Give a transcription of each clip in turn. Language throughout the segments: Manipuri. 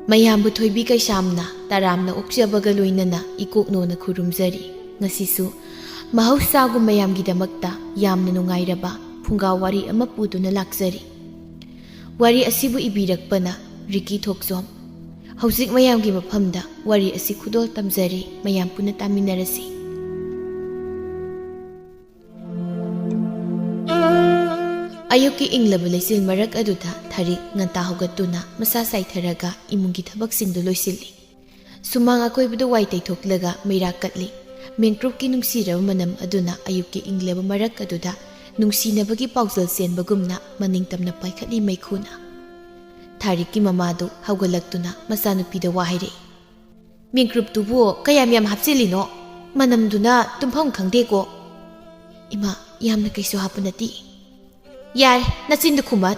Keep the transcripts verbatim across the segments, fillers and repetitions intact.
ꯃꯌꯥꯝꯕꯨ ꯊꯣꯏꯕꯤ ꯀꯩꯁꯥꯝꯅ ꯇꯔꯥꯝꯅ ꯑꯣꯛꯆꯕꯒ ꯂꯣꯏꯅꯅ ꯏꯀꯣꯛꯅꯣꯅ ꯈꯨꯔꯨꯝꯖꯔꯤ꯫ ꯉꯁꯤꯁꯨ ꯃꯍꯧꯁꯥꯒꯨꯝ ꯃꯌꯥꯝꯒꯤꯗꯃꯛꯇ ꯌꯥꯝꯅ ꯅꯨꯡꯉꯥꯏꯔꯕ ꯐꯨꯡꯒꯥ ꯋꯥꯔꯤ ꯑꯃ ꯄꯨꯗꯨꯅ ꯂꯥꯛꯆꯔꯤ꯫ ꯋꯥꯔꯤ ꯑꯁꯤꯕꯨ ꯏꯕꯤꯔꯛꯄꯅ ꯔꯤꯀꯤ ꯊꯣꯛꯆꯣꯝ꯫ ꯍꯧꯖꯤꯛ ꯃꯌꯥꯝꯒꯤ ꯃꯐꯝꯗ ꯋꯥꯔꯤ ꯑꯁꯤ ꯈꯨꯗꯣꯜ ꯇꯝꯖꯔꯤ, ꯃꯌꯥꯝ ꯄꯨꯟꯅ ꯇꯥꯃꯤꯟꯅꯔꯁꯤ꯫ ꯑꯌꯨꯛꯀꯤ ꯏꯪꯂꯕ ꯂꯩꯆꯤꯜ ꯃꯔꯛ ꯑꯗꯨꯗ ꯊꯥꯔꯤꯛ ꯉꯟꯇꯥ ꯍꯧꯒꯠꯇꯨꯅ ꯃꯁꯥ ꯆꯥꯏꯊꯔꯒ ꯏꯃꯨꯡꯒꯤ ꯊꯕꯛꯁꯤꯡꯗꯨ ꯂꯣꯏꯁꯤꯜꯂꯤ꯫ ꯁꯨꯃꯥꯡ ꯑꯀꯣꯏꯕꯗꯨ ꯋꯥꯏ ꯇꯩꯊꯣꯛꯂꯒ ꯃꯩꯔꯥ ꯀꯠꯂꯤ꯫ ꯃꯦꯡꯀ꯭ꯔꯨꯞꯀꯤ ꯅꯨꯡꯁꯤꯔꯕ ꯃꯅꯝ ꯑꯗꯨꯅ ꯑꯌꯨꯛꯀꯤ ꯏꯪꯂꯕ ꯃꯔꯛ ꯑꯗꯨꯗ ꯅꯨꯡꯁꯤꯅꯕꯒꯤ ꯄꯥꯎꯖꯦꯜ ꯆꯦꯟꯕꯒꯨꯝꯅ ꯃꯅꯤꯡ ꯇꯝꯅ ꯄꯥꯏꯈꯠꯂꯤ ꯃꯩꯈꯨꯅ꯫ ꯊꯥꯔꯤꯛꯀꯤ ꯃꯃꯥꯗꯨ ꯍꯧꯒꯠꯂꯛꯇꯨꯅ ꯃꯆꯥꯅꯨꯄꯤꯗ ꯋꯥ ꯍꯥꯏꯔꯛꯏ꯫ "ꯃꯦꯡꯀ꯭ꯔꯨꯞꯇꯨꯕꯨ ꯀꯌꯥꯝ ꯌꯥꯝ ꯍꯥꯞꯆꯤꯜꯂꯤꯅꯣ? ꯃꯅꯝꯗꯨꯅ ꯇꯨꯝꯐꯝ ꯈꯪꯗꯦꯀꯣ꯫" "ꯏꯃꯥ, ꯌꯥꯝꯅ ꯀꯩꯁꯨ ꯍꯥꯞꯄ ꯅꯠꯇꯦ꯫" "ꯌꯥꯔꯦ, ꯅꯆꯤꯟꯗꯨ ꯈꯨꯝꯃ꯫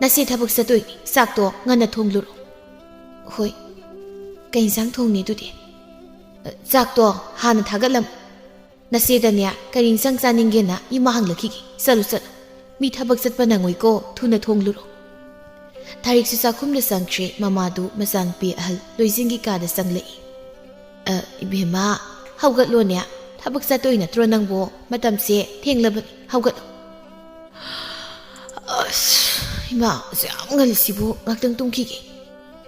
ꯅꯁꯦ ꯊꯕꯛ ꯆꯠꯇꯣꯏꯅꯤ, ꯆꯥꯛꯇꯣ ꯉꯟꯅ ꯊꯣꯡꯂꯨꯔꯣ꯫" "ꯍꯣꯏ, ꯀꯩ ꯏꯟꯁꯥꯡ ꯊꯣꯡꯅꯤ ꯑꯗꯨꯗꯤ?" "ꯆꯥꯛꯇꯣ ꯍꯥꯟꯅ ꯊꯥꯒꯠꯂꯝ꯫ ꯅꯁꯦꯗꯅꯦ ꯀꯔꯤ ꯏꯟꯁꯥꯡ ꯆꯥꯅꯤꯡꯒꯦꯅ ꯏꯃꯥ ꯍꯪꯂꯛꯈꯤꯒꯦ꯫ ꯆꯠꯂꯨ, ꯆꯠꯂꯨ꯫ ꯃꯤ ꯊꯕꯛ ꯆꯠꯄ ꯅꯪꯉꯣꯏꯀꯣ, ꯊꯨꯅ ꯊꯣꯡꯂꯨꯔꯣ꯫" ꯊꯥꯔꯤꯛꯁꯨ ꯆꯥꯛꯈꯨꯝꯗ ꯆꯪꯈ꯭ꯔꯦ꯫ ꯃꯃꯥꯗꯨ ꯃꯆꯥꯅꯨꯄꯤ ꯑꯍꯜ ꯂꯣꯏꯖꯤꯡꯒꯤ ꯀꯥꯗ ꯆꯪꯂꯛꯏ꯫ "ꯑ, ꯏꯕꯦꯝꯃ, ꯍꯧꯒꯠꯂꯣꯅꯦ꯫ ꯊꯕꯛ ꯆꯠꯇꯣꯏ ꯅꯠꯇ꯭ꯔꯣ ꯅꯪꯕꯣ? ꯃꯇꯝꯁꯦ ꯊꯦꯡꯂꯕꯅꯤ, ꯍꯧꯒꯠꯂꯣ꯫" "ꯑꯁ, ꯏꯃꯥ, ꯑꯁꯨꯛ ꯌꯥꯝ ꯉꯜꯂꯤꯁꯤꯕꯨ? ꯉꯥꯛꯇꯪ ꯇꯨꯝꯈꯤꯒꯦ꯫"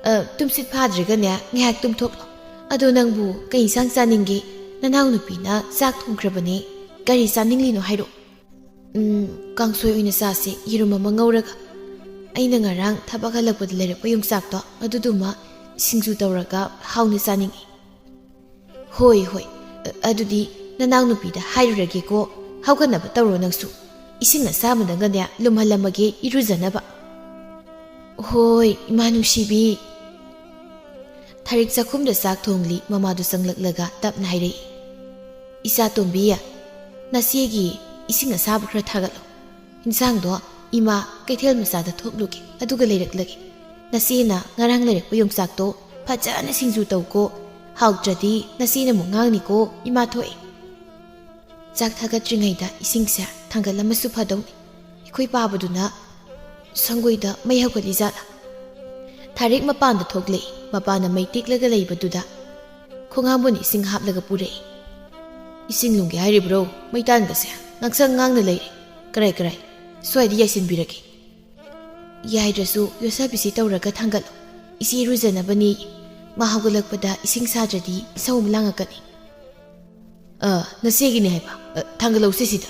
"ꯑ, ꯇꯨꯝꯁꯤꯠ ꯐꯥꯗ꯭ꯔꯒꯅꯦ ꯉꯥꯏꯍꯥꯛ ꯇꯨꯝꯊꯣꯛꯂꯣ꯫ ꯑꯗꯣ ꯅꯪꯕꯨ ꯀꯩ ꯏꯟꯁꯥꯡ ꯆꯥꯅꯤꯡꯒꯦ? ꯅꯅꯥꯎꯅꯨꯄꯤꯅ ꯆꯥꯛ ꯊꯣꯡꯈ꯭ꯔꯕꯅꯦ꯫ ꯀꯔꯤ ꯆꯥꯅꯤꯡꯂꯤꯅꯣ ꯍꯥꯏꯔꯛꯑꯣ꯫" "ꯎꯝ, ꯀꯥꯡꯁꯣꯏ ꯑꯣꯏꯅ ꯆꯥꯁꯦ, ꯌꯦꯔꯨꯝ ꯑꯃ ꯉꯧꯔꯒ꯫ ꯑꯩꯅ ꯉꯔꯥꯡ ꯊꯕꯛ ꯍꯜꯂꯛꯄꯗ ꯂꯩꯔꯛꯄ ꯌꯣꯡꯆꯥꯛꯇꯣ, ꯑꯗꯨꯗꯨꯃ ꯁꯤꯡꯖꯨ ꯇꯧꯔꯒ ꯍꯥꯎꯅ ꯆꯥꯅꯤꯡꯉꯤ꯫" "ꯍꯣꯏ, ꯍꯣꯏ꯫ ꯑ-, ꯑꯗꯨꯗꯤ ꯅꯅꯥꯎꯅꯨꯄꯤꯗ ꯍꯥꯏꯔꯨꯔꯒꯦꯀꯣ꯫ ꯍꯧꯒꯠꯅꯕ ꯇꯧꯔꯣ ꯅꯪꯁꯨ꯫ ꯏꯁꯤꯡ ꯑꯁꯥꯕꯗꯒꯅꯦ ꯂꯨꯝꯍꯜꯂꯝꯃꯒꯦ ꯏꯔꯨꯖꯅꯕ꯫" "ꯍꯣꯏ, ꯏꯃꯥ ꯅꯨꯡꯁꯤꯕꯤ꯫" ꯊꯥꯔꯤꯛ ꯆꯥꯛꯈꯨꯝꯗ ꯆꯥꯛ ꯊꯣꯡꯂꯤ꯫ ꯃꯃꯥꯗꯨ ꯆꯪꯂꯛꯂꯒ ꯇꯞꯅ ꯍꯥꯏꯔꯛꯏ, "ꯏꯆꯥ ꯇꯣꯝꯕꯤ, ꯅꯆꯦꯒꯤ ꯏꯁꯤꯡ ꯑꯁꯥꯕ ꯈꯔ ꯊꯥꯒꯠꯂꯣ꯫ ꯏꯟꯁꯥꯡꯗꯣ ꯏꯃꯥ ꯀꯩꯊꯦꯜ ꯃꯆꯥꯗ ꯊꯣꯛꯂꯨꯒꯦ, ꯑꯗꯨꯒ ꯂꯩꯔꯛꯂꯒꯦ꯫ ꯅꯆꯦꯅ ꯉꯔꯥꯡ ꯂꯩꯔꯛꯄ ꯌꯣꯡꯆꯥꯛꯇꯣ ꯐꯖꯅ ꯁꯤꯡꯖꯨ ꯇꯧꯀꯣ꯫ ꯍꯥꯎꯇ꯭ꯔꯗꯤ ꯅꯆꯦꯅ ꯑꯃꯨꯛ ꯉꯥꯡꯅꯤꯀꯣ, ꯏꯃꯥ ꯊꯣꯛꯑꯦ꯫" ꯆꯥꯛ ꯊꯥꯒꯠꯇ꯭ꯔꯤꯉꯩꯗ ꯏꯁꯤꯡꯁꯦ ꯊꯥꯡꯒꯠꯂꯝꯃꯁꯨ ꯐꯗꯧꯅꯤ꯫ ꯑꯩꯈꯣꯏ ꯄꯥꯕꯗꯨꯅ ꯁꯪꯒꯣꯏꯗ ꯃꯩ ꯍꯧꯒꯠꯂꯤ ꯖꯥꯠꯂꯥ? ꯊꯥꯔꯤꯛ ꯃꯄꯥꯟꯗ ꯊꯣꯛꯂꯛꯏ꯫ ꯃꯄꯥꯟꯅ ꯃꯩ ꯇꯤꯛꯂꯒ ꯂꯩꯕꯗꯨꯗ ꯈꯣꯡꯍꯥꯝꯕꯨꯅ ꯏꯁꯤꯡ ꯍꯥꯞꯂꯒ ꯄꯨꯔꯛꯏ꯫ "ꯏꯁꯤꯡ ꯂꯨꯝꯒꯦ ꯍꯥꯏꯔꯤꯕ꯭ꯔꯣ? ꯃꯩꯇꯥꯟꯒꯁꯦ ꯉꯥꯡꯁꯪ ꯉꯥꯡꯅ ꯂꯩꯔꯦ꯫ ꯀꯔꯥꯏ ꯀꯔꯥꯏ, ꯁ꯭ꯋꯥꯏꯗ ꯌꯥꯏꯁꯤꯟꯕꯤꯔꯒꯦ꯫" "ꯌꯥꯏꯗ꯭ꯔꯁꯨ ꯌꯣꯠꯁꯥꯕꯤꯁꯤ ꯇꯧꯔꯒ ꯊꯥꯡꯒꯠꯂꯣ꯫ ꯏꯆꯦ ꯏꯔꯨꯖꯅꯕꯅꯤ꯫ ꯃꯥ ꯍꯧꯒꯠꯂꯛꯄꯗ ꯏꯁꯤꯡ ꯁꯥꯗ꯭ꯔꯗꯤ ꯏꯁꯧ ꯑꯃ ꯂꯥꯡꯉꯛꯀꯅꯤ꯫" "ꯑ, ꯅꯆꯦꯒꯤꯅꯦ ꯍꯥꯏꯕ꯫ ꯑ, ꯊꯥꯡꯒꯠꯂꯧꯁꯦ ꯁꯤꯗ꯫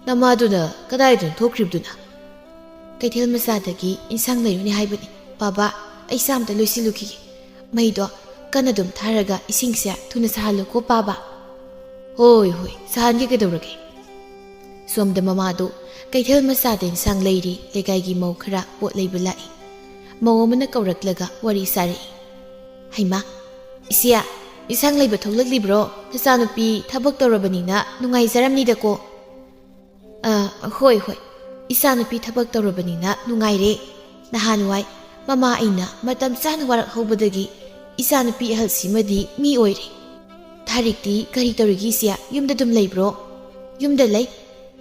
ꯅꯃꯥꯗꯨꯅ ꯀꯗꯥꯏꯗꯅꯣ ꯊꯣꯛꯈ꯭ꯔꯤꯕꯗꯨꯅ?" "ꯀꯩꯊꯦꯜ ꯃꯆꯥꯗꯒꯤ ꯏꯟꯁꯥꯡ ꯂꯩꯔꯨꯅꯤ ꯍꯥꯏꯕꯅꯤ꯫ ꯕꯥꯕꯥ, ꯑꯩ ꯆꯥ ꯑꯝꯇ ꯂꯣꯏꯁꯤꯜꯂꯨꯈꯤꯒꯦ꯫ ꯃꯩꯗꯣ ꯀꯟꯅ ꯑꯗꯨꯝ ꯊꯥꯔꯒ ꯏꯁꯤꯡꯁꯦ ꯊꯨꯅ ꯁꯥꯍꯜꯂꯨꯀꯣ, ꯕꯥꯕꯥ꯫" "ꯍꯣꯏ, ꯍꯣꯏ, ꯁꯥꯍꯟꯒꯦ, ꯀꯩꯗꯧꯔꯒꯦ?" ꯁꯣꯝꯗ ꯃꯃꯥꯗꯨ ꯀꯩꯊꯦꯜ ꯃꯆꯥꯗ ꯏꯟꯁꯥꯡ ꯂꯩꯔꯤ꯫ ꯂꯩꯀꯥꯏꯒꯤ ꯃꯧ ꯈꯔ ꯄꯣꯠ ꯂꯩꯕ ꯂꯥꯛꯏ꯫ ꯃꯧ ꯑꯃꯅ ꯀꯧꯔꯛꯂꯒ ꯋꯥꯔꯤ ꯁꯥꯔꯛꯏ꯫ "ꯍꯩꯃꯥ, ꯏꯆꯦ, ꯏꯟꯁꯥꯡ ꯂꯩꯕ ꯊꯣꯛꯂꯛꯂꯤꯕ꯭ꯔꯣ? ꯅꯆꯥꯅꯨꯄꯤ ꯊꯕꯛ ꯇꯧꯔꯕꯅꯤꯅ ꯅꯨꯡꯉꯥꯏꯖꯔꯝꯅꯤꯗꯀꯣ꯫" "ꯑ, ꯍꯣꯏ, ꯍꯣꯏ, ꯏꯆꯥꯅꯨꯄꯤ ꯊꯕꯛ ꯇꯧꯔꯕꯅꯤꯅ ꯅꯨꯡꯉꯥꯏꯔꯦ꯫ ꯅꯍꯥꯟꯋꯥꯏ ꯃꯃꯥ ꯑꯩꯅ ꯃꯇꯝ ꯆꯥꯅ ꯋꯥꯔꯛꯍꯧꯕꯗꯒꯤ ꯏꯆꯥꯅꯨꯄꯤ ꯑꯍꯜꯁꯤꯃꯗꯤ ꯃꯤ ꯑꯣꯏꯔꯦ꯫" "ꯊꯥꯔꯤꯛꯇꯤ ꯀꯔꯤ ꯇꯧꯔꯤꯒꯦ ꯏꯆꯦ? ꯌꯨꯝꯗ ꯑꯗꯨꯝ ꯂꯩꯕ꯭ꯔꯣ?" "ꯌꯨꯝꯗ ꯂꯩ꯫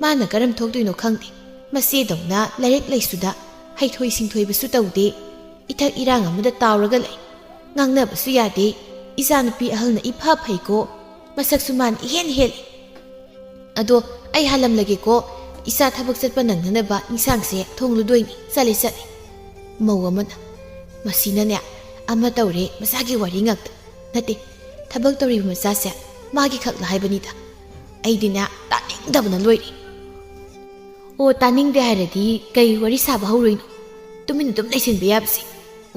ꯃꯥꯅ ꯀꯔꯝ ꯊꯣꯛꯇꯣꯏꯅꯣ ꯈꯪꯗꯦ꯫ ꯃꯆꯦꯗꯧꯅ ꯂꯥꯏꯔꯤꯛ ꯂꯥꯏꯁꯨꯗ ꯍꯩꯊꯣꯏ ꯁꯤꯡꯊꯣꯏꯕꯁꯨ ꯇꯧꯗꯦ꯫ ꯏꯊꯛ ꯏꯔꯥꯡ ꯑꯃꯗ ꯇꯥꯎꯔꯒ ꯂꯩ꯫ ꯉꯥꯡꯅꯕꯁꯨ ꯌꯥꯗꯦ꯫ ꯏꯆꯥꯅꯨꯄꯤ ꯑꯍꯜꯅ ꯏꯐ ꯐꯩꯀꯣ꯫ ꯃꯁꯛꯁꯨ ꯃꯥꯅ ꯏꯍꯦꯟ ꯍꯦꯜꯂꯤ꯫ ꯑꯗꯣ ꯑꯩ ꯍꯥꯜꯂꯝꯂꯒꯦꯀꯣ꯫ ꯏꯆꯥ ꯊꯕꯛ ꯆꯠꯄ ꯅꯪꯅꯅꯕ ꯏꯟꯁꯥꯡꯁꯦ ꯊꯣꯡꯂꯨꯗꯣꯏꯅꯤ꯫ ꯆꯠꯂꯦ, ꯆꯠꯂꯦ꯫" ꯃꯧ ꯑꯃꯅ, "ꯃꯁꯤꯅꯅꯦ ꯑꯃ ꯇꯧꯔꯦ, ꯃꯆꯥꯒꯤ ꯋꯥꯔꯤ ꯉꯥꯛꯇ꯫ ꯅꯠꯇꯦ, ꯊꯕꯛ ꯇꯧꯔꯤꯕ ꯃꯆꯥꯁꯦ ꯃꯥꯒꯤ ꯈꯛꯂ ꯍꯥꯏꯕꯅꯤꯗ꯫ ꯑꯩꯗꯤꯅꯦ ꯇꯥꯅꯤꯡꯗꯕꯅ ꯂꯣꯏꯔꯦ꯫" "ꯑꯣ, ꯇꯥꯅꯤꯡꯗꯦ ꯍꯥꯏꯔꯗꯤ ꯀꯩ ꯋꯥꯔꯤ ꯁꯥꯕ ꯍꯧꯔꯣꯏꯅꯣ? ꯇꯨꯃꯤꯟꯅ ꯑꯗꯨꯝ ꯂꯩꯁꯤꯟꯕ ꯌꯥꯕꯁꯦ꯫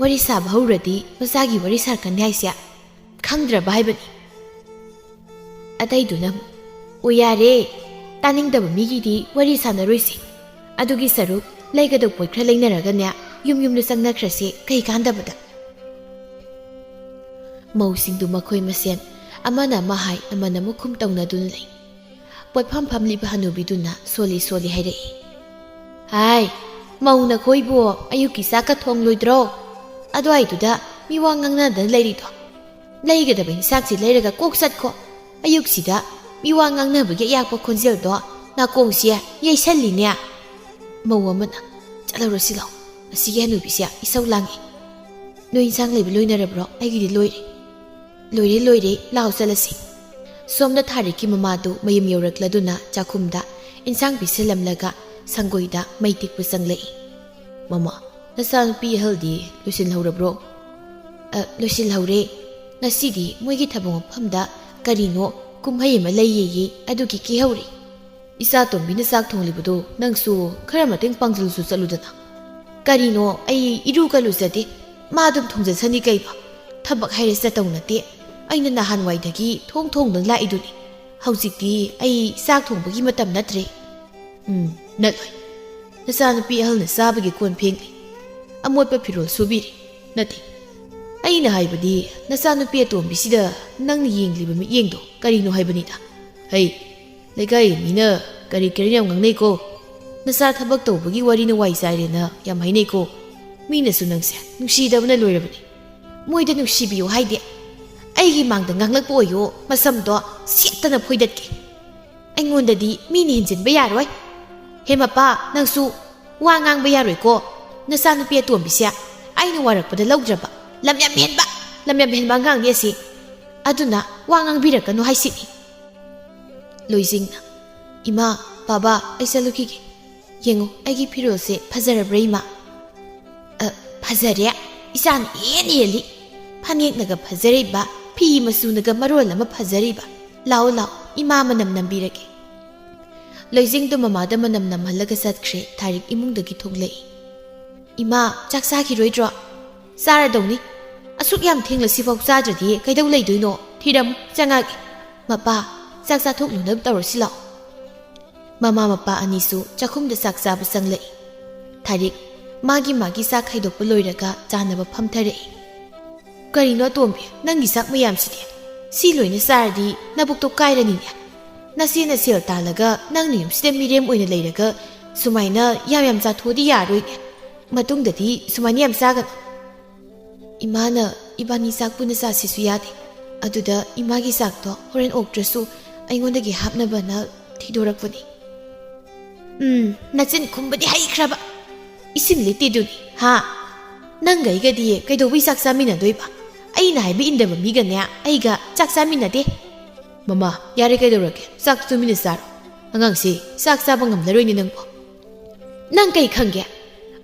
ꯋꯥꯔꯤ ꯁꯥꯕ ꯍꯧꯔꯗꯤ ꯃꯆꯥꯒꯤ ꯋꯥꯔꯤ ꯁꯥꯔꯛꯀꯅꯤ ꯍꯥꯏꯁꯦ ꯈꯪꯗ꯭ꯔꯕ ꯍꯥꯏꯕꯅꯤ꯫" ꯑꯇꯩꯗꯨꯅ ꯑꯃꯨꯛ, "ꯑꯣ ꯌꯥꯔꯦ, ꯇꯥꯅꯤꯡꯗꯕ ꯃꯤꯒꯤꯗꯤ ꯋꯥꯔꯤ ꯁꯥꯟꯅꯔꯣꯏꯁꯦ꯫ ꯑꯗꯨꯒꯤ ꯁꯔꯨꯛ ꯂꯩꯒꯗꯧ ꯄꯣꯠ ꯈꯔ ꯂꯩꯅꯔꯒꯅꯦ ꯌꯨꯝ ꯌꯨꯝꯗ ꯆꯪꯅꯈ꯭ꯔꯁꯦ, ꯀꯩ ꯀꯥꯟꯗꯕꯗ꯫" ꯃꯧꯁꯤꯡꯗꯨ ꯃꯈꯣꯏ ꯃꯁꯦꯟ ꯑꯃꯅ ꯑꯃ ꯍꯥꯏ ꯑꯃꯅ ꯑꯃ ꯈꯨꯝ ꯇꯧꯅꯗꯨꯅ ꯂꯩ꯫ ꯄꯣꯠꯐꯝ ꯐꯝꯂꯤꯕ ꯍꯅꯨꯕꯤꯗꯨꯅ ꯁꯣꯜꯂꯤ ꯁꯣꯜꯂꯤ ꯍꯥꯏꯔꯛꯏ꯫ "ꯍꯥꯏ, ꯃꯧ ꯅꯈꯣꯏꯕꯨ ꯑꯌꯨꯛꯀꯤ ꯆꯥꯛꯀ ꯊꯣꯡꯂꯣꯏꯗ꯭ꯔꯣ? ꯑꯗꯨꯋꯥꯏꯗꯨꯗ ꯃꯤ ꯋꯥ ꯉꯥꯡꯅꯗꯅ ꯂꯩꯔꯤꯗꯣ꯫ ꯂꯩꯒꯗꯕ ꯏꯟꯁꯥꯡꯁꯤ ꯂꯩꯔꯒ ꯀꯣꯛ ꯆꯠꯈꯣ꯫ ꯑꯌꯨꯛꯁꯤꯗ ꯃꯤ ꯋꯥ ꯉꯥꯡꯅꯕꯒꯤ ꯑꯌꯥꯛꯄ ꯈꯣꯟꯖꯦꯜꯗꯣ ꯅꯥꯀꯣꯡꯁꯦ ꯌꯩꯁꯜꯂꯤꯅꯦ꯫" ꯃꯧ ꯑꯃꯅ, "ꯆꯠꯍꯧꯔꯁꯤ ꯂꯥꯎ, ꯑꯁꯤꯒꯤ ꯍꯅꯨꯕꯤꯁꯦ ꯏꯁꯧ ꯂꯥꯡꯉꯤ꯫" ꯅꯣꯏ ꯏꯟꯁꯥꯡ ꯂꯩꯕ ꯂꯣꯏꯅꯔꯕ꯭ꯔꯣ? ꯑꯩꯒꯤꯗꯤ ꯂꯣꯏꯔꯦ꯫ ꯂꯣꯏꯔꯦ, ꯂꯣꯏꯔꯦ, ꯂꯥꯛꯑꯣ ꯆꯠꯂꯁꯤ꯫ ꯁꯣꯝꯗ ꯊꯥꯔꯤꯛꯀꯤ ꯃꯃꯥꯗꯨ ꯃꯌꯨꯝ ꯌꯧꯔꯛꯂꯗꯨꯅ ꯆꯥꯛꯈꯨꯝꯗ ꯏꯟꯁꯥꯡ ꯄꯤꯁꯤꯜꯂꯝꯂꯒ ꯁꯪꯒꯣꯏꯗ ꯃꯩ ꯇꯤꯛꯄ ꯆꯪꯂꯛꯏ꯫ "ꯃꯃꯥ, ꯅꯆꯥꯅꯨꯄꯤ ꯑꯍꯜꯗꯤ ꯂꯣꯏꯁꯤꯜꯍꯧꯔꯕ꯭ꯔꯣ?" "ꯑ, ꯂꯣꯏꯁꯤꯜꯍꯧꯔꯦ꯫ ꯉꯁꯤꯗꯤ ꯃꯣꯏꯒꯤ ꯊꯕꯛ ꯃꯐꯝꯗ ꯀꯔꯤꯅꯣ ꯀꯨꯝꯍꯩ ꯑꯃ ꯂꯩꯌꯦꯌꯦ, ꯑꯗꯨꯒꯤ ꯀꯦꯍꯧꯔꯤ꯫ ꯏꯆꯥ ꯇꯣꯝꯕꯤꯅ ꯆꯥꯛ ꯊꯣꯡꯂꯤꯕꯗꯣ ꯅꯪꯁꯨ ꯈꯔ ꯃꯇꯦꯡ ꯄꯥꯡꯖꯤꯜꯂꯨꯁꯨ ꯆꯠꯂꯨꯗꯅ꯫" "ꯀꯔꯤꯅꯣ, ꯑꯩ ꯏꯔꯨꯒ ꯂꯨꯖꯗꯦ꯫ ꯃꯥ ꯑꯗꯨꯝ ꯊꯣꯡꯖꯁꯅꯤ ꯀꯩꯕ꯫ ꯊꯕꯛ ꯍꯥꯏꯔꯦ ꯆꯠꯇꯧ ꯅꯠꯇꯦ꯫ ꯑꯩꯅ ꯅꯍꯥꯟꯋꯥꯏꯗꯒꯤ ꯊꯣꯡ ꯊꯣꯡꯗꯨꯅ ꯂꯥꯛꯏꯗꯨꯅꯤ꯫ ꯍꯧꯖꯤꯛꯇꯤ ꯑꯩ ꯆꯥꯛ ꯊꯣꯡꯕꯒꯤ ꯃꯇꯝ ꯅꯠꯇ꯭ꯔꯦ꯫" "ꯎꯝ, ꯅꯠꯂꯣꯏ꯫ ꯅꯆꯥꯅꯨꯄꯤ ꯑꯍꯜꯅ ꯆꯥꯕꯒꯤ ꯀꯣꯟ ꯐꯦꯡꯂꯤ, ꯑꯃꯣꯠꯄ ꯐꯤꯔꯣꯜ ꯁꯨꯕꯤꯔꯤ꯫ ꯅꯠꯇꯦ, ꯑꯩꯅ ꯍꯥꯏꯕꯗꯤ ꯅꯆꯥꯅꯨꯄꯤ ꯑꯇꯣꯝꯕꯤꯁꯤꯗ ꯅꯪꯅ ꯌꯦꯡꯂꯤꯕ ꯃꯤꯠꯌꯦꯡꯗꯣ ꯀꯔꯤꯅꯣ ꯍꯥꯏꯕꯅꯤꯗ꯫ ꯍꯩ, ꯂꯩꯀꯥꯏꯒꯤ ꯃꯤꯅ ꯀꯔꯤ ꯀꯔꯤ ꯌꯥꯝ ꯉꯥꯡꯅꯩꯀꯣ꯫ ꯅꯆꯥ ꯊꯕꯛ ꯇꯧꯕꯒꯤ ꯋꯥꯔꯤꯅ ꯋꯥꯏ ꯆꯥꯏꯔꯦꯅ ꯌꯥꯝ ꯍꯥꯏꯅꯩꯀꯣ꯫ ꯃꯤꯅꯁꯨ ꯅꯪꯁꯦ ꯅꯨꯡꯁꯤꯗꯕꯅ ꯂꯣꯏꯔꯕꯅꯤ꯫" "ꯃꯣꯏꯗ ꯅꯨꯡꯁꯤꯕꯤꯌꯨ ꯍꯥꯏꯗꯦ꯫ ꯑꯩꯒꯤ ꯃꯥꯡꯗ ꯉꯥꯡꯂꯛꯄ ꯑꯣꯏꯌꯣ, ꯃꯁꯝꯗꯣ ꯁꯦꯠꯇꯅ ꯐꯣꯏꯗꯠꯀꯦ꯫ ꯑꯩꯉꯣꯟꯗꯗꯤ ꯃꯤꯅ ꯍꯦꯟꯖꯤꯟꯕ ꯌꯥꯔꯣꯏ꯫ ꯍꯦ ꯃꯄꯥ, ꯅꯪꯁꯨ ꯋꯥ ꯉꯥꯡꯕ ꯌꯥꯔꯣꯏꯀꯣ꯫ ꯅꯆꯥꯅꯨꯄꯤ ꯑꯇꯣꯝꯕꯤꯁꯦ ꯑꯩꯅ ꯋꯥꯔꯛꯄꯗ ꯂꯧꯗ꯭ꯔꯕ ꯂꯝ ꯌꯥꯝ ꯍꯦꯟꯕ, ꯂꯝ ꯌꯥꯝ ꯍꯦꯟꯕ ꯑꯉꯥꯡꯅꯤ ꯑꯁꯤ꯫ ꯑꯗꯨꯅ ꯋꯥ ꯉꯥꯡꯕꯤꯔꯛꯀꯅꯨ ꯍꯥꯏꯁꯤꯅꯤ꯫" ꯂꯣꯏꯖꯤꯡꯅ, "ꯏꯃꯥ, ꯕꯥꯕꯥ, ꯑꯩ ꯆꯠꯂꯨꯈꯤꯒꯦ꯫ ꯌꯦꯡꯉꯨ, ꯑꯩꯒꯤ ꯐꯤꯔꯣꯜꯁꯦ ꯐꯖꯔꯕ꯭ꯔꯥ, ꯏꯃꯥ?" "ꯑ, ꯐꯖꯔꯦ꯫ ꯏꯆꯥꯅ ꯏꯍꯦꯟ ꯍꯦꯜꯂꯤ꯫ ꯐꯅꯦꯛꯅꯒ ꯐꯖꯔꯤꯕ, ꯐꯤ ꯃꯆꯨꯅꯒ ꯃꯔꯣꯜ ꯑꯃ ꯐꯖꯔꯤꯕ꯫ ꯂꯥꯛꯑꯣ, ꯂꯥꯛꯑꯣ, ꯏꯃꯥ ꯃꯅꯝ ꯅꯝꯕꯤꯔꯒꯦ꯫" ꯂꯣꯏꯖꯤꯡꯗꯣ ꯃꯃꯥꯗ ꯃꯅꯝ ꯅꯝꯍꯜꯂꯒ ꯆꯠꯈ꯭ꯔꯦ꯫ ꯊꯥꯔꯤꯛ ꯏꯃꯨꯡꯗꯒꯤ ꯊꯣꯛꯂꯛꯏ꯫ "ꯏꯃꯥ, ꯆꯥꯛ ꯆꯥꯈꯤꯔꯣꯏꯗ꯭ꯔꯣ?" "ꯆꯥꯔꯗꯧꯅꯤ꯫ ꯑꯁꯨꯛ ꯌꯥꯝ ꯊꯦꯡꯂꯁꯤꯐꯥꯎ ꯆꯥꯗ꯭ꯔꯗꯤ ꯀꯩꯗꯧ ꯂꯩꯗꯣꯏꯅꯣ? ꯊꯤꯔꯝꯃꯨ, ꯆꯪꯉꯛꯑꯒꯦ꯫ ꯃꯄꯥ, ꯆꯥꯛ ꯆꯥꯊꯣꯛꯂꯨꯅꯕ ꯇꯧꯔꯁꯤ ꯂꯥꯛꯑꯣ꯫" ꯃꯃꯥ ꯃꯄꯥ ꯑꯅꯤꯁꯨ ꯆꯥꯛꯈꯨꯝꯗ ꯆꯥꯛ ꯆꯥꯕ ꯆꯪꯂꯛꯏ꯫ ꯊꯥꯔꯤꯛ ꯃꯥꯒꯤ ꯃꯥꯒꯤ ꯆꯥꯛ ꯈꯥꯏꯗꯣꯛꯄ ꯂꯣꯏꯔꯒ ꯆꯥꯅꯕ ꯐꯝꯊꯔꯛꯏ꯫ "ꯀꯔꯤꯅꯣ ꯑꯇꯣꯝꯕꯤ, ꯅꯪꯒꯤ ꯆꯥꯛ ꯃꯌꯥꯝꯁꯤꯗꯤ? ꯁꯤ ꯂꯣꯏꯅ ꯆꯥꯔꯗꯤ ꯅꯕꯨꯛꯇꯣ ꯀꯥꯏꯔꯅꯤꯅꯦ꯫ ꯅꯆꯦꯅ ꯁꯦꯜ ꯇꯥꯜꯂꯒ ꯅꯪꯅ ꯌꯨꯝꯁꯤꯗ ꯃꯤꯔꯦꯝ ꯑꯣꯏꯅ ꯂꯩꯔꯒ ꯁꯨꯃꯥꯏꯅ ꯌꯥꯝ ꯌꯥꯝ ꯆꯥꯊꯣꯛꯑꯗꯤ ꯌꯥꯔꯣꯏꯅꯦ꯫ ꯃꯇꯨꯡꯗꯗꯤ ꯁꯨꯃꯥꯏꯅ ꯌꯥꯝ ꯆꯥꯒꯅꯨ꯫" "ꯏꯃꯥꯅ ꯏꯕꯥꯅꯤ ꯆꯥꯛ ꯄꯨꯟꯅ ꯆꯥꯁꯤꯁꯨ ꯌꯥꯗꯦ꯫ ꯑꯗꯨꯗ ꯏꯃꯥꯒꯤ ꯆꯥꯛꯇꯣ ꯍꯣꯔꯦꯟ ꯑꯣꯛꯇ꯭ꯔꯁꯨ ꯑꯩꯉꯣꯟꯗꯒꯤ ꯍꯥꯞꯅꯕꯅ ꯊꯤꯗꯣꯔꯛꯄꯅꯤ꯫" "ꯎꯝ, ꯅꯆꯤꯟ ꯈꯨꯝꯕꯗꯤ ꯍꯩꯈ꯭ꯔꯕ꯫ ꯏꯁꯤꯡ ꯂꯤꯠꯇꯦꯗꯨꯅꯤ, ꯍꯥ?" "ꯅꯪꯒ ꯑꯩꯒꯗꯤ ꯀꯩꯗꯧꯕꯩ ꯆꯥꯛ ꯆꯥꯃꯤꯟꯅꯗꯣꯏꯕ? ꯑꯩꯅ ꯍꯥꯏꯕ ꯏꯟꯗꯕ ꯃꯤꯒꯅꯦ ꯑꯩꯒ ꯆꯥꯛ ꯆꯥꯃꯤꯟꯅꯗꯦ꯫" "ꯃꯃꯥ, ꯌꯥꯔꯦ, ꯀꯩꯗꯧꯔꯒꯦ? ꯆꯥꯛ ꯇꯨꯃꯤꯟꯅ ꯆꯥꯔꯣ꯫ ꯑꯉꯥꯡꯁꯤ ꯆꯥꯛ ꯆꯥꯕ ꯉꯝꯂꯔꯣꯏꯅꯦ ꯅꯪꯕꯨ꯫" "ꯅꯪ ꯀꯩ ꯈꯪꯒꯦ?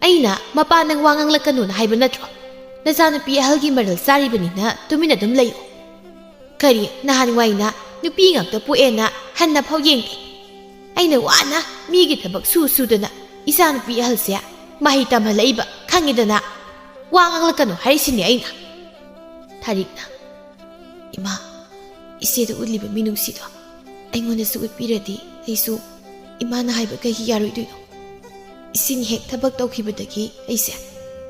ꯑꯩꯅ ꯃꯄꯥ ꯅꯪ ꯋꯥ ꯉꯥꯡꯂꯛꯀꯅꯨꯅ ꯍꯥꯏꯕ ꯅꯠꯇ꯭ꯔꯣ? ꯅꯆꯥꯅꯨꯄꯤ ꯑꯍꯜꯒꯤ ꯃꯔꯜ ꯆꯥꯔꯤꯕꯅꯤꯅ ꯇꯨꯃꯤꯟꯅ ꯑꯗꯨꯝ ꯂꯩꯌꯨ꯫ ꯀꯔꯤ, ꯅꯍꯥꯟꯋꯥꯏꯅ ꯅꯨꯄꯤ ꯉꯥꯛꯇ ꯄꯣꯛꯑꯦꯅ ꯍꯟꯅ ꯐꯥꯎ ꯌꯦꯡꯗꯦ꯫ ꯑꯩꯅ ꯋꯥꯅ ꯃꯤꯒꯤ ꯊꯕꯛ ꯁꯨ ꯁꯨꯗꯅ ꯏꯆꯥꯅꯨꯄꯤ ꯑꯍꯜꯁꯦ ꯃꯍꯩ ꯇꯝꯍꯜꯂꯛꯏꯕ ꯈꯪꯉꯤꯗꯅ꯫ ꯋꯥ ꯉꯥꯡꯂꯛꯀꯅꯨ ꯍꯥꯏꯔꯤꯁꯤꯅꯦ ꯑꯩꯅ꯫" ꯊꯥꯔꯤꯛꯅ, "ꯏꯃꯥ, ꯏꯆꯦꯗ ꯎꯠꯂꯤꯕ ꯃꯤꯅꯨꯡꯁꯤꯗꯣ ꯑꯩꯉꯣꯟꯗꯁꯨ ꯎꯠꯄꯤꯔꯗꯤ ꯑꯩꯁꯨ ꯏꯃꯥꯅ ꯍꯥꯏꯕ ꯀꯩꯒꯤ ꯌꯥꯔꯣꯏꯗꯣꯏꯅꯣ? ꯏꯆꯦꯅ ꯍꯦꯛ ꯊꯕꯛ ꯇꯧꯈꯤꯕꯗꯒꯤ ꯑꯩꯁꯦ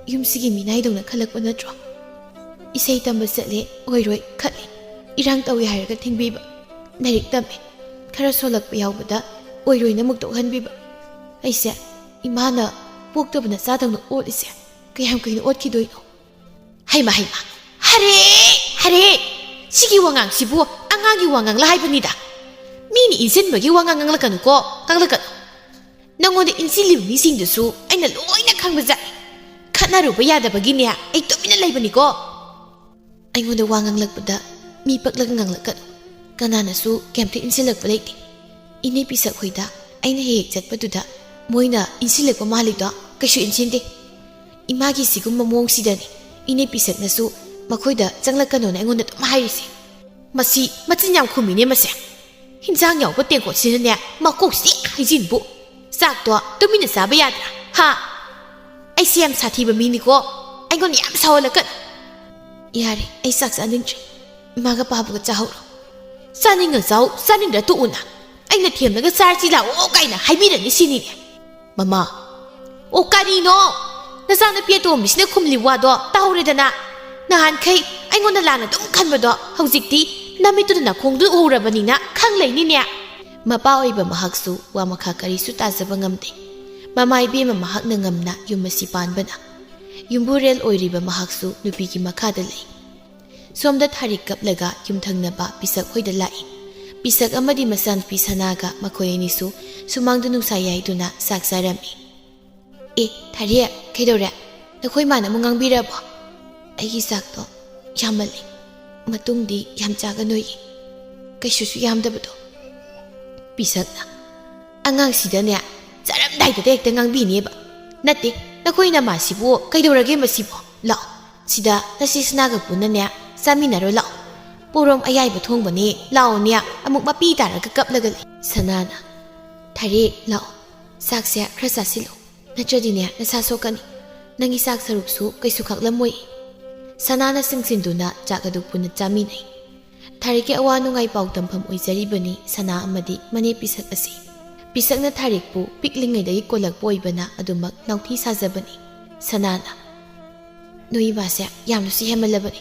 ꯌꯨꯝꯁꯤꯒꯤ ꯃꯤꯅꯥꯏꯗꯧꯅ ꯈꯜꯂꯛꯄ ꯅꯠꯇ꯭ꯔꯣ? ꯏꯁꯩ ꯇꯝꯕ ꯆꯠꯂꯦ, ꯑꯣꯏꯔꯣꯏ ꯈꯠꯂꯦ, ꯏꯔꯥꯡ ꯇꯧꯏ ꯍꯥꯏꯔꯒ ꯊꯤꯡꯕꯤꯕ, ꯂꯥꯏꯔꯤꯛ ꯇꯝꯃꯦ, ꯈꯔ ꯁꯣꯜꯂꯛꯄ ꯌꯥꯎꯕꯗ ꯑꯣꯏꯔꯣꯏꯅ ꯑꯃꯨꯛ ꯇꯣꯛꯍꯟꯕꯤꯕ꯫ ꯑꯩꯁꯦ ꯏꯃꯥꯅ ꯄꯣꯛꯇꯕ ꯅꯆꯥꯗꯧꯅ ꯑꯣꯠꯂꯤꯁꯦ ꯀꯌꯥꯝ ꯀꯨꯏꯅ ꯑꯣꯠꯈꯤꯗꯣꯏꯅꯣ?" "ꯍꯩꯃ, ꯍꯩꯃ, ꯍꯔꯦ, ꯍꯔꯦ, ꯁꯤꯒꯤ ꯋꯥꯉꯥꯡꯁꯤꯕꯨ ꯑꯉꯥꯡꯒꯤ ꯋꯥꯉꯥꯡꯂ ꯍꯥꯏꯕꯅꯤꯗ꯫ ꯃꯤꯅ ꯏꯟꯁꯤꯟꯕꯒꯤ ꯋꯥꯉꯥꯡ ꯉꯥꯡꯂꯛꯀꯅꯨꯀꯣ, ꯉꯥꯡꯂꯛꯀꯅꯨ꯫ ꯅꯪꯉꯣꯟꯗ ꯏꯟꯁꯤꯜꯂꯤꯕ ꯃꯤꯁꯤꯡꯗꯨꯁꯨ ꯑꯩꯅ ꯂꯣꯏꯅ ꯈꯪꯕꯖꯥꯠꯅꯤ꯫ ꯈꯠꯅꯔꯨꯕ ꯌꯥꯗꯕꯒꯤꯅꯦ ꯑꯩ ꯇꯨꯃꯤꯟꯅ ꯂꯩꯕꯅꯤꯀꯣ꯫" ꯑꯩꯉꯣꯟꯗ ꯋꯥ ꯉꯥꯡꯂꯛꯄꯗ ꯃꯤ ꯄꯛꯂꯒ ꯉꯥꯡꯂꯛꯀꯅꯨ꯫ ꯀꯅꯥꯅꯁꯨ ꯀꯩꯝꯇ ꯏꯟꯁꯤꯜꯂꯛꯄ ꯂꯩꯇꯦ꯫ ꯏꯅꯦ ꯄꯤꯁꯛ ꯍꯣꯏꯗ ꯑꯩꯅ ꯍꯦꯛ ꯍꯦꯛ ꯆꯠꯄꯗꯨꯗ ꯃꯣꯏꯅ ꯏꯟꯁꯤꯜꯂꯛꯄ ꯃꯥꯜꯂꯤꯗꯣ ꯀꯩꯁꯨ ꯏꯟꯁꯤꯟꯗꯦ꯫ ꯏꯃꯥꯒꯤ ꯁꯤꯒꯨꯝꯕ ꯃꯑꯣꯡꯁꯤꯗꯅꯤ ꯏꯅꯦ ꯄꯤꯁꯛꯅꯁꯨ ꯃꯈꯣꯏꯗ ꯆꯪꯂꯛꯀꯅꯣꯅ ꯑꯩꯉꯣꯟꯗ ꯑꯗꯨꯝ ꯍꯥꯏꯔꯤꯁꯦ꯫ ꯃꯁꯤ ꯃꯆꯤꯟ ꯌꯥꯝ ꯈꯨꯝꯃꯤꯅꯦ ꯃꯁꯦ꯫ ꯍꯤꯟꯖꯥꯡ ꯌꯥꯎꯕ ꯇꯦꯡꯀꯣꯠꯁꯤꯅꯅꯦ ꯃꯀꯣꯛꯁꯤ ꯍꯩꯖꯤꯟꯕꯨ꯫ ꯆꯥꯛꯇꯣ ꯇꯨꯃꯤꯟꯅ ꯆꯥꯕ ꯌꯥꯗ꯭ꯔꯥ? ꯍꯥ? ꯑꯩꯁꯦ ꯌꯥꯝ ꯁꯥꯊꯤꯕ ꯃꯤꯅꯤꯀꯣ꯫ ꯑꯩꯉꯣꯟꯗ ꯌꯥꯝ ꯁꯥꯎꯍꯜꯂꯛꯀꯅꯨ꯫ ꯌꯥꯔꯦ, ꯑꯩ ꯆꯥꯛ ꯆꯥꯅꯤꯡꯗ꯭ꯔꯦ꯫ ꯏꯃꯥꯒ ꯄꯥꯕꯒ ꯆꯥꯍꯧꯔꯣ꯫ ꯆꯥꯅꯤꯡꯉ ꯆꯥꯎ, ꯆꯥꯅꯤꯡꯗ꯭ꯔ ꯇꯣꯛꯎꯅ꯫ ꯑꯩꯅ ꯊꯦꯝꯂꯒ ꯆꯥꯔꯁꯤ ꯂꯥꯛꯑꯣ ꯀꯥꯏꯅ ꯍꯥꯏꯕꯤꯔꯅꯤ ꯁꯤꯅꯤꯅꯦ꯫ ꯃꯃꯥ꯫ ꯑꯣ ꯀꯔꯤꯅꯣ? ꯅꯆꯥꯅꯨꯄꯤ ꯑꯇꯣꯝꯕꯤꯁꯤꯅ ꯈꯨꯝꯂꯤ ꯋꯥꯗꯣ ꯇꯥꯍꯧꯔꯦꯗꯅ꯫ ꯅꯍꯥꯟꯈꯩ ꯑꯩꯉꯣꯟꯗ ꯂꯥꯟꯅ ꯑꯗꯨꯝ ꯈꯟꯕꯗꯣ ꯍꯧꯖꯤꯛꯇꯤ ꯅꯃꯤꯠꯇꯨꯗ ꯅꯈꯣꯡꯗꯨ ꯎꯔꯕꯅꯤꯅ ꯈꯪ ꯂꯩꯅꯤꯅꯦ꯫ ꯃꯄꯥ ꯑꯣꯏꯕ ꯃꯍꯥꯛꯁꯨ ꯋꯥ ꯃꯈꯥ ꯀꯔꯤꯁꯨ ꯇꯥꯖꯕ ꯉꯝꯗꯦ꯫ ꯃꯃꯥ ꯏꯕꯦꯝꯃ ꯃꯍꯥꯛꯅ ꯉꯝꯅ ꯌꯨꯝ ꯑꯁꯤ ꯄꯥꯟꯕꯅ꯫ ꯌꯨꯝꯕꯨꯔꯦꯜ ꯑꯣꯏꯔꯤꯕ ꯃꯍꯥꯛꯁꯨ ꯅꯨꯄꯤꯒꯤ ꯃꯈꯥꯗ ꯂꯩ꯫ ꯁꯣꯝꯗ ꯊꯥꯔꯤꯛ ꯀꯞꯂꯒ ꯌꯨꯝꯊꯪꯅꯕ ꯄꯤꯁꯛ ꯍꯣꯏꯗ ꯂꯥꯛꯏ꯫ ꯄꯤꯁꯛ ꯑꯃꯗꯤ ꯃꯆꯥꯅꯨꯄꯤ ꯁꯅꯥꯒ ꯃꯈꯣꯏ ꯑꯅꯤꯁꯨ ꯁꯨꯃꯥꯡꯗ ꯅꯨꯡꯁꯥ ꯌꯥꯏꯗꯨꯅ ꯆꯥꯛ ꯆꯥꯔꯝꯃꯤ꯫ "ꯑꯦ, ꯊꯥꯔꯤꯛ, ꯀꯩꯗꯧꯔꯦ? ꯅꯈꯣꯏ ꯃꯥꯅ ꯑꯃꯨꯛ ꯉꯥꯡꯕꯤꯔꯕꯣ? ꯑꯩꯒꯤ ꯆꯥꯛꯇꯣ ꯌꯥꯝꯃꯜꯂꯤ, ꯃꯇꯨꯡꯗꯤ ꯌꯥꯝ ꯆꯥꯒꯅꯨꯌꯦ, ꯀꯩꯁꯨꯁꯨ ꯌꯥꯝꯗꯕꯗꯣ꯫ ꯄꯤꯁꯛꯅ, ꯑꯉꯥꯡꯁꯤꯗꯅꯦ, ꯆꯥꯔꯝꯗꯥꯏꯗꯨꯗ ꯍꯦꯛꯇ ꯉꯥꯡꯕꯤꯅꯦꯕ꯫ ꯅꯠꯇꯦ, ꯅꯈꯣꯏ ꯅꯃꯥꯁꯤꯕꯨ ꯀꯩꯗꯧꯔꯒꯦ ꯃꯁꯤꯕꯣ? ꯂꯥꯛꯑꯣ, ꯁꯤꯗ ꯅꯆꯦ ꯁꯅꯥꯒ ꯄꯨꯟꯅꯅꯦ ꯆꯥꯃꯤꯟꯅꯔꯣ ꯂꯥꯛꯑꯣ꯫ ꯄꯣꯔꯣꯝ ꯑꯌꯥꯏꯕ ꯊꯣꯡꯕꯅꯦ, ꯂꯥꯛꯑꯣꯅꯦ꯫ ꯑꯃꯨꯛ ꯃꯄꯤ ꯇꯥꯔꯒ ꯀꯞꯂꯒ ꯂꯩ꯫ ꯁꯅꯥꯅ, ꯊꯥꯔꯤ, ꯂꯥꯛꯑꯣ, ꯆꯥꯛꯁꯦ ꯈꯔ ꯆꯥꯁꯤꯜꯂꯨ, ꯅꯠꯇ꯭ꯔꯗꯤꯅꯦ ꯅꯁꯥ ꯁꯣꯛꯀꯅꯤ꯫ ꯅꯪꯒꯤ ꯆꯥꯛ ꯁꯔꯨꯛꯁꯨ ꯀꯩꯁꯨ ꯈꯥꯛꯂꯝꯃꯣꯏ꯫ ꯁꯅꯥꯅ ꯆꯤꯡꯁꯤꯟꯗꯨꯅ ꯆꯥꯛ ꯑꯗꯨ ꯄꯨꯟꯅ ꯆꯥꯃꯤꯟꯅꯩ꯫ ꯊꯥꯔꯤꯛꯀꯤ ꯑꯋꯥ ꯅꯨꯡꯉꯥꯏ ꯄꯥꯎ ꯇꯝꯐꯝ ꯑꯣꯏꯖꯔꯤꯕꯅꯤ ꯁꯅꯥ ꯑꯃꯗꯤ ꯃꯅꯦ ꯄꯤꯁꯛ ꯑꯁꯤ꯫ ꯄꯤꯁꯛꯅ ꯊꯥꯔꯤꯛꯄꯨ ꯄꯤꯛꯂꯤꯉꯩꯗꯒꯤ ꯀꯣꯜꯂꯛꯄ ꯑꯣꯏꯕꯅ ꯑꯗꯨꯃꯛ ꯅꯥꯎꯊꯤ ꯁꯥꯖꯕꯅꯤ꯫ ꯁꯅꯥꯅ, ꯅꯣꯏ ꯏꯕꯥꯁꯦ ꯌꯥꯝꯅꯁꯨ ꯍꯦꯟꯃꯜꯂꯕꯅꯤ,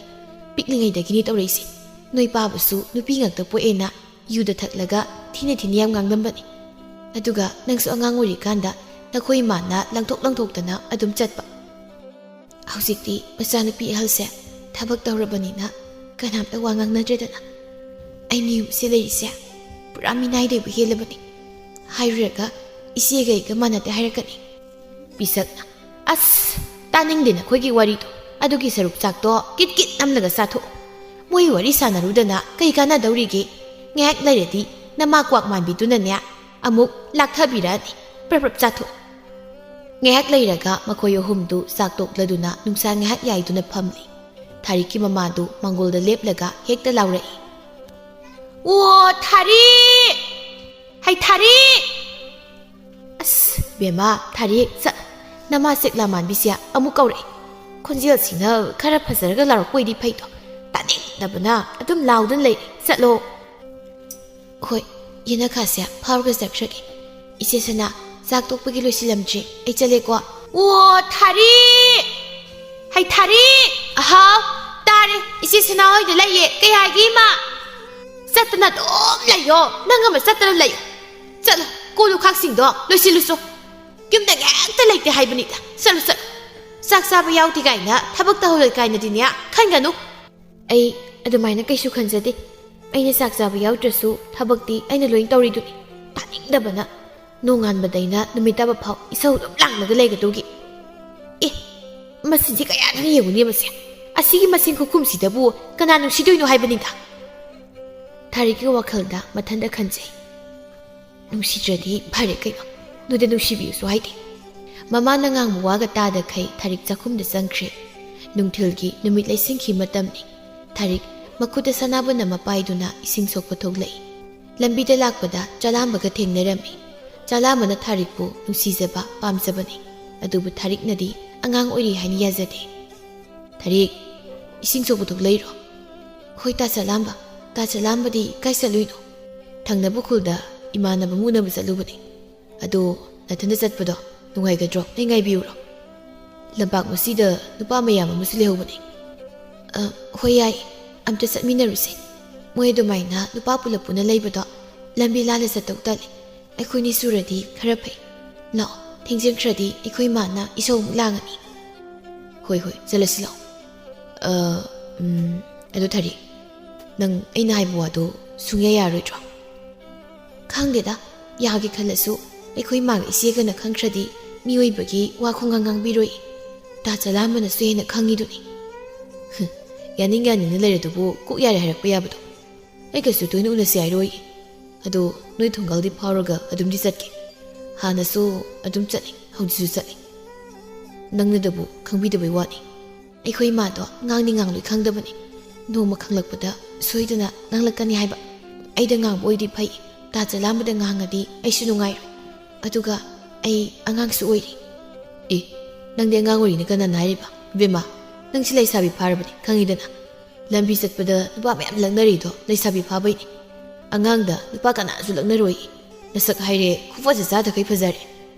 ꯄꯤꯛꯂꯤꯉꯩꯗꯒꯤꯅꯤ ꯇꯧꯔꯛꯏꯁꯦ꯫ ꯅꯣꯏ ꯄꯥꯕꯁꯨ ꯅꯨꯄꯤ ꯉꯥꯛꯇ ꯄꯣꯛꯑꯦꯅ ꯌꯨꯗ ꯊꯛꯂꯒ ꯊꯤꯅ ꯊꯤꯅ ꯌꯥꯝ ꯉꯥꯡꯂꯝꯕꯅꯤ꯫ ꯑꯗꯨꯒ ꯅꯪꯁꯨ ꯑꯉꯥꯡ ꯑꯣꯏꯔꯤꯀꯥꯟꯗ ꯅꯈꯣꯏ ꯏꯃꯥꯅ ꯂꯪꯊꯣꯛ ꯂꯪꯊꯣꯛꯇꯅ ꯑꯗꯨꯝ ꯆꯠꯄ꯫ ꯍꯧꯖꯤꯛꯇꯤ ꯃꯆꯥꯅꯨꯄꯤ ꯑꯍꯜꯁꯦ ꯊꯕꯛ ꯇꯧꯔꯕꯅꯤꯅ ꯀꯅꯥꯝꯇ ꯋꯥ ꯉꯥꯡꯅꯗ꯭ꯔꯦꯗꯅ꯫ ꯑꯩꯅ ꯌꯨꯝꯁꯦ ꯂꯩꯔꯤꯁꯦ ꯄꯨꯔꯥ ꯃꯤꯅꯥꯏꯗꯩꯕꯨ ꯍꯦꯜꯂꯕꯅꯤ꯫ ꯍꯥꯏꯔꯨꯔꯒ ꯏꯆꯦꯒ ꯑꯩꯒ ꯃꯥꯟꯅꯗꯦ ꯍꯥꯏꯔꯛꯀꯅꯤ꯫ ꯄꯤꯁꯛꯅ, ꯑꯁ, ꯇꯥꯅꯤꯡꯗꯦ ꯅꯈꯣꯏꯒꯤ ꯋꯥꯔꯤꯗꯣ꯫ ꯑꯗꯨꯒꯤ ꯁꯔꯨꯛ ꯆꯥꯛꯇꯣ ꯀꯤꯠ ꯀꯤꯠ ꯅꯝꯂꯒ ꯆꯥꯊꯣꯛꯑꯣ꯫ ꯃꯣꯏ ꯋꯥꯔꯤ ꯁꯥꯟꯅꯔꯨꯗꯅ ꯀꯩ ꯀꯥꯟꯅꯗꯧꯔꯤꯒꯦ? ꯉꯥꯏꯍꯥꯛ ꯂꯩꯔꯗꯤ ꯅꯃꯥ ꯀ꯭ꯋꯥꯛ ꯃꯥꯟꯕꯤꯗꯨꯅꯅꯦ ꯑꯃꯨꯛ ꯂꯥꯛꯊꯕꯤꯔꯛꯑꯅꯤ꯫ ꯄ꯭ꯔꯞ ꯄ꯭ꯔꯞ ꯆꯥꯊꯣꯛꯑꯣ꯫ ꯉꯥꯏꯍꯥꯛ ꯂꯩꯔꯒ ꯃꯈꯣꯏ ꯑꯍꯨꯝꯗꯨ ꯆꯥꯛ ꯇꯣꯛꯂꯗꯨꯅ ꯅꯨꯡꯁꯥ ꯉꯥꯏꯍꯥꯛ ꯌꯥꯏꯗꯨꯅ ꯐꯝꯂꯤ꯫ ꯊꯥꯔꯤꯛꯀꯤ ꯃꯃꯥꯗꯨ ꯃꯥꯡꯒꯣꯜꯗ ꯂꯦꯞꯂꯒ ꯍꯦꯛꯇ ꯂꯥꯎꯔꯛꯏ, "ꯑꯣ, ꯊꯥꯔꯤꯛ! ꯍꯩ, ꯊꯥꯔꯤꯛ!" ꯑꯁ, ꯕꯦꯝꯃ, ꯊꯥꯔꯤꯛ, ꯆꯠ-, ꯅꯃꯥ ꯆꯦꯛꯂꯥ ꯃꯥꯟꯕꯤꯁꯦ ꯑꯃꯨꯛ ꯀꯧꯔꯛꯏ꯫ ꯈꯣꯟꯖꯦꯜꯁꯤꯅ ꯈꯔ ꯐꯖꯔꯒ ꯂꯥꯎꯔꯛꯄ ꯑꯣꯏꯗꯤ ꯐꯩꯗꯣ, ꯇꯥꯅꯤꯡꯗꯕꯅ ꯑꯗꯨꯝ ꯂꯥꯎꯗꯨꯅ ꯂꯩꯔꯦ꯫ ꯆꯠꯂꯣ꯫ ꯍꯣꯏ, ꯌꯦꯅꯈꯥꯁꯦ ꯐꯥꯎꯔꯒ ꯆꯠꯈ꯭ꯔꯒꯦ꯫ ꯏꯆꯦ ꯁꯅꯥ, ꯆꯥꯛ ꯇꯣꯛꯄꯒꯤ ꯂꯣꯏꯁꯤꯜꯂꯝꯗ꯭ꯔꯤ, ꯑꯩ ꯆꯠꯂꯦꯀꯣ꯫ ꯑꯣ, ꯊꯥꯔꯤ! ꯍꯩ, ꯊꯥꯔꯤ! ꯑꯍꯥꯎ, ꯇꯥꯔꯦ, ꯏꯆꯦ ꯁꯅꯥ ꯍꯣꯏꯗ ꯂꯩꯌꯦ꯫ ꯀꯩ ꯍꯥꯏꯒꯦ, ꯏꯃꯥ? ꯆꯠꯇꯅ ꯑꯗꯨꯝ ꯂꯩꯌꯣ, ꯅꯪ ꯑꯃ ꯆꯠꯇꯅ ꯂꯩꯌꯣ꯫ ꯆꯠꯂꯣ, ꯀꯣꯜ ꯂꯨꯈꯥꯛꯁꯤꯡꯗꯣ ꯂꯣꯏꯁꯤꯜꯂꯨꯆꯣ꯫ ꯌꯨꯝꯗ ꯉꯦꯛꯇ ꯂꯩꯇꯦ ꯍꯥꯏꯕꯅꯤꯗ꯫ ꯆꯠꯂꯨ, ꯆꯠꯂꯨ꯫ ꯆꯥꯛ ꯆꯥꯕ ꯌꯥꯎꯗꯦ ꯀꯥꯏꯅ ꯊꯕꯛ ꯇꯧꯍꯜꯂꯣꯏ ꯀꯥꯏꯅꯗꯤꯅꯦ ꯈꯟꯒꯅꯨ꯫ ꯑꯩ ꯑꯗꯨꯃꯥꯏꯅ ꯀꯩꯁꯨ ꯈꯟꯖꯗꯦ꯫ ꯑꯩꯅ ꯆꯥꯛ ꯆꯥꯕ ꯌꯥꯎꯗ꯭ꯔꯁꯨ ꯊꯕꯛꯇꯤ ꯑꯩꯅ ꯂꯣꯏ ꯇꯧꯔꯤꯗꯨꯅꯤ꯫ ꯇꯥꯅꯤꯡꯗꯕꯅ꯫ ꯅꯣꯡꯉꯥꯟꯕꯗꯩꯅ ꯅꯨꯃꯤꯠ ꯇꯥꯕ ꯐꯥꯎ ꯏꯁꯧ ꯑꯗꯨꯝ ꯂꯥꯡꯂꯒ ꯂꯩꯒꯗꯧꯒꯤ꯫ ꯑꯦ, ꯃꯁꯤꯗꯤ ꯀꯌꯥꯗꯅ ꯌꯦꯡꯉꯨꯅꯦ ꯃꯁꯦ? ꯑꯁꯤꯒꯤ ꯃꯁꯤꯡ ꯈꯨꯈꯨꯝꯁꯤꯗꯕꯨ ꯀꯅꯥ ꯅꯨꯡꯁꯤꯗꯣꯏꯅꯣ ꯍꯥꯏꯕꯅꯤꯗ꯫ ꯊꯥꯔꯤꯛꯀꯤ ꯋꯥꯈꯜꯗ ꯃꯊꯟꯇ ꯈꯟꯖꯩ꯫ "ꯅꯨꯡꯁꯤꯗ꯭ꯔꯗꯤ ꯐꯔꯦ ꯀꯩꯅꯣ, ꯅꯣꯏꯗ ꯅꯨꯡꯁꯤꯕꯤꯌꯨꯁꯨ ꯍꯥꯏꯗꯦ"꯫ ꯃꯃꯥꯅ ꯉꯥꯡꯕ ꯋꯥꯒ ꯇꯥꯗꯈꯩ ꯊꯥꯔꯤꯛ ꯆꯥꯛꯈꯨꯝꯗ ꯆꯪꯈ꯭ꯔꯦ꯫ ꯅꯨꯡꯊꯤꯜꯒꯤ ꯅꯨꯃꯤꯠ ꯂꯩꯁꯤꯡꯈꯤ ꯃꯇꯝꯅꯤ꯫ ꯊꯥꯔꯤꯛ ꯃꯈꯨꯠꯇ ꯁꯅꯥꯕꯨꯟ ꯑꯃ ꯄꯥꯏꯗꯨꯅ ꯏꯁꯤꯡ ꯁꯣꯛꯄ ꯊꯣꯛꯂꯛꯏ꯫ ꯂꯝꯕꯤꯗ ꯂꯥꯛꯄꯗ ꯆꯥꯂꯥꯝꯕꯒ ꯊꯦꯡꯅꯔꯝꯃꯤ꯫ ꯆꯥꯂꯥꯝꯕꯅ ꯊꯥꯔꯤꯛꯄꯨ ꯅꯨꯡꯁꯤꯖꯕ, ꯄꯥꯝꯖꯕꯅꯤ꯫ ꯑꯗꯨꯕꯨ ꯊꯥꯔꯤꯛꯅꯗꯤ ꯑꯉꯥꯡ ꯑꯣꯏꯔꯤ ꯍꯥꯏꯅ ꯌꯥꯖꯗꯦ꯫ "ꯊꯥꯔꯤꯛ, ꯏꯁꯤꯡ ꯁꯣꯛꯄ ꯊꯣꯛꯂꯛꯏꯔꯣ?" "ꯍꯣꯏ, ꯇꯥ ꯆꯥꯂꯥꯝꯕ꯫ ꯇꯥ ꯆꯥꯂꯥꯝꯕꯗꯤ ꯀꯥꯏ ꯆꯠꯂꯨꯏꯅꯣ?" "ꯊꯪꯅꯕ ꯈꯨꯜꯗ ꯏꯃꯥꯟꯅꯕ ꯑꯃ ꯎꯅꯕ ꯆꯠꯂꯨꯕꯅꯤ꯫ ꯑꯗꯣ ꯅꯊꯟꯗ ꯆꯠꯄꯗꯣ ꯅꯨꯡꯉꯥꯏꯒꯗ꯭ꯔꯣ? ꯑꯩ ꯉꯥꯏꯕꯤꯌꯨꯔꯣ? ꯂꯝꯄꯥꯛ ꯃꯁꯤꯗ ꯅꯨꯄꯥ ꯃꯌꯥꯝ ꯑꯃꯁꯨ ꯂꯩꯍꯧꯕꯅꯤ꯫" "ꯑ, ꯍꯣꯏ, ꯌꯥꯏ꯫ ꯑꯝꯇ ꯆꯠꯃꯤꯟꯅꯔꯨꯁꯦ꯫ ꯃꯣꯏ ꯑꯗꯨꯃꯥꯏꯅ ꯅꯨꯄꯥ ꯄꯨꯂꯞ ꯄꯨꯟꯅ ꯂꯩꯕꯗꯣ ꯂꯝꯕꯤ ꯂꯥꯜꯂ ꯆꯠꯇꯧ ꯇꯜꯂꯤ꯫ ꯑꯩꯈꯣꯏꯅꯤ ꯁꯨꯔꯗꯤ ꯈꯔ ꯐꯩ꯫ ꯂꯥꯛꯑꯣ, ꯊꯦꯡꯖꯤꯟꯈ꯭ꯔꯗꯤ ꯑꯩꯈꯣꯏ ꯃꯥꯅ ꯏꯁꯧ ꯑꯃꯨꯛ ꯂꯥꯡꯉꯅꯤ꯫" "ꯍꯣꯏ, ꯍꯣꯏ, ꯆꯠꯂꯁꯤ ꯂꯥꯛꯑꯣ꯫ ꯑ, ꯎꯝ, ꯑꯗꯣ ꯊꯥꯔꯤꯛ, ꯅꯪ ꯑꯩꯅ ꯍꯥꯏꯕ ꯋꯥꯗꯣ ꯁꯨꯡꯌꯥ ꯌꯥꯔꯣꯏꯗ꯭ꯔꯣ?" "ꯈꯪꯗꯦꯗ, ꯌꯥꯒꯦ ꯈꯜꯂꯁꯨ ꯑꯩꯈꯣꯏ ꯃꯥꯒ ꯏꯆꯦꯒꯅ ꯈꯪꯈ꯭ꯔꯗꯤ ꯃꯤꯑꯣꯏꯕꯒꯤ ꯋꯥ ꯈꯣꯡꯒꯥꯡ ꯉꯥꯡꯕꯤꯔꯣꯏ꯫ ꯇꯥ ꯆꯂꯥꯝꯕꯅꯁꯨ ꯍꯦꯟꯅ ꯈꯪꯉꯤꯗꯨꯅꯤ꯫" "ꯍꯨꯝ, ꯌꯥꯅꯤꯡ ꯌꯥꯅꯤꯡꯅ ꯂꯩꯔꯗꯨꯕꯨ ꯀꯣꯛ ꯌꯥꯔꯦ ꯍꯥꯏꯔꯛꯄ ꯌꯥꯕꯗꯣ꯫ ꯑꯩꯒꯁꯨ ꯇꯣꯏꯅ ꯎꯅꯁꯤ ꯍꯥꯏꯔꯣꯏ꯫ ꯑꯗꯣ ꯅꯣꯏ ꯊꯣꯡꯒꯜꯗꯤ ꯐꯥꯎꯔꯒ ꯑꯗꯨꯝꯗꯤ ꯆꯠꯀꯦ꯫ ꯍꯥꯟꯅꯁꯨ ꯑꯗꯨꯝ ꯆꯠꯂꯤ, ꯍꯧꯖꯤꯛꯁꯨ ꯆꯠꯂꯤ꯫ ꯅꯪꯅꯗꯕꯨ ꯈꯪꯕꯤꯗꯕꯩ ꯋꯥꯅꯤ꯫ ꯑꯩꯈꯣꯏ ꯏꯃꯥꯗꯣ ꯉꯥꯡꯗꯤ ꯉꯥꯡꯂꯣꯏ ꯈꯪꯗꯕꯅꯤ꯫ ꯅꯣꯡꯃ ꯈꯪꯂꯛꯄꯗ ꯁꯣꯏꯗꯅ ꯉꯥꯡꯂꯛꯀꯅꯤ ꯍꯥꯏꯕ꯫ ꯑꯩꯗ ꯉꯥꯡꯕ ꯑꯣꯏꯗꯤ ꯐꯩ, ꯇꯥ ꯆꯂꯥꯝꯕꯗ ꯉꯥꯡꯉꯗꯤ ꯑꯩꯁꯨ ꯅꯨꯡꯉꯥꯏꯔꯣꯏ꯫ ꯑꯗꯨꯒ ꯑꯩ ꯑꯉꯥꯡꯁꯨ ꯑꯣꯏꯔꯤ꯫" "ꯑꯦ, ꯅꯪꯗꯤ ꯑꯉꯥꯡ ꯑꯣꯏꯔꯤꯅ ꯀꯅꯥꯅ ꯍꯥꯏꯔꯤꯕ? ꯏꯕꯦꯝꯃ, ꯅꯪꯁꯤ ꯂꯩꯁꯥꯕꯤ ꯐꯥꯔꯕꯅꯤ, ꯈꯪꯉꯤꯗꯅ꯫ ꯂꯝꯕꯤ ꯆꯠꯄꯗ ꯅꯨꯄꯥ ꯃꯌꯥꯝ ꯂꯛꯅꯔꯤꯗꯣ ꯂꯩꯁꯥꯕꯤ ꯐꯥꯕꯩꯅꯤ꯫ ꯑꯉꯥꯡꯗ ꯅꯨꯄꯥ ꯀꯅꯥꯁꯨ ꯂꯛꯅꯔꯣꯏ꯫ ꯅꯁꯛ ꯍꯥꯏꯔꯦ, ꯈꯨꯐꯖ ꯆꯥꯗꯈꯩ ꯐꯖꯔꯦ꯫"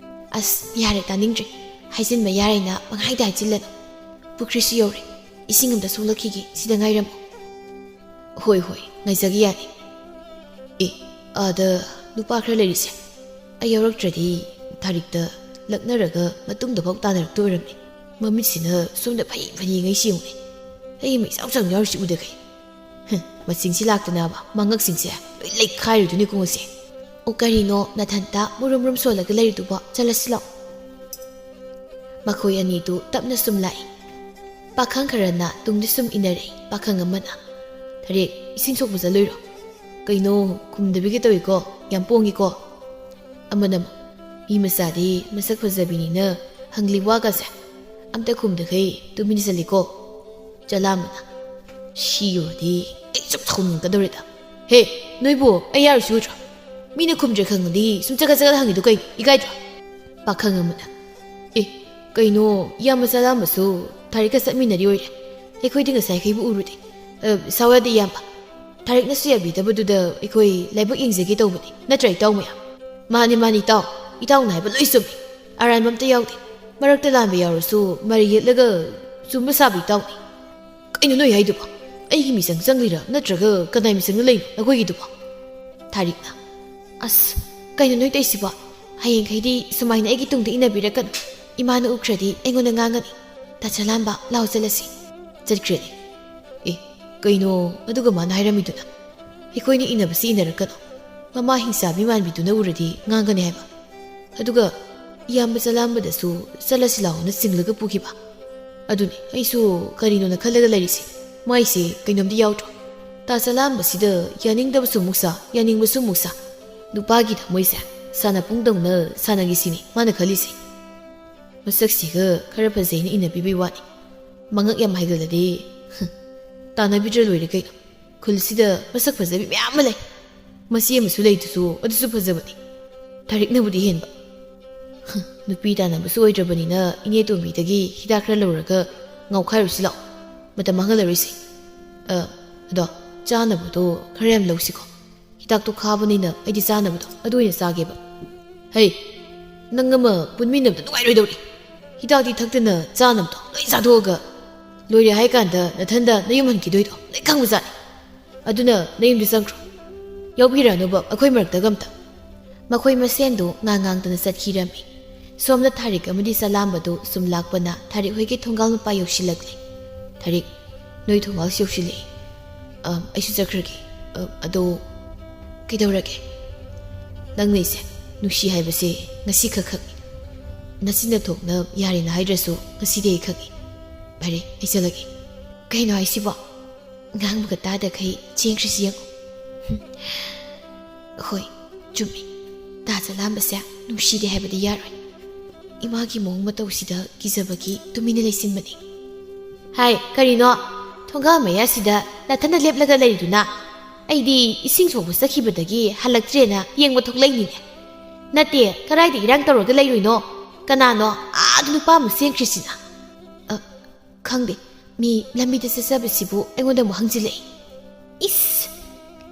"ꯑꯁ, ꯌꯥꯔꯦ, ꯇꯥꯅꯤꯡꯗ꯭ꯔꯦ꯫ ꯍꯥꯏꯖꯤꯟꯕ ꯌꯥꯔꯦꯅ ꯄꯪꯍꯥꯏꯗ ꯍꯥꯏꯖꯤꯜꯂꯅꯨ꯫ ꯄꯨꯈ꯭ꯔꯤꯁꯨ ꯌꯧꯔꯦ꯫ ꯏꯁꯤꯡ ꯑꯝꯇ ꯁꯣꯛꯂꯛꯈꯤꯒꯦ, ꯁꯤꯗ ꯉꯥꯏꯔꯝꯃꯨ꯫" "ꯍꯣꯏ, ꯍꯣꯏ, ꯉꯥꯏꯖꯒꯦ, ꯌꯥꯅꯤ꯫" "ꯑꯦ, ꯑꯥꯗ ꯅꯨꯄꯥ ꯈꯔ ꯂꯩꯔꯤꯁꯦ, ꯑꯩ ꯌꯥꯎꯔꯛꯇ꯭ꯔꯗꯤ ꯊꯥꯔꯤꯛꯇ ꯂꯛꯅꯔꯒ ꯃꯇꯨꯡꯗꯐꯥꯎ ꯇꯥꯅꯔꯛꯇꯣꯏ ꯑꯣꯏꯔꯝꯅꯤ꯫ ꯃꯃꯤꯠꯁꯤꯅ ꯁꯣꯝꯗ ꯐꯩ ꯐꯩ ꯌꯦꯡꯉꯩꯁꯤ ꯌꯦꯡꯉꯨꯅꯦ꯫ ꯑꯩ ꯃꯩꯆꯥꯎ ꯆꯥꯎ ꯌꯥꯎꯔꯤꯁꯤ ꯎꯗꯈꯩ꯫ ꯍꯝ, ꯃꯁꯤꯡꯁꯤ ꯂꯥꯛꯇꯅꯕ ꯃꯉꯛꯁꯤꯡꯁꯦ ꯂꯣꯏ ꯂꯩꯈꯥꯏꯔꯨꯗꯣꯏꯅꯤꯀꯣ ꯉꯁꯤ꯫ ꯑꯣ, ꯀꯔꯤꯅꯣ ꯅꯊꯟꯇ ꯃꯨꯔꯨꯝ ꯃꯨꯔꯨꯝ ꯁꯣꯜꯂꯒ ꯂꯩꯔꯤꯗꯨꯕꯣ? ꯆꯠꯂꯁꯤ ꯂꯥꯛꯑꯣ꯫" ꯃꯈꯣꯏ ꯑꯅꯤꯗꯨ ꯇꯞꯅ ꯁꯨꯝ ꯂꯥꯛꯏ꯫ ꯄꯥꯈꯪ ꯈꯔꯅ ꯇꯨꯡꯗ ꯁꯨꯝ ꯏꯟꯅꯔꯛꯏ꯫ ꯄꯥꯈꯪ ꯑꯃꯅ, "ꯊꯔꯦꯛ, ꯏꯁꯤꯡ ꯁꯣꯛꯄ ꯆꯠꯂꯨꯏꯔꯣ? ꯀꯩꯅꯣ, ꯈꯨꯝꯗꯕꯤꯒ ꯇꯧꯏꯀꯣ, ꯌꯥꯝ ꯄꯣꯡꯉꯤꯀꯣ"꯫ ꯑꯃꯅ ꯑꯃꯨꯛ, "ꯃꯤ ꯃꯆꯥꯗꯤ ꯃꯁꯛ ꯐꯖꯕꯤꯅꯤꯅ ꯍꯪꯂꯤ ꯋꯥꯒꯁꯦ ꯑꯝꯇ ꯈꯨꯝꯗꯈꯩ ꯇꯨꯃꯤꯟꯅ ꯆꯠꯂꯤꯀꯣ"꯫ ꯆꯂꯥꯝꯕꯅ, "ꯁꯤ ꯌꯧꯔꯗꯤ ꯑꯩ ꯆꯨꯞ ꯊꯣꯡꯉꯛꯀꯗꯧꯔꯦꯗ꯫ ꯍꯦ, ꯅꯣꯏꯕꯨ ꯑꯩ ꯌꯥꯔꯨꯁꯤ ꯎꯗ꯭ꯔꯣ? ꯃꯤꯅ ꯈꯨꯝꯗ꯭ꯔꯦ ꯈꯪꯉꯗꯤ ꯁꯨꯝ ꯆꯒꯠ ꯆꯒꯠ ꯍꯪꯉꯤꯗꯣ ꯀꯩꯅꯣ? ꯏꯀꯥꯏꯗ꯭ꯔꯣ?" ꯄꯥꯈꯪ ꯑꯃꯅ, "ꯑꯦ, ꯀꯩꯅꯣ, ꯏꯌꯥꯝꯕ ꯆꯂꯥꯝꯕꯁꯨ ꯊꯥꯔꯤꯛꯀ ꯆꯠꯃꯤꯟꯅꯔꯤ ꯑꯣꯏꯔꯦ꯫ ꯑꯩꯈꯣꯏꯗꯤ ꯉꯁꯥꯏꯈꯩꯕꯨ ꯎꯔꯨꯗꯦ꯫ ꯑ, ꯁꯥꯎ ꯌꯥꯗꯦ ꯏꯌꯥꯝꯕ꯫ ꯊꯥꯔꯤꯛꯅꯁꯨ ꯌꯥꯕꯤꯗꯕꯗꯨꯗ ꯑꯩꯈꯣꯏ ꯂꯥꯏꯕꯛ ꯌꯦꯡꯖꯒꯦ ꯇꯧꯕꯅꯤ꯫ ꯅꯠꯇ꯭ꯔꯥ, ꯏꯇꯥꯎ ꯃꯌꯥꯝ?" "ꯃꯥꯅꯤ, ꯃꯥꯅꯤ, ꯏꯇꯥꯎ꯫ ꯏꯇꯥꯎꯅ ꯍꯥꯏꯕ ꯂꯣꯏ ꯆꯨꯝꯃꯤ꯫ ꯑꯔꯥꯟꯕ ꯑꯝꯇ ꯌꯥꯎꯗꯦ꯫ ꯃꯔꯛꯇ ꯂꯥꯟꯕ ꯌꯥꯎꯔꯁꯨ ꯃꯔꯩ ꯌꯦꯠꯂꯒ ꯆꯨꯝꯕ ꯁꯥꯕ ꯏꯇꯥꯎꯅꯤ"꯫ "ꯀꯩꯅꯣ ꯅꯣꯏ ꯍꯥꯏꯗꯨꯕꯣ? ꯑꯩꯒꯤ ꯃꯤꯆꯪ ꯆꯪꯂꯤꯔꯥ, ꯅꯠꯇ꯭ꯔꯒ ꯀꯅꯥꯏ ꯃꯤꯆꯪꯗ ꯂꯩꯅꯣ ꯅꯈꯣꯏꯒꯤꯗꯨꯕꯣ?" ꯊꯥꯔꯤꯛꯅ, "ꯑꯁ, ꯀꯩꯅꯣ ꯅꯣꯏ ꯇꯧꯏꯁꯤꯕꯣ? ꯍꯌꯦꯡꯈꯩꯗꯤ ꯁꯨꯃꯥꯏꯅ ꯑꯩꯒꯤ ꯇꯨꯡꯗ ꯏꯟꯅꯕꯤꯔꯛꯀꯅꯨ꯫ ꯏꯃꯥꯅ ꯎꯈ꯭ꯔꯗꯤ ꯑꯩꯉꯣꯟꯗ ꯉꯥꯡꯒꯅꯤ꯫ ꯇꯥ ꯆꯂꯥꯝꯕ, ꯂꯥꯎ ꯆꯠꯂꯁꯤ"꯫ ꯆꯠꯈ꯭ꯔꯦꯅꯦ꯫ ꯑꯦ, ꯀꯩꯅꯣ ꯑꯗꯨꯒ ꯃꯥꯅ ꯍꯥꯏꯔꯝꯃꯤꯗꯨꯅ? "ꯑꯩꯈꯣꯏꯅ ꯏꯟꯅꯕꯁꯤ ꯏꯟꯅꯔꯛꯀꯅꯨ꯫ ꯃꯃꯥ ꯍꯤꯡꯆꯥꯕꯤ ꯃꯥꯟꯕꯤꯗꯨꯅ ꯎꯔꯗꯤ ꯉꯥꯡꯒꯅꯤ ꯍꯥꯏꯕ꯫ ꯑꯗꯨꯒ ꯏꯌꯥꯝꯕ ꯆꯂꯥꯝꯕꯗꯁꯨ ꯆꯠꯂꯁꯤ ꯂꯥꯎꯅ ꯆꯤꯡꯂꯒ ꯄꯨꯈꯤꯕ꯫ ꯑꯗꯨꯅꯤ ꯑꯩꯁꯨ ꯀꯔꯤꯅꯣꯅ ꯈꯜꯂꯒ ꯂꯩꯔꯤꯁꯦ꯫ ꯃꯥꯏꯁꯦ ꯀꯩꯅꯣꯝꯗꯤ ꯌꯥꯎꯗ꯭ꯔꯣ? ꯇꯥ ꯆꯂꯥꯝꯕꯁꯤꯗ ꯌꯥꯅꯤꯡꯗꯕꯁꯨ ꯑꯃꯨꯛ ꯁꯥ, ꯌꯥꯅꯤꯡꯕꯁꯨ ꯑꯃꯨꯛ ꯁꯥ꯫ ꯅꯨꯄꯥꯒꯤ ꯊꯃꯣꯏꯁꯦ ꯁꯥꯟꯅꯄꯨꯡꯗꯧꯅ ꯁꯥꯟꯅꯒꯦ ꯁꯤꯅꯤ ꯃꯥꯅ ꯈꯜꯂꯤꯁꯦ꯫ ꯃꯁꯛꯁꯤꯒ ꯈꯔ ꯐꯖꯩꯅ ꯏꯟꯅꯕꯤꯕꯩ ꯋꯥꯅꯤ꯫ ꯃꯉꯛ ꯌꯥꯝ ꯍꯥꯏꯒꯠꯂꯗꯤ, ꯇꯥꯟꯅꯕꯤꯗ꯭ꯔ ꯂꯣꯏꯔꯦ ꯀꯩꯅꯣ꯫ ꯈꯨꯜꯁꯤꯗ ꯃꯁꯛ ꯐꯖꯕꯤ ꯃꯌꯥꯝ ꯑꯃ ꯂꯩ꯫ ꯃꯆꯦ ꯑꯃꯁꯨ ꯂꯩꯗꯨꯁꯨ, ꯑꯗꯨꯁꯨ ꯐꯖꯕꯅꯤ꯫ ꯊꯥꯔꯤꯛꯅꯕꯨꯗꯤ ꯍꯦꯟꯕ꯫ ꯅꯨꯄꯤ ꯇꯥꯟꯅꯕꯁꯨ ꯑꯣꯏꯗ꯭ꯔꯕꯅꯤꯅ ꯏꯅꯦ ꯇꯣꯝꯕꯤꯗꯒꯤ ꯍꯤꯗꯥꯛ ꯈꯔ ꯂꯧꯔꯒ ꯉꯥꯎꯈꯥꯏꯔꯨꯁꯤ ꯂꯥꯛꯑꯣ꯫ ꯃꯇꯝ ꯃꯥꯡꯍꯜꯂꯔꯣꯏꯁꯤ꯫ ꯑ, ꯑꯗꯣ ꯆꯥꯅꯕꯗꯣ ꯈꯔ ꯌꯥꯝ ꯂꯧꯁꯤꯀꯣ꯫ ꯍꯤꯗꯥꯛꯇꯣ ꯈꯥꯕꯅꯤꯅ ꯑꯩꯗꯤ ꯆꯥꯅꯕꯗꯣ ꯑꯗꯨ ꯑꯣꯏꯅ ꯆꯥꯒꯦꯕ꯫ ꯍꯩ, ꯅꯪ ꯑꯃ ꯄꯨꯟꯃꯤꯟꯅꯕꯗ ꯅꯨꯡꯉꯥꯏꯔꯣꯏꯗꯧꯔꯤ꯫ ꯍꯤꯗꯥꯛꯇꯤ ꯊꯛꯇꯅ ꯆꯥꯅꯕꯗꯣ ꯂꯣꯏ ꯆꯥꯊꯣꯛꯑꯒ ꯂꯣꯏꯔꯦ ꯍꯥꯏ ꯀꯥꯟꯗ ꯅꯊꯟꯗ ꯅꯌꯨꯝ ꯍꯟꯈꯤꯗꯣꯏꯗꯣ ꯂꯣꯏ ꯈꯪꯕꯖꯥꯠꯅꯤ꯫ ꯑꯗꯨꯅ ꯅꯌꯨꯝꯗ ꯆꯪꯈ꯭ꯔꯣ꯫ ꯌꯥꯎꯕꯤꯔꯛꯑꯅꯨꯕ ꯑꯩꯈꯣꯏ ꯃꯔꯛꯇꯒ ꯑꯝꯇ꯫ ꯃꯈꯣꯏ ꯃꯁꯦꯟꯗꯨ ꯉꯥꯡ ꯉꯥꯡꯗꯅ ꯆꯠꯈꯤꯔꯝꯃꯤ꯫ ꯁꯣꯝꯗ ꯊꯥꯔꯤꯛ ꯑꯃꯗꯤ ꯆꯂꯥꯝꯕꯗꯨ ꯁꯨꯝ ꯂꯥꯛꯄꯅ ꯊꯥꯔꯤꯛ ꯍꯣꯏꯒꯤ ꯊꯣꯡꯒꯥꯜ ꯃꯄꯥ ꯌꯧꯁꯤꯜꯂꯛꯂꯦ꯫ "ꯊꯥꯔꯤꯛ, ꯅꯣꯏ ꯊꯣꯡꯒꯥꯜꯁꯤ ꯌꯧꯁꯤꯜꯂꯛꯑꯦ꯫ ꯑ, ꯑꯩꯁꯨ ꯆꯠꯈ꯭ꯔꯒꯦ꯫ ꯑ, ꯑꯗꯣ ꯀꯩꯗꯧꯔꯒꯦ? ꯅꯪꯅ ꯑꯩꯁꯦ ꯅꯨꯡꯁꯤ ꯍꯥꯏꯕꯁꯦ ꯉꯁꯤ ꯈꯛ ꯈꯛꯅꯤ"꯫ ꯅꯆꯤꯟ ꯅꯊꯣꯛꯅ ꯌꯥꯔꯦꯅ ꯍꯥꯏꯗ꯭ꯔꯁꯨ ꯉꯁꯤꯗꯤ ꯑꯩ ꯈꯪꯉꯤ꯫ ꯐꯔꯦ, ꯑꯩ ꯆꯠꯂꯒꯦ꯫ ꯀꯩꯅꯣ ꯍꯥꯏꯁꯤꯕꯣ? ꯉꯥꯡꯕꯒ ꯇꯥꯗꯈꯩ ꯆꯦꯟꯈ꯭ꯔꯤꯁꯤ ꯌꯦꯡꯉꯨ꯫ ꯍꯣꯏ, ꯆꯨꯝꯃꯤ꯫ ꯇꯥ ꯆꯠꯂꯝꯕꯁꯦ ꯅꯨꯡꯁꯤꯗꯦ ꯍꯥꯏꯕꯗꯤ ꯌꯥꯔꯣꯏ꯫ ꯏꯃꯥꯒꯤ ꯃꯑꯣꯡ ꯃꯇꯧꯁꯤꯗ ꯀꯤꯖꯕꯒꯤ ꯇꯨꯃꯤꯟꯅ ꯂꯩꯁꯤꯟꯕꯅꯤ꯫ ꯍꯥꯏ, ꯀꯔꯤꯅꯣ? ꯊꯣꯡꯒꯥꯜ ꯃꯌꯥꯁꯤꯗ ꯅꯊꯟꯗ ꯂꯦꯞꯂꯒ ꯂꯩꯔꯤꯗꯨꯅ? ꯑꯩꯗꯤ ꯏꯁꯤꯡ ꯁꯣꯛꯄ ꯆꯠꯈꯤꯕꯗꯒꯤ ꯍꯜꯂꯛꯇ꯭ꯔꯦꯅ ꯌꯦꯡꯕ ꯊꯣꯛꯂꯛꯏꯅꯤꯅꯦ꯫ ꯅꯠꯇꯦ, ꯀꯗꯥꯏꯗ ꯏꯔꯥꯡ ꯇꯧꯔꯒ ꯂꯩꯔꯨꯏꯅꯣ? ꯀꯅꯥꯅꯣ ꯑꯥꯗ ꯅꯨꯄꯥ ꯑꯃ ꯆꯦꯟꯈ꯭ꯔꯤꯁꯤꯅ? ꯑ, ꯈꯪꯗꯦ, ꯃꯤ ꯂꯝꯕꯤꯗ ꯆꯠꯆꯕꯁꯤꯕꯨ ꯑꯩꯉꯣꯟꯗ ꯑꯃꯨꯛ ꯍꯪꯖꯤꯜꯂꯛꯏ꯫ ꯏꯁ,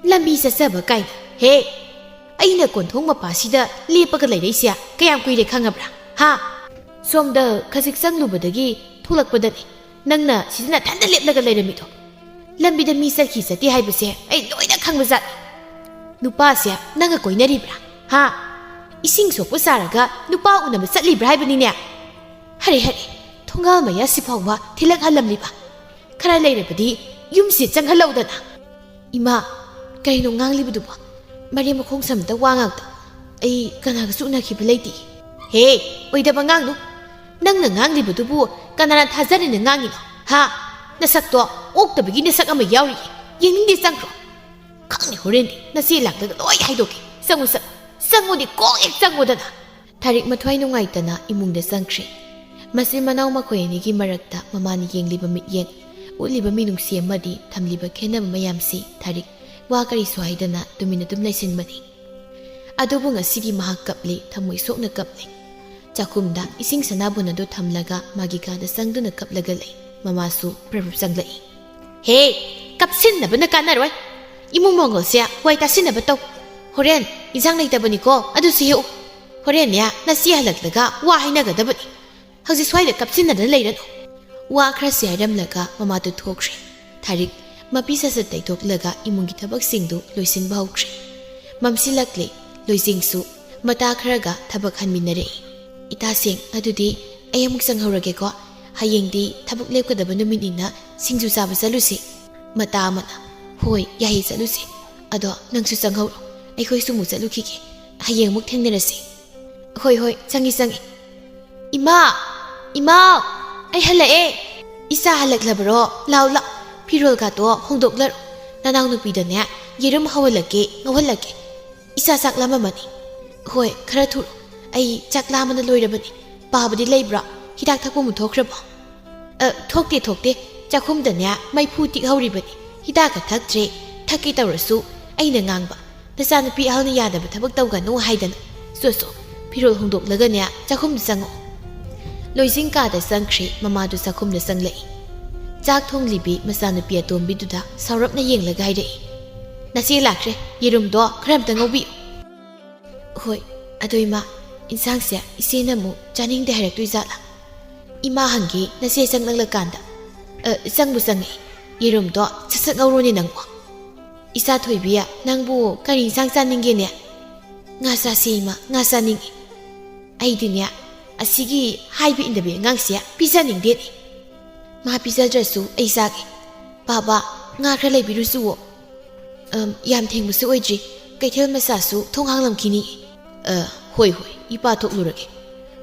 ꯂꯝꯕꯤ ꯆꯠꯆꯕ ꯀꯥꯏꯅ꯫ ꯍꯦ, ꯑꯩꯅ ꯀꯣꯟꯊꯣꯡ ꯃꯄꯥꯁꯤꯗ ꯂꯦꯞꯄꯒ ꯂꯩꯔꯛꯏꯁꯦ ꯀꯌꯥꯝ ꯀꯨꯏꯔꯦ ꯈꯪꯉꯕ꯭ꯔꯥ? ꯍꯥ? ꯁꯣꯝꯗ ꯈꯖꯤꯛ ꯆꯪꯂꯨꯕꯗꯒꯤ ꯊꯣꯛꯂꯛꯄꯗꯅꯤ ꯅꯪꯅ ꯁꯤꯗ ꯅꯊꯟꯗ ꯂꯦꯞꯂꯒ ꯂꯩꯔꯝꯃꯤꯗꯣ꯫ ꯂꯝꯕꯤꯗ ꯃꯤ ꯆꯠꯈꯤ ꯆꯠꯇꯦ ꯍꯥꯏꯕꯁꯦ ꯑꯩ ꯂꯣꯏꯅ ꯈꯪꯕꯖꯥꯠꯅꯤ꯫ ꯅꯨꯄꯥꯁꯦ ꯅꯪꯒ ꯀꯣꯏꯅꯔꯤꯕ꯭ꯔꯥ? ꯍꯥ? ꯏꯁꯤꯡ ꯁꯣꯛꯄ ꯁꯥꯔꯒ ꯅꯨꯄꯥ ꯎꯅꯕ ꯆꯠꯂꯤꯕ꯭ꯔꯥ ꯍꯥꯏꯕꯅꯤꯅꯦ꯫ ꯍꯔꯦ ꯍꯔꯦ, ꯊꯣꯡꯒꯥꯜ ꯃꯌꯥꯁꯤ ꯐꯥꯎꯕ ꯊꯤꯜꯂꯛꯍꯜꯂꯝꯂꯤꯕ꯫ ꯈꯔ ꯂꯩꯔꯕꯗꯤ ꯌꯨꯝꯁꯤ ꯆꯪꯍꯜꯂꯧꯗꯅ꯫ ꯏꯃꯥ, ꯀꯔꯤꯅꯣ ꯉꯥꯡꯂꯤꯕꯗꯨꯕꯣ? ꯃꯔꯦꯝ ꯃꯈꯣꯡ ꯁꯝꯕꯗ ꯋꯥ ꯉꯥꯛꯇ꯫ ꯑꯩ ꯀꯅꯥꯒꯁꯨ ꯎꯅꯈꯤꯕ ꯂꯩꯇꯦ꯫ ꯍꯦ, ꯑꯣꯏꯗꯕ ꯉꯥꯡꯅꯨ꯫ ꯅꯪꯅ ꯉꯥꯡꯂꯤꯕꯗꯨꯕꯨ ꯀꯅꯥꯅ ꯊꯥꯖꯔꯤꯅ ꯉꯥꯡꯉꯤꯅꯣ? ꯍꯥ? ꯅꯁꯛꯇꯣ ꯑꯣꯛꯇꯕꯒꯤ ꯅꯁꯛ ꯑꯃ ꯌꯥꯎꯔꯤꯌꯦ꯫ ꯌꯦꯡꯅꯤꯡꯗꯦ, ꯆꯪꯈ꯭ꯔꯣ꯫ ꯈꯪꯅꯤ, ꯍꯣꯔꯦꯟꯗꯤ ꯅꯆꯦ ꯂꯥꯛꯂꯒ ꯂꯣꯏ ꯍꯥꯏꯗꯣꯛꯀꯦ꯫ ꯆꯪꯉꯨ, ꯆꯪꯉꯨ꯫ ꯆꯪꯉꯨꯗꯤ ꯀꯣꯛ ꯍꯦꯛ ꯆꯪꯉꯨꯗꯅ꯫ ꯊꯥꯔꯤꯛ ꯃꯊ꯭ꯋꯥꯏ ꯅꯨꯡꯉꯥꯏꯇꯅ ꯏꯃꯨꯡꯗ ꯆꯪꯈ꯭ꯔꯦ꯫ ꯃꯆꯤꯟ ꯃꯅꯥꯎ ꯃꯈꯣꯏ ꯑꯅꯤꯒꯤ ꯃꯔꯛꯇ ꯃꯃꯥꯅ ꯌꯦꯡꯂꯤꯕ ꯃꯤꯠꯌꯦꯡ, ꯎꯠꯂꯤꯕ ꯃꯤꯅꯨꯡꯁꯤ ꯑꯃꯗꯤ ꯊꯝꯂꯤꯕ ꯈꯦꯟꯅꯕ ꯃꯌꯥꯝꯁꯤ ꯊꯥꯔꯤꯛ ꯋꯥ ꯀꯔꯤꯁꯨ ꯍꯥꯏꯗꯅ ꯇꯨꯃꯤꯟꯅ ꯑꯗꯨꯝ ꯂꯩꯁꯤꯟꯕꯅꯤ꯫ ꯑꯗꯨꯕꯨ ꯉꯁꯤꯗꯤ ꯃꯍꯥꯛ ꯀꯞꯂꯤ, ꯊꯃꯣꯏ ꯁꯣꯛꯅ ꯀꯞꯂꯤ꯫ ꯆꯥꯛꯈꯨꯝꯗ ꯏꯁꯤꯡ ꯁꯅꯥꯕꯨꯟ ꯑꯗꯨ ꯊꯝꯂꯒ ꯃꯥꯒꯤ ꯀꯥꯗ ꯆꯪꯗꯨꯅ ꯀꯞꯂꯒ ꯂꯩ꯫ ꯃꯃꯥꯁꯨ ꯄ꯭ꯔꯞ ꯄ꯭ꯔꯞ ꯆꯪꯂꯛꯏ꯫ ꯍꯦ, ꯀꯞꯁꯤꯟꯅꯕꯅ ꯀꯥꯟꯅꯔꯣꯏ꯫ ꯏꯃꯨꯡ ꯃꯪꯒꯣꯜꯁꯦ ꯋꯥꯏ ꯇꯥꯁꯤꯟꯅꯕ ꯇꯧ꯫ ꯍꯣꯔꯦꯟ ꯏꯟꯁꯥꯡ ꯂꯩꯇꯕꯅꯤꯀꯣ, ꯑꯗꯨꯁꯨ ꯍꯦꯛꯎ꯫ ꯍꯣꯔꯦꯟꯅꯦ ꯅꯆꯦ ꯍꯜꯂꯛꯂꯒ ꯋꯥ ꯍꯥꯏꯅꯒꯗꯕꯅꯤ꯫ ꯍꯧꯖꯤꯛ ꯁ꯭ꯋꯥꯏꯗ ꯀꯞꯁꯤꯟꯅꯗꯅ ꯂꯩꯔꯅꯨ꯫ ꯋꯥ ꯈꯔꯁꯤ ꯍꯥꯏꯔꯝꯂꯒ ꯃꯃꯥꯗꯨ ꯊꯣꯛꯈ꯭ꯔꯦ꯫ ꯊꯥꯔꯤꯛ ꯃꯄꯤ ꯁꯠ ꯁꯠ ꯇꯩꯊꯣꯛꯂꯒ ꯏꯃꯨꯡꯒꯤ ꯊꯕꯛꯁꯤꯡꯗꯨ ꯂꯣꯏꯁꯤꯟꯕ ꯍꯧꯈ꯭ꯔꯦ꯫ ꯃꯝꯁꯤꯜꯂꯛꯂꯦ꯫ ꯂꯣꯏꯖꯤꯡꯁꯨ ꯃꯇꯥ ꯈꯔꯒ ꯊꯕꯛ ꯍꯟꯃꯤꯟꯅꯔꯛꯏ꯫ "ꯏꯇꯥꯁꯤꯡ, ꯑꯗꯨꯗꯤ ꯑꯩ ꯑꯃꯨꯛ ꯆꯪꯍꯧꯔꯒꯦꯀꯣ꯫ ꯍꯌꯦꯡꯗꯤ ꯊꯕꯛ ꯂꯦꯞꯀꯗꯕ ꯅꯨꯃꯤꯠꯅꯤꯅ ꯁꯤꯡꯖꯨ ꯆꯥꯕ ꯆꯠꯂꯨꯁꯤ꯫" ꯃꯇꯥ ꯑꯃꯅ, "ꯍꯣꯏ, ꯌꯥꯏꯌꯦ, ꯆꯠꯂꯨꯁꯤ꯫ ꯑꯗꯣ ꯅꯪꯁꯨ ꯆꯪꯍꯧꯔꯣ꯫ ꯑꯩꯈꯣꯏꯁꯨ ꯑꯃꯨꯛ ꯆꯠꯂꯨꯈꯤꯒꯦ꯫ ꯍꯌꯦꯡ ꯑꯃꯨꯛ ꯊꯦꯡꯅꯔꯁꯤ꯫" "ꯍꯣꯏ, ꯍꯣꯏ, ꯆꯪꯉꯤ, ꯆꯪꯉꯤ꯫" "ꯏꯃꯥ! ꯏꯃꯥ! ꯑꯩ ꯍꯜꯂꯛꯑꯦ!" "ꯏꯆꯥ ꯍꯜꯂꯛꯂꯕꯔꯣ? ꯂꯥꯎ, ꯂꯥꯎ, ꯐꯤꯔꯣꯜꯒꯥꯗꯣ ꯍꯣꯡꯗꯣꯛꯂꯔꯣ꯫ ꯅꯅꯥꯎꯅꯨꯄꯤꯗꯅꯦ ꯌꯦꯔꯨꯝ ꯍꯧꯍꯜꯂꯛꯀꯦ, ꯉꯧꯍꯜꯂꯛꯀꯦ꯫ ꯏꯆꯥ ꯆꯥꯛ ꯂꯥꯝꯃꯝꯃꯅꯤ꯫ ꯍꯣꯏ, ꯈꯔ ꯊꯨꯔꯣ꯫ ꯑꯩ ꯆꯥꯛ ꯂꯥꯝꯕꯅ ꯂꯣꯏꯔꯕꯅꯤ꯫ ꯄꯥꯕꯗꯤ ꯂꯩꯕ꯭ꯔꯣ? ꯍꯤꯗꯥꯛ ꯊꯛꯄ ꯑꯃꯨꯛ ꯊꯣꯛꯈ꯭ꯔꯕꯣ?" "ꯑ, ꯊꯣꯛꯇꯦ, ꯊꯣꯛꯇꯦ꯫ ꯆꯥꯛꯈꯨꯝꯗꯅꯦ ꯃꯩꯐꯨ ꯇꯤꯛꯍꯧꯔꯤꯕꯅꯤ꯫ ꯍꯤꯗꯥꯛꯀ ꯊꯛꯇ꯭ꯔꯦ꯫ ꯊꯛꯀꯦ ꯇꯧꯔꯁꯨ ꯑꯩꯅ ꯉꯥꯡꯕ, ꯅꯆꯥꯅꯨꯄꯤ ꯑꯍꯜꯅ ꯌꯥꯗꯕ ꯊꯕꯛ ꯇꯧꯒꯅꯨ ꯍꯥꯏꯗꯅ꯫ ꯆꯣ, ꯆꯣ, ꯐꯤꯔꯣꯜ ꯍꯣꯡꯗꯣꯛꯂꯒꯅꯦ ꯆꯥꯛꯈꯨꯝꯗ ꯆꯪꯉꯛꯑꯣ꯫" ꯂꯣꯏꯖꯤꯡ ꯀꯥꯗ ꯆꯪꯈ꯭ꯔꯦ, ꯃꯃꯥꯗꯨ ꯆꯥꯛꯈꯨꯝꯗ ꯆꯪꯂꯛꯏ꯫ ꯆꯥꯛ ꯊꯣꯡꯂꯤꯕꯤ ꯃꯆꯥꯅꯨꯄꯤ ꯑꯇꯣꯝꯕꯤꯗꯨꯗ ꯁꯥꯎꯔꯞꯅ ꯌꯦꯡꯂꯒ ꯍꯥꯏꯔꯛꯏ, "ꯅꯆꯦ ꯂꯥꯛꯈ꯭ꯔꯦ, ꯌꯦꯔꯨꯝꯗꯣ ꯈꯔ ꯑꯝꯇ ꯉꯧꯕꯤꯌꯨ꯫" "ꯍꯣꯏ, ꯑꯗꯣ ꯏꯃꯥ, ꯏꯟꯁꯥꯡꯁꯦ ꯏꯆꯦꯅ ꯑꯃꯨꯛ ꯆꯥꯅꯤꯡꯗꯦ ꯍꯥꯏꯔꯛꯇꯣꯏ ꯖꯥꯠꯂꯥ? ꯏꯃꯥ ꯍꯪꯒꯦ, ꯅꯆꯦ ꯆꯪꯂꯛꯂꯀꯥꯟꯗ꯫" "ꯑ, ꯆꯪꯕꯨ ꯆꯪꯉꯛꯑꯦ꯫ ꯌꯦꯔꯨꯝꯗꯣ ꯁꯠ ꯁꯠ ꯉꯧꯔꯣꯅꯦ ꯅꯪꯕꯨ꯫" "ꯏꯆꯥ ꯊꯣꯏꯕꯤ, ꯅꯪꯕꯨ ꯀꯔꯤ ꯏꯟꯁꯥꯡ ꯆꯥꯅꯤꯡꯒꯦꯅꯦ?" "ꯉꯥ ꯆꯥꯁꯦ ꯏꯃꯥ, ꯉꯥ ꯆꯥꯅꯤꯡꯉꯦ꯫" "ꯑꯩꯗꯤꯅꯦ, ꯑꯁꯤꯒꯤ ꯍꯥꯏꯕ ꯏꯟꯗꯕꯤ ꯑꯉꯥꯡꯁꯦ ꯄꯤꯖꯅꯤꯡꯗꯦꯅꯦ꯫" "ꯃꯥ ꯄꯤꯖꯗ꯭ꯔꯁꯨ ꯑꯩ ꯆꯥꯒꯦ꯫ ꯄꯥꯕ, ꯉꯥ ꯈꯔ ꯂꯩꯕꯤꯔꯨꯆꯨꯋꯣ꯫" "ꯑꯝ, ꯌꯥꯝ ꯊꯦꯡꯕꯁꯨ ꯑꯣꯏꯗ꯭ꯔꯤ, ꯀꯩꯊꯦꯜ ꯃꯆꯥꯁꯨ ꯊꯣꯡ ꯍꯥꯡꯂꯝꯈꯤꯅꯤ꯫" "ꯑ, ꯍꯣꯏ, ꯍꯣꯏ, ꯏꯄꯥ ꯊꯣꯛꯂꯨꯔꯒꯦ꯫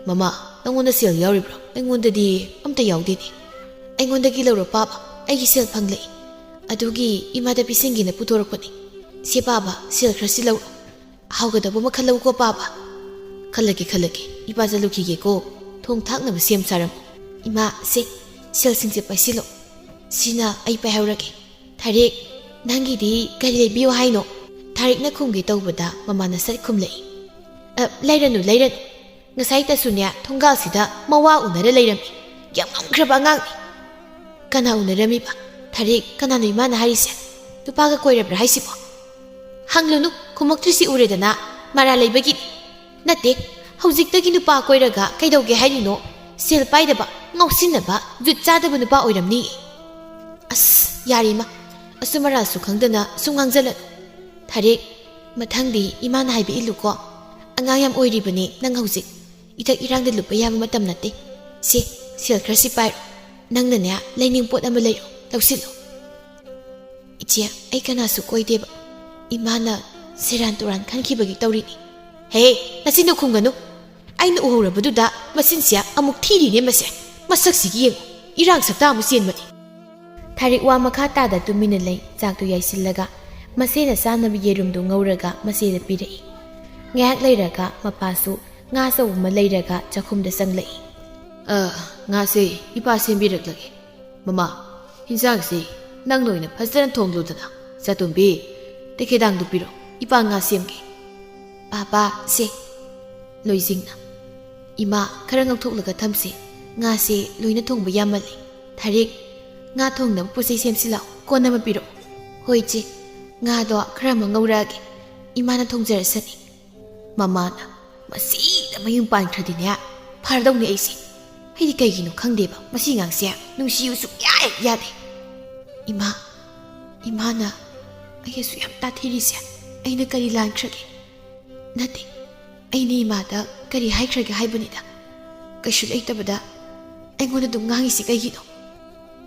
ꯃꯃꯥ, ꯅꯪꯉꯣꯟꯗ ꯁꯦꯜ ꯌꯥꯎꯔꯤꯕ꯭ꯔꯣ? ꯑꯩꯉꯣꯟꯗꯗꯤ ꯑꯝꯇ ꯌꯥꯎꯗꯦꯅꯦ꯫" "ꯑꯩꯉꯣꯟꯗꯒꯤ ꯂꯧꯔꯣ ꯄꯥꯕ, ꯑꯩꯒꯤ ꯁꯦꯜ ꯐꯪꯂꯛꯏ꯫ ꯑꯗꯨꯒꯤ ꯏꯃꯥꯗ ꯄꯤꯁꯤꯟꯒꯦꯅ ꯄꯨꯊꯣꯔꯛꯄꯅꯤ꯫ ꯁꯦ ꯄꯥꯕ, ꯁꯦꯜ ꯈꯔꯁꯤ ꯂꯧꯔꯣ꯫ ꯍꯥꯎꯒꯗꯕ ꯑꯃ ꯈꯜꯂꯧꯀꯣ ꯄꯥꯕ꯫" "ꯈꯜꯂꯒꯦ, ꯈꯜꯂꯒꯦ꯫ ꯏꯄꯥ ꯆꯠꯂꯨꯈꯤꯒꯦꯀꯣ꯫ ꯊꯣꯡ ꯊꯥꯛꯅꯕ ꯁꯦꯝ ꯁꯥꯔꯝꯃꯨ꯫" "ꯏꯃꯥ, ꯁꯦ, ꯁꯦꯜꯁꯤꯡꯁꯦ ꯄꯥꯏꯁꯤꯜꯂꯣ꯫ ꯁꯤꯅ ꯑꯩ ꯄꯥꯏꯍꯧꯔꯒꯦ꯫ ꯊꯥꯔꯤꯛ, ꯅꯪꯒꯤꯗꯤ ꯀꯔꯤ ꯂꯩꯕꯤꯌꯨ ꯍꯥꯏꯅꯣ?" ꯊꯥꯔꯤꯛꯅ ꯈꯨꯝꯒꯦ ꯇꯧꯕꯗ ꯃꯃꯥꯅ ꯁꯠ ꯈꯨꯝꯂꯛꯏ꯫ "ꯑ, ꯂꯩꯔꯅꯨ, ꯂꯩꯔꯅꯨ꯫ ꯉꯁꯥꯏꯇꯁꯨꯅꯦ ꯊꯣꯡꯒꯥꯜꯁꯤꯗ ꯃꯋꯥ ꯎꯅꯔ ꯂꯩꯔꯝꯃꯤ꯫ ꯌꯥꯝ ꯉꯝꯈ꯭ꯔꯕ ꯑꯉꯥꯡꯅꯤ꯫" "ꯀꯅꯥ ꯎꯅꯔꯝꯃꯤꯕ? ꯊꯥꯔꯤꯛ, ꯀꯅꯥꯅꯣ ꯏꯃꯥꯅ ꯍꯥꯏꯔꯤꯁꯦ? ꯅꯨꯄꯥꯒ ꯀꯣꯏꯔꯕ꯭ꯔꯥ ꯍꯥꯏꯁꯤꯕꯣ?" "ꯍꯪꯂꯨꯅꯨ, ꯈꯨꯝꯃꯛꯇ꯭ꯔꯤꯁꯤ ꯎꯔꯦꯗꯅ, ꯃꯔꯥꯜ ꯂꯩꯕꯒꯤꯅꯤ꯫" "ꯅꯠꯇꯦ, ꯍꯧꯖꯤꯛꯇꯒꯤ ꯅꯨꯄꯥ ꯀꯣꯏꯔꯒ ꯀꯩꯗꯧꯒꯦ ꯍꯥꯏꯔꯤꯅꯣ? ꯁꯦꯜ ꯄꯥꯏꯗꯕ, ꯉꯥꯎꯁꯤꯟꯅꯕ, ꯖꯨꯠ ꯆꯥꯗꯕ ꯅꯨꯄꯥ ꯑꯣꯏꯔꯝꯅꯤ꯫" "ꯑꯁ, ꯌꯥꯔꯦ ꯏꯃꯥ, ꯑꯆꯨꯝ ꯑꯔꯥꯜꯁꯨ ꯈꯪꯗꯅ ꯁꯨꯝ ꯉꯥꯡꯖꯜꯂꯅꯨ꯫ ꯊꯥꯔꯤꯛ, ꯃꯊꯪꯗꯤ ꯏꯃꯥꯅ ꯍꯥꯏꯕ ꯏꯜꯂꯨꯀꯣ꯫ ꯑꯉꯥꯡ ꯌꯥꯝ ꯑꯣꯏꯔꯤꯕꯅꯤ ꯅꯪ ꯍꯧꯖꯤꯛ꯫ ꯏꯊꯛ ꯏꯔꯥꯡꯗ ꯂꯨꯞꯄ ꯌꯥꯕ ꯃꯇꯝ ꯅꯠꯇꯦ꯫ ꯁꯦ, ꯁꯦꯜ ꯈꯔꯁꯤ ꯄꯥꯏꯔꯣ꯫ ꯅꯪꯅꯅꯦ, ꯂꯩꯅꯤꯡ ꯄꯣꯠ ꯑꯃ ꯂꯩꯔꯣ, ꯂꯧꯁꯤꯜꯂꯣ꯫" "ꯏꯆꯦ, ꯑꯩ ꯀꯅꯥꯁꯨ ꯀꯣꯏꯗꯦꯕ꯫ ꯏꯃꯥꯅ ꯁꯦꯔꯥꯟ ꯇꯨꯔꯥꯟ ꯈꯟꯈꯤꯕꯒꯤ ꯇꯧꯔꯤꯅꯤ꯫" "ꯍꯦ, ꯅꯆꯤꯟꯗꯨ ꯈꯨꯝꯒꯅꯨ꯫ ꯑꯩꯅ ꯎꯍꯧꯔꯕꯗꯨꯗ ꯃꯆꯤꯟꯁꯦ ꯑꯃꯨꯛ ꯊꯤꯔꯤꯅꯦ ꯃꯁꯦ꯫ ꯃꯁꯛꯁꯤꯒꯤ ꯌꯦꯡꯉꯨ, ꯏꯔꯥꯡ ꯁꯛꯇ ꯑꯃꯨꯛ ꯆꯦꯟꯕꯅꯤ꯫ ꯊꯥꯔꯤꯛ ꯋꯥ ꯃꯈꯥ ꯇꯥꯗ ꯇꯨꯃꯤꯟꯅ ꯂꯩ꯫ ꯆꯥꯛꯇꯨ ꯌꯥꯏꯁꯤꯜꯂꯒ ꯃꯆꯦꯅ ꯆꯥꯅꯕ ꯌꯦꯔꯨꯝꯗꯨ ꯉꯧꯔꯒ ꯃꯆꯦꯗ ꯄꯤꯔꯛꯏ꯫ ꯉꯥꯏꯍꯥꯛ ꯂꯩꯔꯒ ꯃꯄꯥꯁꯨ ꯉꯥ ꯑꯆꯧꯕ ꯑꯃ ꯂꯩꯔꯒ ꯆꯥꯛꯈꯨꯝꯗ ꯆꯪꯂꯛꯏ꯫ "ꯑ, ꯉꯥꯁꯦ ꯏꯄꯥ ꯁꯦꯝꯕꯤꯔꯛꯂꯒꯦ꯫ ꯃꯃꯥ, ꯍꯤꯟꯖꯥꯡꯁꯦ ꯅꯪ ꯂꯣꯏꯅ ꯐꯖꯅ ꯊꯣꯡꯂꯨꯗꯅ꯫ ꯆꯥꯇꯣꯝꯕꯤ, ꯇꯈꯦꯗꯥꯡꯗꯨ ꯄꯤꯔꯣ, ꯏꯄꯥ ꯉꯥ ꯁꯦꯝꯒꯦ꯫" "ꯄꯥꯄꯥ, ꯁꯦ꯫" ꯂꯣꯏꯖꯤꯡꯅ, "ꯏꯃꯥ, ꯈꯔ ꯉꯧꯊꯣꯛꯂꯒ ꯊꯝꯁꯦ꯫ ꯉꯥꯁꯦ ꯂꯣꯏꯅ ꯊꯣꯡꯕ ꯌꯥꯝꯃꯜꯂꯦ꯫ ꯊꯥꯔꯤꯛ, ꯉꯥ ꯊꯣꯡꯅꯕ ꯄꯣꯠ ꯆꯩ ꯁꯦꯝꯁꯤꯜꯂꯛꯑꯣ, ꯀꯣꯟ ꯑꯃ ꯄꯤꯔꯛꯑꯣ꯫" "ꯍꯣꯏ, ꯏꯆꯦ꯫ ꯉꯥꯗꯣ ꯈꯔ ꯑꯃ ꯉꯧꯔꯛꯑꯒꯦ꯫ ꯏꯃꯥꯅ ꯊꯣꯡꯖꯔꯁꯅꯤ꯫" ꯃꯃꯥꯅ, "ꯃꯁꯤꯗ ꯃꯌꯨꯝ ꯄꯥꯟꯈ꯭ꯔꯗꯤꯅꯦ, ꯐꯔꯗꯧꯅꯦ ꯑꯩꯁꯦ꯫ ꯑꯩꯗꯤ ꯀꯩꯒꯤꯅꯣ ꯈꯪꯗꯦꯕ, ꯃꯁꯤ ꯑꯉꯥꯡꯁꯦ ꯅꯨꯡꯁꯤꯌꯨ ꯁꯨꯡꯌꯥ ꯍꯦꯛ ꯌꯥꯗꯦ꯫" "ꯏꯃꯥ, ꯏꯃꯥꯅ ꯑꯩ ꯑꯁꯨꯛ ꯌꯥꯝ ꯇꯥꯊꯤꯔꯤꯁꯦ ꯑꯩꯅ ꯀꯔꯤ ꯂꯥꯟꯈ꯭ꯔꯒꯦ?" "ꯅꯠꯇꯦ, ꯑꯩꯅ ꯏꯃꯥꯗ ꯀꯔꯤ ꯍꯥꯏꯈ꯭ꯔꯒꯦ ꯍꯥꯏꯕꯅꯤꯗ꯫ ꯀꯩꯁꯨ ꯂꯩꯇꯕꯗ ꯑꯩꯉꯣꯟꯗ ꯑꯗꯨꯝ ꯉꯥꯡꯉꯤꯁꯤ ꯀꯩꯒꯤꯅꯣ?"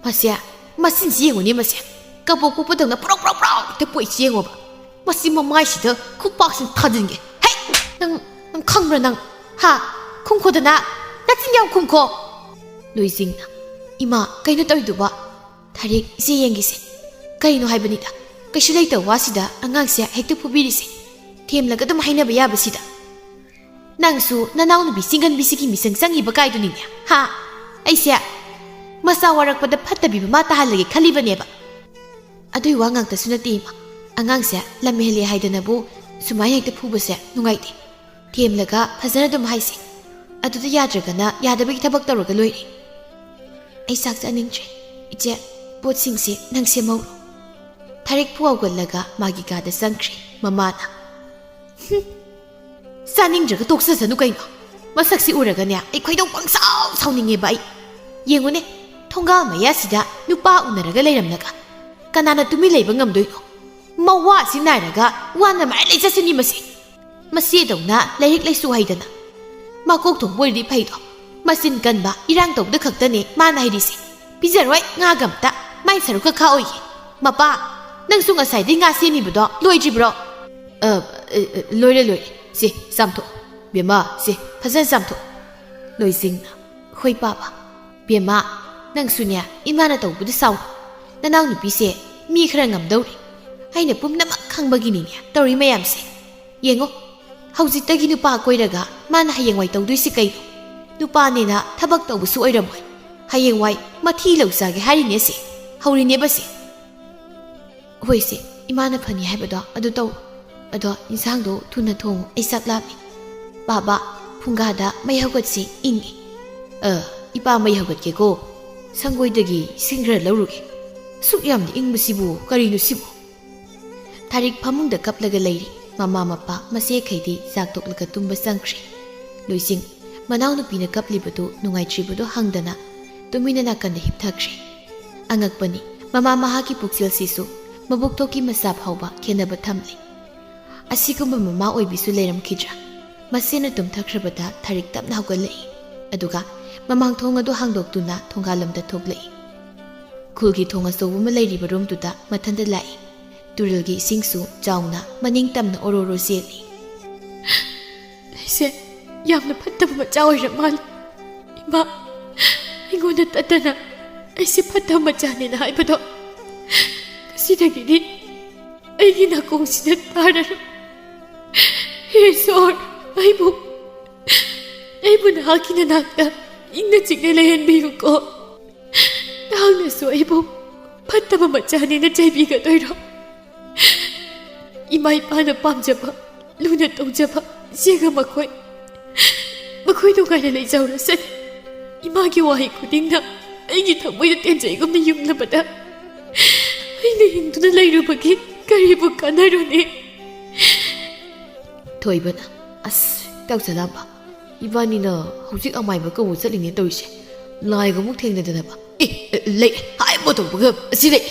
"ꯃꯁꯦ, ꯃꯆꯤꯟꯁꯤ ꯌꯦꯡꯉꯨꯅꯦ ꯃꯁꯦ꯫ ꯀꯕꯣꯛ ꯄꯣꯛꯄꯗꯧꯅ ꯄ꯭ꯔꯧ ꯄ꯭ꯔꯧ ꯄ꯭ꯔꯧ ꯍꯦꯛꯇ ꯄꯣꯛꯏꯁꯤ ꯌꯦꯡꯉꯣꯕ꯫ ꯃꯁꯤ ꯃꯃꯥꯏꯁꯤꯗ ꯈꯨꯄꯥꯛꯁꯤꯅ ꯊꯥꯖꯤꯟꯒꯦ꯫ ꯍꯦ! ꯅꯪ, ꯅꯪ ꯈꯪꯕ꯭ꯔꯥ ꯅꯪ? ꯍꯥ? ꯈꯨꯝꯈꯣꯗꯅ! ꯅꯆꯤꯟ ꯌꯥꯝ ꯈꯨꯝꯈꯣ!" ꯂꯣꯏꯖꯤꯡꯅ, "ꯏꯃꯥ, ꯀꯩꯅꯣ ꯇꯧꯔꯤꯗꯨꯕꯣ?" "ꯊꯥꯔꯤꯛ, ꯏꯆꯦ ꯌꯦꯡꯒꯦꯁꯦ꯫ ꯀꯩꯅꯣ ꯍꯥꯏꯕꯅꯤꯗ, ꯀꯩꯁꯨ ꯂꯩꯇꯕ ꯋꯥꯁꯤꯗ ꯑꯉꯥꯡꯁꯦ ꯍꯦꯛꯇ ꯐꯨꯕꯤꯔꯤꯁꯦ꯫ ꯊꯦꯝꯂꯒ ꯑꯗꯨꯝ ꯍꯥꯏꯅꯕ ꯌꯥꯕꯁꯤꯗ꯫ ꯅꯪꯁꯨ ꯅꯅꯥꯎꯅꯨꯄꯤ ꯆꯤꯡꯒꯟꯕꯤꯁꯤꯒꯤ ꯃꯤꯆꯪ ꯆꯪꯉꯤꯕ ꯀꯥꯏꯗꯨꯅꯤꯅꯦ, ꯍꯥ? ꯑꯩꯁꯦ ꯃꯆꯥ ꯋꯥꯔꯛꯄꯗ ꯐꯠꯇꯕꯤ ꯃꯃꯥ ꯇꯥꯍꯜꯂꯒꯦ ꯈꯜꯂꯤꯕꯅꯦꯕ꯫" "ꯑꯗꯨꯏ ꯋꯥ ꯉꯥꯛꯇꯁꯨ ꯅꯠꯇꯦ, ꯏꯃꯥ꯫ ꯑꯉꯥꯡꯁꯦ ꯂꯝ ꯍꯦꯜꯂꯦ ꯍꯥꯏꯗꯅꯕꯨ ꯁꯨꯃꯥꯏꯅ ꯍꯦꯛꯇ ꯐꯨꯕꯁꯦ ꯅꯨꯡꯉꯥꯏꯇꯦ꯫ ꯊꯦꯝꯂꯒ ꯐꯖꯅ ꯑꯗꯨꯝ ꯍꯥꯏꯁꯦ꯫ ꯑꯗꯨꯗ ꯌꯥꯗ꯭ꯔꯒꯅ ꯌꯥꯗꯕꯒꯤ ꯊꯕꯛ ꯇꯧꯔꯒ ꯂꯣꯏꯔꯦ꯫ ꯑꯩ ꯆꯥꯛ ꯆꯥꯅꯤꯡꯗ꯭ꯔꯦ꯫ ꯏꯆꯦ, ꯄꯣꯠꯁꯤꯡꯁꯦ ꯅꯪ ꯁꯦꯝꯍꯧꯔꯣ꯫" ꯊꯥꯔꯤꯛ ꯐꯨ ꯍꯧꯒꯠꯂꯒ ꯃꯥꯒꯤ ꯀꯥꯗ ꯆꯪꯈ꯭ꯔꯦ꯫ ꯃꯃꯥꯅ, "ꯍꯨꯝ, ꯆꯥꯅꯤꯡꯗ꯭ꯔꯒ ꯇꯣꯛꯆꯁꯅꯨ ꯀꯩꯅꯣ꯫ ꯃꯁꯛꯁꯤ ꯎꯔꯒꯅꯦ ꯑꯩ ꯈꯣꯏꯗꯧ ꯄꯪꯁꯥꯎ ꯁꯥꯎꯅꯤꯡꯉꯦꯕ ꯑꯩ꯫ ꯌꯦꯡꯉꯨꯅꯦ, ꯊꯣꯡꯒꯥꯜ ꯃꯌꯥꯁꯤꯗ ꯅꯨꯄꯥ ꯎꯅꯔꯒ ꯂꯩꯔꯝꯂꯒ ꯀꯅꯥꯅ ꯇꯨꯃꯤꯟ ꯂꯩꯕ ꯉꯝꯗꯣꯏꯅꯣ? ꯃꯋꯥꯁꯤ ꯅꯥꯏꯔꯒ ꯋꯥꯅ ꯃꯔꯩ ꯂꯩꯖꯁꯅꯤ ꯃꯁꯤ꯫ ꯃꯆꯦꯗꯧꯅ ꯂꯥꯏꯔꯤꯛ ꯂꯥꯏꯁꯨ ꯍꯩꯗꯅ ꯃꯀꯣꯛ ꯊꯣꯡꯕ ꯑꯣꯏꯔꯗꯤ ꯐꯩꯗꯣ꯫ ꯃꯆꯤꯟ ꯀꯟꯕ, ꯏꯔꯥꯡ ꯇꯧꯕꯗ ꯈꯛꯇꯅꯦ ꯃꯥꯅ ꯍꯩꯔꯤꯁꯦ꯫ ꯄꯤꯖꯔꯣꯏ ꯉꯥꯒ ꯑꯝꯇ, ꯃꯥꯏ ꯁꯔꯨꯛ ꯈꯛ ꯈꯥꯛꯑꯣꯏꯒꯦ꯫ ꯃꯄꯥ, ꯅꯪꯁꯨ ꯉꯁꯥꯏꯗꯩ ꯉꯥ ꯁꯦꯝꯃꯤꯕꯗꯣ ꯂꯣꯏꯗ꯭ꯔꯤꯕ꯭ꯔꯣ?" "ꯑ, ꯑ, ꯑ, ꯂꯣꯏꯔꯦ, ꯂꯣꯏꯔꯦ꯫ ꯁꯦ, ꯆꯥꯝꯊꯣꯛ꯫ "ꯕꯦꯝꯃ, ꯁꯦ, ꯐꯖꯅ ꯆꯥꯝꯊꯣꯛ꯫" ꯂꯣꯏꯁꯤꯡꯅ, "ꯍꯣꯏ ꯄꯥꯕ꯫" "ꯕꯦꯝꯃ, ꯅꯪꯁꯨꯅꯦ, ꯏꯃꯥꯅ ꯇꯧꯕꯗ ꯁꯥꯎ꯫ ꯅꯅꯥꯎ ꯅꯨꯄꯤꯁꯦ ꯃꯤ ꯈꯔ ꯉꯝꯗꯧꯔꯤ꯫ ꯑꯩꯅ ꯄꯨꯝꯅꯃꯛ ꯈꯪꯕꯒꯤꯅꯤꯅꯦ ꯇꯧꯔꯤ ꯃꯌꯥꯝꯁꯦ꯫ ꯌꯦꯡꯉꯣ, ꯍꯧꯖꯤꯛꯇꯒꯤ ꯅꯨꯄꯥ ꯀꯣꯏꯔꯒ ꯃꯥꯅ ꯍꯌꯦꯡꯋꯥꯏ ꯇꯧꯗꯣꯏꯁꯤ ꯀꯩꯅꯣ? ꯅꯨꯄꯥꯅꯦꯅ ꯊꯕꯛ ꯇꯧꯕꯁꯨ ꯑꯣꯏꯔꯝꯃꯣꯏ꯫ ꯍꯌꯦꯡꯋꯥꯏ ꯃꯊꯤ ꯂꯧ ꯆꯥꯒꯦ ꯍꯥꯏꯔꯤꯅꯦ ꯁꯦ꯫ ꯍꯧꯔꯤꯅꯦꯕ ꯁꯦ꯫" "ꯍꯣꯏ ꯁꯦ, ꯏꯃꯥꯅ ꯐꯅꯤ ꯍꯥꯏꯕꯗꯣ ꯑꯗꯨ ꯇꯧꯔꯣ꯫ ꯑꯗꯣ ꯏꯟꯁꯥꯡꯗꯣ ꯊꯨꯅ ꯊꯣꯡꯉꯨ, ꯑꯩ ꯆꯥꯛ ꯂꯥꯝꯃꯦ꯫" "ꯄꯥꯕ, ꯐꯨꯡꯒꯥꯗ ꯃꯩ ꯍꯧꯒꯠꯁꯤ, ꯏꯪꯉꯤ꯫" "ꯑ, ꯏꯄꯥ ꯃꯩ ꯍꯧꯒꯠꯀꯦꯀꯣ꯫ ꯁꯪꯒꯣꯏꯗꯒꯤ ꯏꯁꯤꯡ ꯈꯔ ꯂꯧꯔꯨꯒꯦ꯫ ꯑꯁꯨꯛ ꯌꯥꯝꯅ ꯏꯪꯕꯁꯤꯕꯨ ꯀꯔꯤꯅꯣ ꯁꯤꯕꯨ?" ꯊꯥꯔꯤꯛ ꯐꯃꯨꯡꯗ ꯀꯞꯂꯒ ꯂꯩꯔꯤ꯫ ꯃꯃꯥ ꯃꯄꯥ ꯃꯆꯦꯈꯩꯗꯤ ꯆꯥꯛ ꯇꯣꯛꯂꯒ ꯇꯨꯝꯕ ꯆꯪꯈ꯭ꯔꯦ꯫ ꯂꯣꯏꯁꯤꯡ, ꯃꯅꯥꯎꯅꯨꯄꯤꯅ ꯀꯞꯂꯤꯕꯗꯨ ꯅꯨꯡꯉꯥꯏꯇ꯭ꯔꯤꯕꯗꯨ ꯍꯪꯗꯅ ꯇꯨꯃꯤꯟꯅ ꯅꯥꯀꯟꯗ ꯍꯤꯞꯊꯈ꯭ꯔꯦ꯫ ꯑꯉꯛꯄꯅꯤ, ꯃꯃꯥ ꯃꯍꯥꯛꯀꯤ ꯄꯨꯛꯆꯦꯜꯁꯤꯁꯨ ꯃꯕꯨꯛꯊꯣꯛꯀꯤ ꯃꯆꯥ ꯐꯥꯎꯕ ꯈꯦꯟꯅꯕ ꯊꯝꯂꯤ꯫ ꯑꯁꯤꯒꯨꯝꯕ ꯃꯃꯥ ꯑꯣꯏꯕꯤꯁꯨ ꯂꯩꯔꯝꯈꯤꯗ꯭ꯔꯥ? ꯃꯁꯦꯅ ꯇꯨꯝꯊꯈ꯭ꯔꯕꯗ ꯊꯥꯔꯤꯛ ꯇꯞꯅ ꯍꯧꯒꯠꯂꯛꯏ꯫ ꯑꯗꯨꯒ ꯃꯃꯥꯡ ꯊꯣꯡ ꯑꯗꯨ ꯍꯥꯡꯗꯣꯛꯇꯨꯅ ꯊꯣꯡꯒꯥꯜꯂꯝꯗ ꯊꯣꯛꯂꯛꯏ꯫ ꯈꯨꯜꯒꯤ ꯊꯣꯡ ꯑꯆꯧꯕ ꯑꯃ ꯂꯩꯔꯤꯕ ꯔꯣꯝꯗꯨꯗ ꯃꯊꯟꯇ ꯂꯥꯛꯏ꯫ ꯇꯨꯔꯦꯜꯒꯤ ꯏꯁꯤꯡꯁꯨ ꯆꯥꯎꯅ ꯃꯅꯤꯡ ꯇꯝꯅ ꯑꯣꯔꯣ ꯑꯣꯔꯣ ꯆꯦꯜꯂꯤ꯫ "ꯑꯩꯁꯦ ꯌꯥꯝꯅ ꯐꯠꯇꯕ ꯃꯆꯥ ꯑꯣꯏꯔ ꯃꯥꯜꯂꯦ꯫ ꯏꯃꯥ ꯑꯩꯉꯣꯟꯗ ꯇꯠꯇꯅ ꯑꯩꯁꯦ ꯐꯠꯇꯕ ꯃꯆꯥꯅꯦꯅ ꯍꯥꯏꯕꯗꯣ ꯉꯁꯤꯗꯒꯤꯗꯤ ꯑꯩꯒꯤ ꯅꯥꯀꯣꯡꯁꯤꯗ ꯇꯥꯔꯔꯣꯏ꯫ ꯍꯦ ꯏꯁꯣꯔ, ꯑꯩꯕꯨ, ꯑꯩꯕꯨ ꯅꯍꯥꯛꯀꯤ ꯅꯅꯥꯛꯇ ꯏꯪꯅ ꯆꯤꯛꯅ ꯂꯩꯍꯟꯕꯤꯌꯨꯀꯣ꯫ ꯅꯍꯥꯛꯅꯁꯨ ꯑꯩꯕꯨ ꯐꯠꯇꯕ ꯃꯆꯥꯅꯦꯅ ꯆꯩꯕꯤꯒꯗꯣꯏꯔꯣ? ꯏꯃꯥ ꯏꯄꯥꯅ ꯄꯥꯝꯖꯕ, ꯂꯨꯅ ꯇꯧꯖꯕ ꯏꯆꯦꯒ ꯃꯈꯣꯏ, ꯃꯈꯣꯏ ꯅꯨꯡꯉꯥꯏꯅ ꯂꯩꯖꯍꯧꯔꯁꯅꯤ꯫ ꯏꯃꯥꯒꯤ ꯋꯥꯍꯩ ꯈꯨꯗꯤꯡꯅ ꯑꯩꯒꯤ ꯊꯃꯣꯏꯗ ꯇꯦꯟꯖꯩꯒꯨꯝꯅ ꯌꯨꯡꯂꯕꯗ ꯑꯩꯅ ꯍꯤꯡꯗꯨꯅ ꯂꯩꯔꯨꯕꯒꯤ ꯀꯔꯤꯕꯨ ꯀꯥꯟꯅꯔꯨꯅꯤ?" ꯊꯣꯏꯕꯅ, "ꯑꯁ, ꯏꯇꯥꯎ ꯆꯂꯥꯝꯕ, ꯏꯕꯥꯅꯤꯅ ꯍꯧꯖꯤꯛ ꯑꯃꯥꯏꯕ ꯀꯧꯕ ꯆꯠꯂꯤꯅꯦ ꯇꯧꯔꯤꯁꯦ꯫ ꯂꯥꯏꯒ ꯑꯃꯨꯛ ꯊꯦꯡꯅꯗꯅꯕ꯫ ꯑꯦ, ꯑꯦ, ꯂꯩ, ꯍꯥꯏꯕ ꯇꯧꯕꯒ ꯑꯁꯤ ꯂꯩ꯫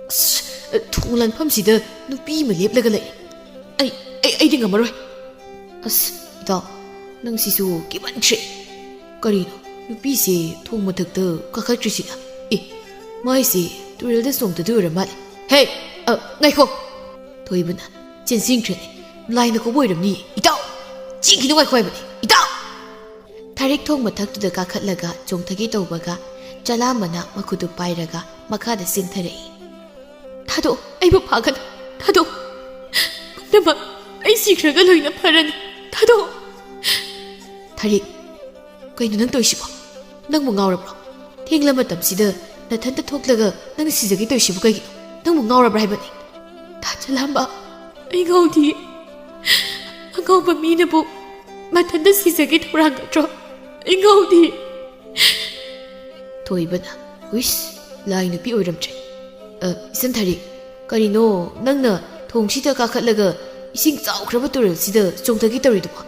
ꯑꯁ, ꯊꯣꯡ ꯂꯥꯟꯐꯝꯁꯤꯗ ꯅꯨꯄꯤ ꯑꯃ ꯂꯦꯞꯂꯒ ꯂꯩ꯫ ꯑꯩ, ꯑꯩ, ꯑꯩꯗꯤ ꯉꯝꯃꯔꯣꯏ꯫" "ꯑꯁ, ꯏꯇꯥꯎ, ꯅꯪꯁꯤꯁꯨ ꯀꯤꯃꯟꯈ꯭ꯔꯦ꯫ ꯀꯔꯤꯅꯣ, ꯅꯨꯄꯤꯁꯦ ꯊꯣꯡ ꯃꯊꯛꯇ ꯀꯥꯈꯠꯈ꯭ꯔꯤꯁꯤꯅ? ꯑꯦ, ꯃꯥꯏꯁꯦ ꯇꯨꯔꯦꯜꯗ ꯆꯣꯡꯊꯗꯣꯏ ꯑꯣꯏꯔ ꯃꯥꯜꯂꯦ꯫ ꯍꯦ, ꯑ, ꯉꯥꯏꯈꯣ!" ꯊꯣꯏꯕꯅ ꯆꯦꯟꯁꯤꯟꯈ꯭ꯔꯦ꯫ "ꯂꯥꯏꯅ ꯀꯧꯕ ꯑꯣꯏꯔꯝꯅꯤ, ꯏꯇꯥꯎ!" "ꯆꯦꯟꯈꯤꯅꯨ, ꯉꯥꯏꯈꯣ ꯍꯥꯏꯕꯅꯤ, ꯏꯇꯥꯎ!" ꯊꯥꯔꯤꯛ ꯊꯣꯡ ꯃꯊꯛꯇꯨꯗ ꯀꯥꯈꯠꯂꯒ ꯆꯣꯡꯊꯒꯦ ꯇꯧꯕꯒ, ꯆꯂꯥꯝꯕꯅ ꯃꯈꯨꯠꯇꯨ ꯄꯥꯏꯔꯒ ꯃꯈꯥꯗ ꯆꯦꯟꯊꯔꯛꯏ꯫ "ꯊꯥꯗꯣꯛꯑꯣ, ꯑꯩꯕꯨ ꯐꯥꯒꯅꯨ, ꯊꯥꯗꯣꯛꯑꯣ꯫ ꯄꯨꯝꯅꯃꯛ ꯑꯩ ꯁꯤꯈ꯭ꯔꯒ ꯂꯣꯏꯅ ꯐꯔꯅꯤ, ꯊꯥꯗꯣꯛꯑꯣ꯫" "ꯊꯥꯔꯤꯛ, ꯀꯩꯅꯣ ꯅꯪ ꯇꯧꯔꯤꯁꯤꯕꯣ? ꯅꯪꯕꯨ ꯉꯥꯎꯔꯕ꯭ꯔꯣ? ꯊꯦꯡꯂ ꯃꯇꯝꯁꯤꯗ ꯅꯊꯟꯇ ꯊꯣꯛꯂꯒ ꯅꯪ ꯁꯤꯖꯒꯦ ꯇꯧꯔꯤꯁꯤꯕꯨ ꯀꯩꯒꯤꯅꯣ? ꯅꯪꯕꯨ ꯉꯥꯎꯔꯕ꯭ꯔꯥ ꯍꯥꯏꯕꯅꯤ?" "ꯇꯥ ꯆꯂꯥꯝꯕ, ꯑꯩ ꯉꯥꯎꯗꯤꯌꯦ꯫ ꯑꯉꯥꯎꯕ ꯃꯤꯅꯕꯨ ꯃꯊꯟꯇ ꯁꯤꯖꯒꯦ ꯇꯧꯔꯥꯡꯒꯗ꯭ꯔꯣ? ꯑꯩ ꯉꯥꯎꯗꯤꯌꯦ꯫" ꯊꯣꯏꯕꯅ, "ꯍꯨꯏꯁ, ꯂꯥꯏ ꯅꯨꯄꯤ ꯑꯣꯏꯔꯝꯗ꯭ꯔꯦ꯫ ꯑ, ꯏꯆꯟ ꯊꯥꯔꯤꯛ, ꯀꯔꯤꯅꯣ ꯅꯪꯅ ꯊꯣꯡꯁꯤꯗ ꯀꯥꯈꯠꯂꯒ ꯏꯁꯤꯡ ꯆꯥꯎꯈ꯭ꯔꯕ ꯇꯨꯔꯦꯜꯁꯤꯗ ꯆꯣꯡꯊꯒꯦ ꯇꯧꯔꯤꯗꯨꯕꯣ?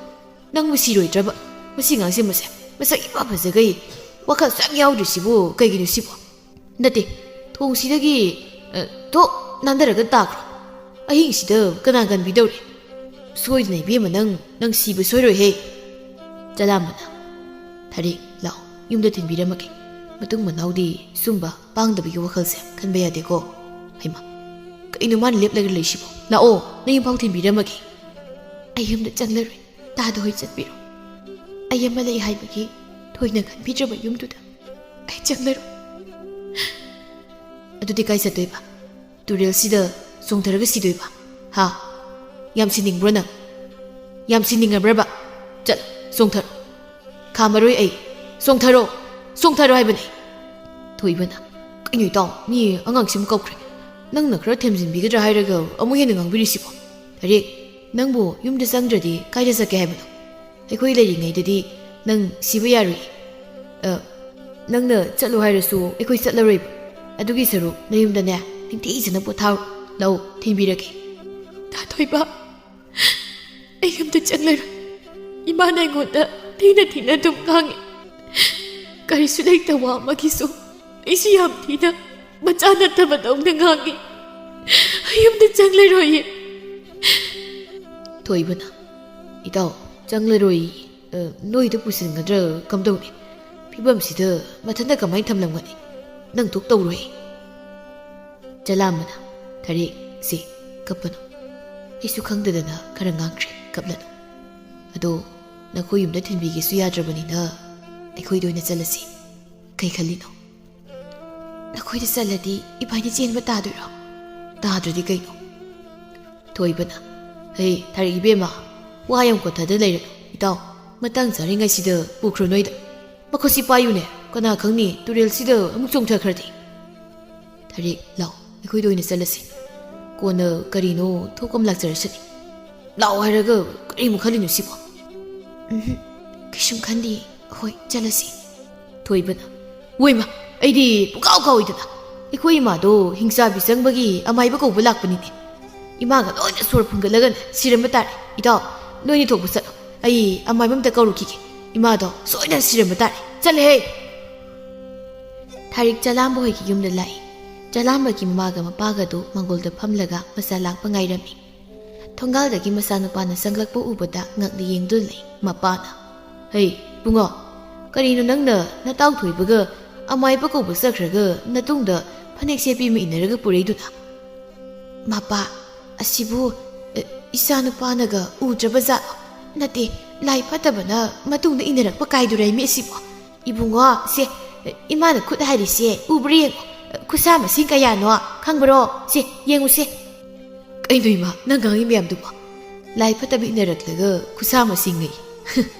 ꯅꯪꯕꯨ ꯁꯤꯔꯣꯏꯗ꯭ꯔꯕ? ꯃꯁꯤ ꯑꯉꯥꯡꯁꯦ ꯃꯁꯦ ꯃꯁꯛ ꯏꯐ ꯐꯖꯒꯩ ꯋꯥꯈꯜꯁꯨ ꯌꯥꯝ ꯌꯥꯎꯗ꯭ꯔꯤꯁꯤꯕꯨ ꯀꯩꯒꯤꯅꯣ ꯁꯤꯕꯣ? ꯅꯠꯇꯦ, ꯊꯣꯡꯁꯤꯗꯒꯤ, ꯑ, ꯇꯣꯛ ꯅꯥꯟꯊꯔꯒ ꯇꯥꯈ꯭ꯔꯣ꯫ ꯑꯍꯤꯡꯁꯤꯗ ꯀꯅꯥ ꯀꯟꯕꯤꯗꯧꯔꯤ? ꯁꯣꯏꯗꯅ ꯏꯕꯦꯝꯃ ꯅꯪ, ꯅꯪ ꯁꯤꯕ ꯁꯣꯏꯔꯣꯏꯍꯦ꯫" ꯆꯂꯥꯝꯕꯅ, "ꯊꯥꯔꯤꯛ, ꯂꯥꯛꯑꯣ, ꯌꯨꯝꯗ ꯊꯤꯟꯕꯤꯔꯝꯃꯒꯦ꯫ ꯃꯇꯨꯡ ꯃꯅꯥꯎꯗꯤ ꯁꯨꯝꯕ ꯄꯥꯡꯗꯕꯒꯤ ꯋꯥꯈꯜꯁꯦ ꯈꯟꯕ ꯌꯥꯗꯦꯀꯣ꯫" ꯍꯩꯃꯥ, ꯀꯩꯅꯣ ꯃꯥꯅ ꯂꯦꯞꯂꯒ ꯂꯩꯁꯤꯕꯣ? "ꯂꯥꯛꯑꯣ, ꯅꯌꯨꯝꯐꯥꯎ ꯊꯤꯟꯕꯤꯔꯝꯃꯒꯦ꯫" "ꯑꯩ ꯌꯨꯝꯗ ꯆꯪꯂꯔꯣꯏ꯫ ꯇꯥꯗ ꯍꯣꯏ ꯆꯠꯄꯤꯔꯣ꯫ ꯑꯩ ꯑꯃ ꯂꯩ ꯍꯥꯏꯕꯒꯤ ꯊꯣꯏꯅ ꯈꯟꯕꯤꯗ꯭ꯔꯕ ꯌꯨꯝꯗꯨꯗ ꯑꯩ ꯆꯪꯂꯔꯣꯏ꯫" "ꯑꯗꯨꯗꯤ ꯀꯥꯏ ꯆꯠꯇꯣꯏꯕ? ꯇꯨꯔꯦꯜꯁꯤꯗ ꯆꯣꯡꯊꯔꯒ ꯁꯤꯗꯣꯏꯕ? ꯍꯥ? ꯌꯥꯝ ꯁꯤꯅꯤꯡꯕ꯭ꯔꯣ ꯅꯪ? ꯌꯥꯝ ꯁꯤꯅꯤꯡꯉꯕ꯭ꯔꯕ? ꯆꯠꯂꯣ, ꯆꯣꯡꯊꯔꯣ꯫ ꯈꯥꯝꯃꯔꯣꯏ ꯑꯩ꯫ ꯆꯣꯡꯊꯔꯣ, ꯆꯣꯡꯊꯔꯣ ꯍꯥꯏꯕꯅꯦ꯫" ꯊꯣꯏꯕꯅ, "ꯀꯩꯅꯣ ꯏꯇꯥꯎ, ꯃꯤ ꯑꯉꯥꯡꯁꯤꯃ ꯀꯧꯈ꯭ꯔꯦ꯫ ꯅꯪꯅ ꯈꯔ ꯊꯦꯝꯖꯤꯟꯕꯤꯒꯗ꯭ꯔꯥ ꯍꯥꯏꯔꯒ ꯑꯃꯨꯛ ꯍꯦꯟꯅ ꯉꯥꯡꯕꯤꯔꯤꯁꯤꯕꯣ? ꯊꯥꯔꯤꯛ, ꯅꯪꯕꯨ ꯌꯨꯝꯗ ꯆꯪꯗ꯭ꯔꯗꯤ ꯀꯥꯏꯗ ꯆꯠꯀꯦ ꯍꯥꯏꯕꯅꯣ? ꯑꯩꯈꯣꯏ ꯂꯩꯔꯤꯉꯩꯗꯗꯤ ꯅꯪ ꯁꯤꯕ ꯌꯥꯔꯣꯏ꯫ ꯑ, ꯅꯪꯅ ꯆꯠꯂꯣ ꯍꯥꯏꯔꯁꯨ ꯑꯩꯈꯣꯏ ꯆꯠꯂꯔꯣꯏꯕ꯫ ꯑꯗꯨꯒꯤ ꯁꯔꯨꯛ ꯅꯌꯨꯝꯗꯅꯦ ꯅꯤꯡꯊꯤꯖꯅ ꯄꯣꯊꯥꯎ꯫ ꯂꯥꯛꯑꯣ, ꯊꯤꯟꯕꯤꯔꯒꯦ꯫" "ꯇꯥ ꯊꯣꯏꯕ, ꯑꯩ ꯌꯨꯝꯗ ꯆꯪꯂꯔꯣꯏ꯫ ꯏꯃꯥꯅ ꯑꯩꯉꯣꯟꯗ ꯊꯤꯅ ꯊꯤꯅ ꯑꯗꯨꯝ ꯉꯥꯡꯉꯤ꯫ ꯀꯔꯤꯁꯨ ꯂꯩꯇ ꯋꯥ ꯑꯃꯒꯤꯁꯨ ꯑꯩꯁꯤ ꯌꯥꯝ ꯊꯤꯅ ꯃꯆꯥ ꯅꯠꯇꯕꯗꯧꯅ ꯉꯥꯡꯉꯤ꯫ ꯑꯩ ꯌꯨꯝꯗ ꯆꯪꯂꯔꯣꯏꯌꯦ꯫" ꯊꯣꯏꯕꯅ, "ꯏꯇꯥꯎ, ꯆꯪꯂꯔꯣꯏ꯫ ꯑ, ꯅꯣꯏꯗ ꯄꯨꯁꯤꯟꯒꯗ꯭ꯔꯥ ꯀꯝꯗꯧꯅꯤ? ꯐꯤꯕꯝꯁꯤꯗ ꯃꯊꯟꯇ ꯀꯃꯥꯏꯅ ꯊꯝꯂꯝꯒꯅꯤ? ꯅꯪ ꯊꯣꯛ ꯇꯧꯔꯣꯏ꯫" ꯆꯂꯥꯝꯕꯅ, "ꯊꯥꯔꯤꯛ, ꯁꯤ, ꯀꯞꯄꯅꯨ꯫ ꯑꯩꯁꯨ ꯈꯪꯗꯗꯅ ꯈꯔ ꯉꯥꯡꯈ꯭ꯔꯦ, ꯀꯞꯂꯅꯨ꯫ ꯑꯗꯣ ꯅꯈꯣꯏ ꯌꯨꯝꯗ ꯊꯤꯟꯕꯤꯒꯦꯁꯨ ꯌꯥꯗ꯭ꯔꯕꯅꯤꯅ ꯑꯩꯈꯣꯏꯗ ꯑꯣꯏꯅ ꯆꯠꯂꯁꯤ꯫ ꯀꯩ ꯈꯜꯂꯤꯅꯣ? ꯅꯈꯣꯏꯗ ꯆꯠꯂꯗꯤ ꯏꯕꯥꯅꯤ ꯆꯦꯟꯕ ꯇꯥꯗꯣꯏꯔꯣ? ꯇꯥꯗ꯭ꯔꯗꯤ ꯀꯩꯅꯣ? ꯊꯣꯏꯕꯅ, "ꯍꯦ, ꯊꯥꯔꯤꯛ ꯏꯕꯦꯝꯃ, ꯋꯥ ꯌꯥꯝ ꯀꯣꯟꯊꯗ ꯂꯩꯔꯅꯨ꯫ ꯏꯇꯥꯎ, ꯃꯇꯥꯡ ꯆꯥꯔꯤꯉꯩꯁꯤꯗ ꯄꯨꯈ꯭ꯔꯣ ꯅꯣꯏꯗ꯫ ꯃꯈꯨꯠꯁꯤ ꯄꯥꯏꯌꯨꯅꯦ, ꯀꯅꯥ ꯈꯪꯅꯤ ꯇꯨꯔꯦꯜꯁꯤꯗ ꯑꯃꯨꯛ ꯆꯣꯡꯊꯈ꯭ꯔꯗꯤ꯫ ꯊꯥꯔꯤꯛ, ꯂꯥꯛꯑꯣ, ꯑꯩꯈꯣꯏꯗ ꯑꯣꯏꯅ ꯆꯠꯂꯁꯤ꯫ ꯀꯣꯟꯅ ꯀꯔꯤꯅꯣ ꯊꯣꯛꯄ ꯑꯃ ꯂꯥꯛꯆꯔꯁꯅꯤ꯫ ꯂꯥꯛꯑꯣ ꯍꯥꯏꯔꯒ ꯀꯔꯤꯃꯨꯛ ꯈꯜꯂꯤꯅꯣ ꯁꯤꯕꯣ?" "ꯎꯝꯍꯨꯝ, ꯀꯩꯁꯨꯝ ꯈꯟꯗꯦ꯫ ꯍꯣꯏ, ꯆꯠꯂꯁꯤ꯫" ꯊꯣꯏꯕꯅ, "ꯋꯣꯏꯃ, ꯑꯩꯗꯤ ꯄꯨꯡꯀꯥꯎ ꯀꯥꯎꯏꯗꯅ꯫ ꯑꯩꯈꯣꯏ ꯏꯃꯥꯗꯣ ꯍꯤꯡꯆꯥꯕꯤ ꯆꯪꯕꯒꯤ ꯑꯃꯥꯏꯕ ꯀꯧꯕ ꯂꯥꯛꯄꯅꯤꯅꯦ꯫ ꯏꯃꯥꯒ ꯂꯣꯏꯅ ꯁꯣꯔ ꯐꯨꯟꯒꯠꯂꯒꯅꯦ ꯁꯤꯔꯝꯕ ꯇꯥꯔꯦ꯫ ꯏꯇꯥꯎ, ꯅꯣꯏꯅꯤ ꯊꯣꯛꯄ ꯆꯠꯂꯣ꯫ ꯑꯩ ꯑꯃꯥꯏꯕ ꯑꯝꯇ ꯀꯧꯔꯨꯈꯤꯒꯦ꯫ ꯏꯃꯥꯗꯣ ꯁꯣꯏꯗꯅ ꯁꯤꯔꯝꯕ ꯇꯥꯔꯦ꯫ ꯆꯠꯂꯦꯍꯦ!" ꯊꯥꯔꯤꯛ ꯆꯂꯥꯝꯕ ꯍꯣꯏꯒꯤ ꯌꯨꯝꯗ ꯂꯥꯛꯏ꯫ ꯆꯂꯥꯝꯕꯒꯤ ꯃꯃꯥꯒ ꯃꯄꯥꯒꯗꯨ ꯃꯪꯒꯣꯜꯗ ꯐꯝꯂꯒ ꯃꯆꯥ ꯂꯥꯛꯄ ꯉꯥꯏꯔꯝꯃꯤ꯫ ꯊꯣꯡꯒꯥꯜꯗꯒꯤ ꯃꯆꯥꯅꯨꯄꯥꯅ ꯆꯪꯂꯛꯄ ꯎꯕꯗ ꯉꯛꯅ ꯌꯦꯡꯗꯨꯅ ꯂꯩ꯫ ꯃꯄꯥꯅ, "ꯍꯩ, ꯏꯕꯨꯡꯉꯣ, ꯀꯔꯤꯅꯣ ꯅꯪꯅ ꯅꯇꯥꯎ ꯊꯣꯏꯕꯒ ꯑꯃꯥꯏꯕ ꯀꯧꯕ ꯆꯠꯈ꯭ꯔꯒ ꯅꯇꯨꯡꯗ ꯐꯅꯦꯛ ꯁꯦꯠꯄꯤ ꯑꯃ ꯏꯟꯅꯔꯒ ꯄꯨꯔꯛꯏꯗꯨꯅ?" "ꯃꯄꯥ, ꯑꯁꯤꯕꯨ, ꯑ, ꯏꯆꯥꯅꯨꯄꯥꯅꯒ ꯎꯗ꯭ꯔꯕ ꯖꯥꯠꯂꯣ? ꯅꯠꯇꯦ, ꯂꯥꯏ ꯐꯠꯇꯕꯅ ꯃꯇꯨꯡꯗ ꯏꯟꯅꯔꯛꯄ ꯀꯥꯏꯗꯨꯔꯥꯏꯃꯤ ꯑꯁꯤꯕꯣ? ꯏꯕꯨꯡꯉꯣ, ꯁꯦ, ꯏꯃꯥꯅ ꯈꯨꯠ ꯍꯥꯏꯔꯤꯁꯦ ꯎꯕ꯭ꯔꯥ ꯌꯦꯡꯉꯣ꯫ ꯈꯨꯠꯁꯥ ꯃꯁꯤꯡ ꯀꯌꯥꯅꯣ ꯈꯪꯕ꯭ꯔꯣ? ꯁꯦ, ꯌꯦꯡꯉꯨꯁꯦ꯫" "ꯀꯩꯅꯣ ꯏꯃꯥ, ꯅꯪ ꯉꯥꯡꯉꯤ ꯃꯌꯥꯝꯗꯨꯕꯣ? ꯂꯥꯏ ꯐꯠꯇꯕ ꯏꯟꯅꯔꯛꯂꯒ ꯈꯨꯠꯁꯥ ꯃꯁꯤꯡ ꯉꯩ?"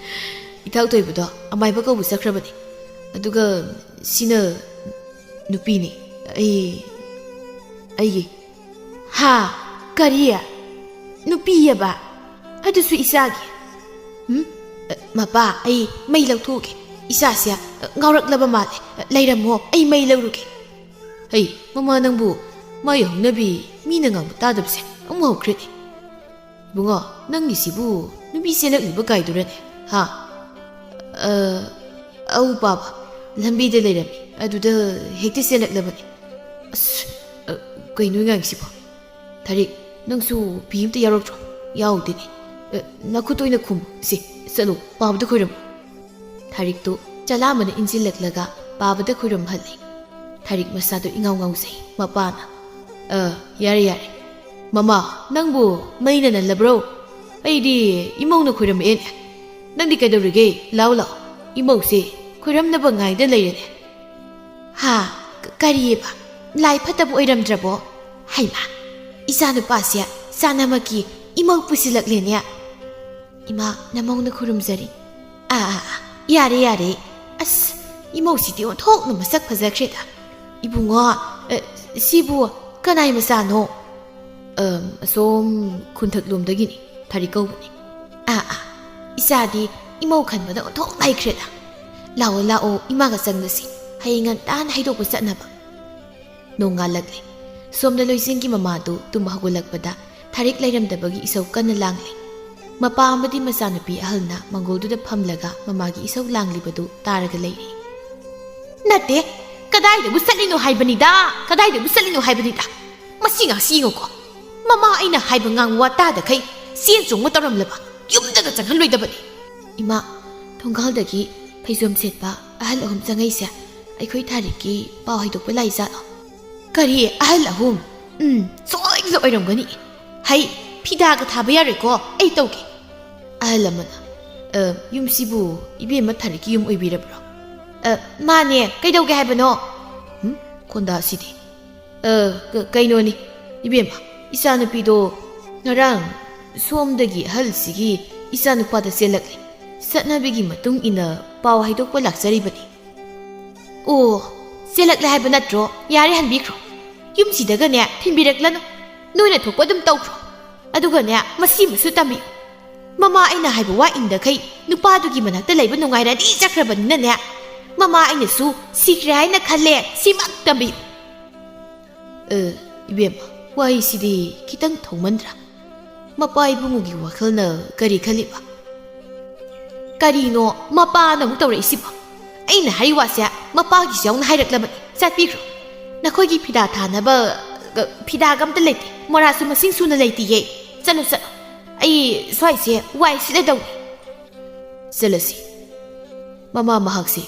"ꯏꯊꯛ ꯊꯣꯏꯕꯗꯣ ꯑꯃꯥꯏꯕ ꯀꯧꯕ ꯆꯠꯈ꯭ꯔꯕꯅꯦ꯫ ꯑꯗꯨꯒ ꯁꯤꯅ ꯅꯨꯄꯤꯅꯤ꯫ ꯑꯩ, ꯑꯩꯒꯤ꯫" "ꯍꯥ? ꯀꯔꯤ? ꯅꯨꯄꯤꯑꯕ? ꯑꯗꯨꯁꯨ ꯏꯆꯥꯒꯤ? ꯎꯝ? ꯑ, ꯃꯄꯥ, ꯑꯩ ꯃꯩ ꯂꯧꯊꯣꯛꯎꯒꯦ꯫ ꯏꯆꯥꯁꯦ, ꯑ, ꯉꯥꯎꯔꯛꯂꯕ ꯃꯥꯜꯂꯦ꯫ ꯑ, ꯂꯩꯔꯝꯃꯣ, ꯑꯩ ꯃꯩ ꯂꯧꯔꯨꯒꯦ꯫" "ꯍꯩ, ꯃꯃꯥ ꯅꯪꯕꯨ, ꯃꯥꯏ ꯍꯧꯅꯕꯤ, ꯃꯤꯅ ꯉꯥꯡꯕ ꯇꯥꯗꯕꯁꯦ ꯑꯃꯨꯛ ꯍꯧꯈ꯭ꯔꯦꯅꯦ꯫ ꯏꯕꯨꯡꯉꯣ, ꯅꯪꯒꯤꯁꯤꯕꯨ ꯅꯨꯄꯤ ꯆꯦꯜꯂꯛꯂꯤꯕ ꯀꯥꯏꯗꯨꯔꯅꯦ? ꯍꯥ?" "ꯑ, ꯑꯧ ꯄꯥꯕ, ꯂꯝꯕꯤꯗ ꯂꯩꯔꯝꯃꯤ, ꯑꯗꯨꯗ ꯍꯦꯛꯇ ꯆꯦꯜꯂꯛꯂꯕꯅꯤ꯫" "ꯑꯁ, ꯑ, ꯀꯩꯅꯣ ꯉꯥꯡꯉꯤꯁꯤꯕꯣ? ꯊꯥꯔꯤꯛ, ꯅꯪꯁꯨ ꯐꯤ ꯑꯝꯇ ꯌꯥꯎꯔꯛꯇ꯭ꯔꯣ?" "ꯌꯥꯎꯗꯦꯅꯦ꯫" "ꯑ, ꯅꯈꯨꯠꯇ ꯑꯣꯏꯅ ꯈꯨꯝꯃꯨ꯫ ꯁꯦ, ꯆꯠꯂꯣ, ꯄꯥꯕꯗ ꯈꯣꯏꯔꯝꯃꯨ꯫" ꯊꯥꯔꯤꯛꯇꯨ ꯆꯂꯥꯝꯕꯅ ꯏꯟꯁꯤꯜꯂꯛꯂꯒ ꯄꯥꯕꯗ ꯈꯣꯏꯔꯝꯍꯜꯂꯤ꯫ ꯊꯥꯔꯤꯛ ꯃꯁꯥꯗꯨ ꯏꯉꯥꯎ ꯉꯥꯎꯖꯩ꯫ ꯃꯄꯥꯅ, "ꯑ, ꯌꯥꯔꯦ, ꯌꯥꯔꯦ꯫ ꯃꯃꯥ, ꯅꯪꯕꯨ ꯃꯩꯅ ꯅꯜꯂꯕ꯭ꯔꯣ?" ꯑꯩꯗꯤ ꯏꯃꯧꯅ ꯈꯣꯏꯔꯝꯃꯛꯑꯦꯅꯦ꯫ ꯅꯪꯗꯤ ꯀꯩꯗꯧꯔꯤꯒꯦ? ꯂꯥꯎ ꯂꯥꯎ, ꯏꯃꯧꯁꯦ ꯈꯣꯏꯔꯝꯅꯕ ꯉꯥꯏꯗ ꯂꯩꯔꯦꯅꯦ꯫ ꯍꯥ? ꯀ- ꯀꯔꯤꯑꯕ? ꯂꯥꯏ ꯐꯠꯇꯕ ꯑꯣꯏꯔꯝꯗ꯭ꯔꯕꯣ? ꯍꯩꯃꯥ, ꯏꯆꯥꯅꯨꯄꯥꯁꯦ ꯆꯥꯅꯃꯛꯀꯤ ꯏꯃꯧ ꯄꯨꯁꯤꯜꯂꯛꯂꯦꯅꯦ꯫ ꯏꯃꯥ, ꯅꯃꯧꯅ ꯈꯨꯔꯨꯝꯖꯔꯤ꯫ ꯑꯥ, ꯑꯥ, ꯑꯥ, ꯌꯥꯔꯦ, ꯌꯥꯔꯦ꯫ ꯑꯁ, ꯏꯃꯧꯁꯤꯗꯤ ꯑꯣꯟꯊꯣꯛꯅ ꯃꯁꯛ ꯐꯖꯈ꯭ꯔꯦꯗ꯫ ꯏꯕꯨꯡꯉꯣ, ꯑ, ꯁꯤꯕꯨ ꯀꯅꯥꯏ ꯃꯆꯥꯅꯣ? ꯑꯝ, ꯑꯁꯣꯝ ꯈꯨꯟꯊꯛꯂꯣꯝꯗꯒꯤꯅꯤ, ꯊꯥꯔꯤꯛ ꯀꯧꯕꯅꯤ꯫ ꯑꯥ, ꯑꯥ, ꯏꯆꯥꯗꯤ ꯏꯃꯧ ꯈꯟꯕꯗ ꯑꯣꯟꯊꯣꯛꯅ ꯍꯩꯈ꯭ꯔꯦꯗ꯫ ꯂꯥꯛꯑꯣ, ꯂꯥꯛꯑꯣ, ꯏꯃꯥꯒ ꯆꯪꯂꯁꯤ, ꯍꯌꯦꯡ ꯉꯟꯇꯥꯅ ꯍꯩꯗꯣꯛꯄ ꯆꯠꯅꯕ꯫ ꯅꯣꯡꯉꯥꯜꯂꯛꯂꯦ꯫ ꯁꯣꯝꯗ ꯂꯣꯏꯁꯤꯡꯒꯤ ꯃꯃꯥꯗꯨ ꯇꯨꯝꯕ ꯍꯧꯒꯠꯂꯛꯄꯗ ꯊꯥꯔꯤꯛ ꯂꯩꯔꯝꯗꯕꯒꯤ ꯏꯁꯧ ꯀꯟꯅ ꯂꯥꯡꯂꯤ꯫ ꯃꯄꯥ ꯑꯃꯗꯤ ꯃꯆꯥꯅꯨꯄꯤ ꯑꯍꯜꯅ ꯃꯪꯒꯣꯜꯗꯨꯗ ꯐꯝꯂꯒ ꯃꯃꯥꯒꯤ ꯏꯁꯧ ꯂꯥꯡꯂꯤꯕꯗꯨ ꯇꯥꯔꯒ ꯂꯩꯔꯤ꯫ "ꯅꯠꯇꯦ, ꯀꯗꯥꯏꯗꯕꯨ ꯆꯠꯂꯤꯅꯣ ꯍꯥꯏꯕꯅꯤꯗ, ꯀꯗꯥꯏꯗꯕꯨ ꯆꯠꯂꯤꯅꯣ ꯍꯥꯏꯕꯅꯤꯗ꯫ ꯃꯁꯤ ꯉꯥꯛꯁꯤ ꯌꯦꯡꯉꯨꯀꯣ, ꯃꯃꯥ ꯑꯩꯅ ꯍꯥꯏꯕ ꯉꯥꯡꯕ ꯋꯥ ꯇꯥꯗꯈꯩ ꯆꯦꯟ ꯆꯣꯡꯕ ꯇꯧꯔꯝꯂꯕ ꯌꯨꯝꯗꯒ ꯆꯪꯍꯜꯂꯣꯏꯗꯕꯅꯤ꯫" ꯏꯃꯥ, ꯊꯣꯡꯒꯥꯜꯗꯒꯤ ꯐꯩꯖꯣꯝ ꯁꯦꯠꯄ ꯑꯍꯜ ꯑꯍꯨꯝ ꯆꯪꯉꯛꯏꯁꯦ ꯑꯩꯈꯣꯏ ꯊꯥꯔꯤꯛꯀꯤ ꯄꯥꯎ ꯍꯩꯗꯣꯛꯄ ꯂꯥꯛꯏꯖꯥꯠꯂꯣ? "ꯀꯔꯤ ꯑꯍꯜ ꯑꯍꯨꯝ? ꯎꯝ, ꯁꯣꯏꯗꯅ ꯑꯣꯏꯔꯝꯒꯅꯤ꯫ ꯍꯩ, ꯐꯤꯗꯥꯒ ꯊꯥꯕ ꯌꯥꯔꯣꯏꯀꯣ, ꯑꯩ ꯇꯧꯒꯦ꯫" ꯑꯍꯜ ꯑꯃꯅ, "ꯑ, ꯌꯨꯝꯁꯤꯕꯨ ꯏꯕꯦꯝꯃ ꯊꯥꯔꯤꯛꯀꯤ ꯌꯨꯝ ꯑꯣꯏꯕꯤꯔꯕ꯭ꯔꯣ?" "ꯑ, ꯃꯥꯅꯦ, ꯀꯩꯗꯧꯒꯦ ꯍꯥꯏꯕꯅꯣ?" "ꯎꯝ, ꯈꯣꯟꯗꯥꯁꯤꯗꯤ꯫ ꯑ, ꯀ-, ꯀꯩꯅꯣꯅꯤ, ꯏꯕꯦꯝꯃ, ꯏꯆꯥꯅꯨꯄꯤꯗꯣ ꯉꯔꯥꯡ ꯁꯣꯝꯗꯒꯤ ꯑꯍꯜꯁꯤꯒꯤ ꯏꯆꯥꯅꯨꯄꯥꯗ ꯆꯦꯜꯂꯛꯂꯦ꯫ ꯆꯠꯅꯕꯤꯒꯤ ꯃꯇꯨꯡ ꯏꯟꯅ ꯄꯥꯎ ꯍꯥꯏꯗꯣꯛꯄ ꯂꯥꯛꯆꯔꯤꯕꯅꯤ꯫" "ꯑꯣ, ꯆꯦꯜꯂꯛꯂꯦ ꯍꯥꯏꯕ ꯅꯠꯇ꯭ꯔꯣ? ꯌꯥꯔꯦ, ꯍꯟꯕꯤꯈ꯭ꯔꯣ꯫ ꯌꯨꯝꯁꯤꯗꯒꯅꯦ ꯊꯤꯟꯕꯤꯔꯛꯂꯅꯨ꯫ ꯅꯣꯏꯅ ꯊꯣꯛꯄ ꯑꯗꯨꯝ ꯇꯧꯈ꯭ꯔꯣ꯫ ꯑꯗꯨꯒꯅꯦ, ꯃꯁꯤꯃꯁꯨ ꯇꯝꯕꯤꯌꯨ꯫ ꯃꯃꯥ ꯑꯩꯅ ꯍꯥꯏꯕ ꯋꯥ ꯏꯟꯗꯈꯩ ꯅꯨꯄꯥꯗꯨꯒꯤ ꯃꯅꯥꯛꯇ ꯂꯩꯕ ꯅꯨꯡꯉꯥꯏꯔꯗꯤ ꯆꯠꯈ꯭ꯔꯕꯅꯤꯅꯅꯦ, ꯃꯃꯥ ꯑꯩꯅꯁꯨ ꯁꯤꯈ꯭ꯔꯦ ꯍꯥꯏꯅ ꯈꯜꯂꯦ, ꯁꯤꯃꯛ ꯇꯝꯕꯤꯌꯨ꯫" "ꯑ, ꯏꯕꯦꯝꯃ, ꯋꯥꯍꯩꯁꯤꯗꯤ ꯈꯤꯇꯪ ꯊꯧꯃꯟꯗ꯭ꯔꯥ? ꯃꯄꯥ ꯏꯕꯨꯡꯉꯣꯒꯤ ꯋꯥꯈꯜꯅ ꯀꯔꯤ ꯈꯜꯂꯤꯕ?" "ꯀꯔꯤꯅꯣ ꯃꯄꯥꯅ ꯑꯃꯨꯛ ꯇꯧꯔꯛꯏꯁꯤꯕꯣ? ꯑꯩꯅ ꯍꯥꯏꯔꯤ ꯋꯥꯁꯦ ꯃꯄꯥꯒꯤꯁꯨ ꯌꯥꯎꯅ ꯍꯥꯏꯔꯛꯂꯕꯅꯤ꯫ ꯆꯠꯄꯤꯈ꯭ꯔꯣ꯫ ꯅꯈꯣꯏꯒꯤ ꯐꯤꯗꯥ ꯊꯥꯅꯕ, ꯑ, ꯐꯤꯗꯥꯒ ꯑꯝꯇ ꯂꯩꯇꯦ꯫ ꯃꯣꯔꯥꯁꯨ ꯃꯁꯤꯡ ꯁꯨꯅ ꯂꯩꯇꯤꯌꯦ꯫ ꯆꯠꯂꯣ, ꯆꯠꯂꯣ꯫ ꯑꯩ ꯁ꯭ꯋꯥꯏꯁꯦ ꯋꯥꯏ ꯁꯤꯠꯂꯗꯧꯅꯤ꯫" "ꯆꯠꯂꯁꯤ꯫" ꯃꯃꯥ ꯃꯍꯥꯛꯁꯤ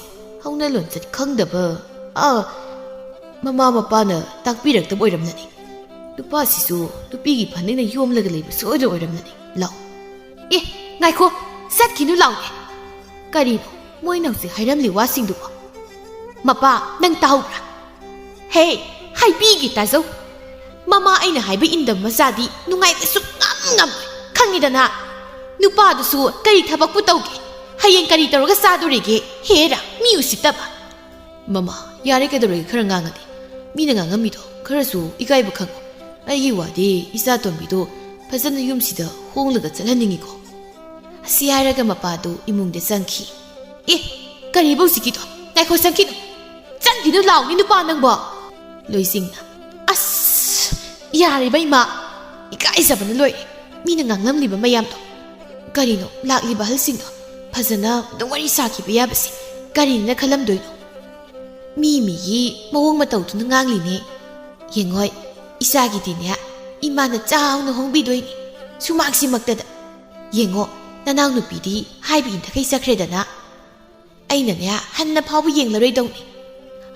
ꯍꯧꯅ ꯂꯣꯟꯆꯠ ꯈꯪꯗꯕ, ꯑ, ꯃꯃꯥ ꯃꯄꯥꯅ ꯇꯥꯛꯄꯤꯔꯛꯇꯕ ꯑꯣꯏꯔꯝꯂꯅꯤ꯫ ꯅꯨꯄꯥꯁꯤꯁꯨ ꯅꯨꯄꯤꯒꯤ ꯐꯅꯦꯛꯅ ꯌꯣꯝꯂꯒ ꯂꯩꯕ ꯁꯣꯏꯗꯅ ꯑꯣꯏꯔꯝꯂꯅꯤ꯫ ꯂꯥꯎ, ꯑꯦ, ꯉꯥꯏꯈꯣ, ꯆꯠꯈꯤꯅꯨ ꯂꯥꯎꯅꯦ꯫ ꯀꯔꯤꯅꯣ ꯃꯣꯏꯅ ꯍꯧꯖꯤꯛ ꯍꯥꯏꯔꯝꯂꯤ ꯋꯥꯁꯤꯡꯗꯨꯕꯣ? ꯃꯄꯥ, ꯅꯪ ꯇꯥꯍꯧꯕ꯭ꯔꯥ? ꯍꯦ, ꯍꯥꯏꯕꯤꯒꯦ ꯇꯥꯖꯧ꯫ ꯃꯃꯥ ꯑꯩꯅ ꯍꯥꯏꯕ ꯏꯟꯗꯕ ꯃꯆꯥꯗꯤ ꯅꯨꯡꯉꯥꯏꯕ ꯁꯨꯛꯉꯝ ꯉꯝꯃꯣꯏ꯫ ꯈꯪꯉꯤꯗꯅ? ꯅꯨꯄꯥꯗꯨꯁꯨ ꯀꯔꯤ ꯊꯕꯛꯄꯨ ꯇꯧꯒꯦ? ꯍꯌꯦꯡ ꯀꯔꯤ ꯇꯧꯔꯒ ꯆꯥꯗꯣꯔꯤꯒꯦ? ꯍꯦꯔꯥ, ꯃꯤ ꯎꯁꯤꯠꯇꯕ꯫ ꯃꯃꯥ, ꯌꯥꯔꯦ, ꯀꯩꯗꯧꯔꯒꯦ ꯈꯔ ꯉꯥꯡꯉꯗꯤ? ꯃꯤꯅ ꯉꯥꯡꯉꯝꯃꯤꯗꯣ ꯈꯔꯁꯨ ꯏꯀꯥꯏꯕ ꯈꯪꯉꯣ꯫ ꯑꯩꯒꯤ ꯋꯥꯗꯤ ꯏꯆꯥ ꯇꯣꯝꯕꯤꯗꯣ ꯐꯖꯅ ꯌꯨꯝꯁꯤꯗ ꯍꯣꯡꯂꯒ ꯆꯠꯍꯟꯅꯤꯡꯉꯤꯀꯣ꯫ ꯑꯁꯤ ꯍꯥꯏꯔꯒ ꯃꯄꯥꯗꯨ ꯏꯃꯨꯡꯗ ꯆꯪꯈꯤ꯫ ꯑꯦ, ꯀꯔꯤꯕ ꯍꯧꯖꯤꯛꯀꯤꯗꯣ? ꯉꯥꯏꯈꯣ, ꯆꯪꯈꯤꯅꯨ꯫ ꯆꯪꯈꯤꯅꯨ ꯂꯥꯎꯅꯤ ꯅꯨꯄꯥ ꯅꯪꯕꯣ꯫ ꯂꯣꯏꯁꯤꯡꯅ, ꯑꯁ, ꯌꯥꯔꯦꯕ ꯏꯃꯥ꯫ ꯏꯀꯥꯏꯖꯕꯅ ꯂꯣꯏꯔꯦ꯫ ꯃꯤꯅ ꯉꯥꯡꯂꯝꯂꯤꯕ ꯃꯌꯥꯝꯗꯣ꯫ ꯀꯔꯤꯅꯣ ꯂꯥꯛꯂꯤꯕ ꯑꯍꯜꯁꯤꯡꯗꯣ ꯐꯖꯅ ꯑꯗꯨꯝ ꯋꯥꯔꯤ ꯁꯥꯈꯤꯕ ꯌꯥꯕꯁꯦ ꯀꯔꯤꯅ ꯈꯜꯂꯝꯗꯣꯏꯅꯣ? ꯃꯤ ꯃꯤꯒꯤ ꯃꯑꯣꯡ ꯃꯇꯧꯗꯨꯅ ꯉꯥꯡꯂꯤꯅꯦ꯫ ꯌꯦꯡꯉꯣꯏ, ꯏꯆꯥꯒꯤꯗꯤꯅꯦ ꯏꯃꯥꯅ ꯆꯥꯎꯅ ꯍꯣꯡꯕꯤꯗꯣꯏꯅꯤ꯫ ꯁꯨꯃꯥꯡꯁꯤꯃꯛꯇꯗ꯫ ꯌꯦꯡꯉꯣ, ꯅꯅꯥꯎꯅꯨꯄꯤꯗꯤ ꯍꯥꯏꯕ ꯏꯟꯊꯈꯩ ꯆꯠꯈ꯭ꯔꯦꯗꯅ꯫ ꯑꯩꯅꯅꯦ ꯍꯟꯅ ꯐꯥꯎꯕ ꯌꯦꯡꯂꯔꯣꯏꯗꯧꯅꯤ꯫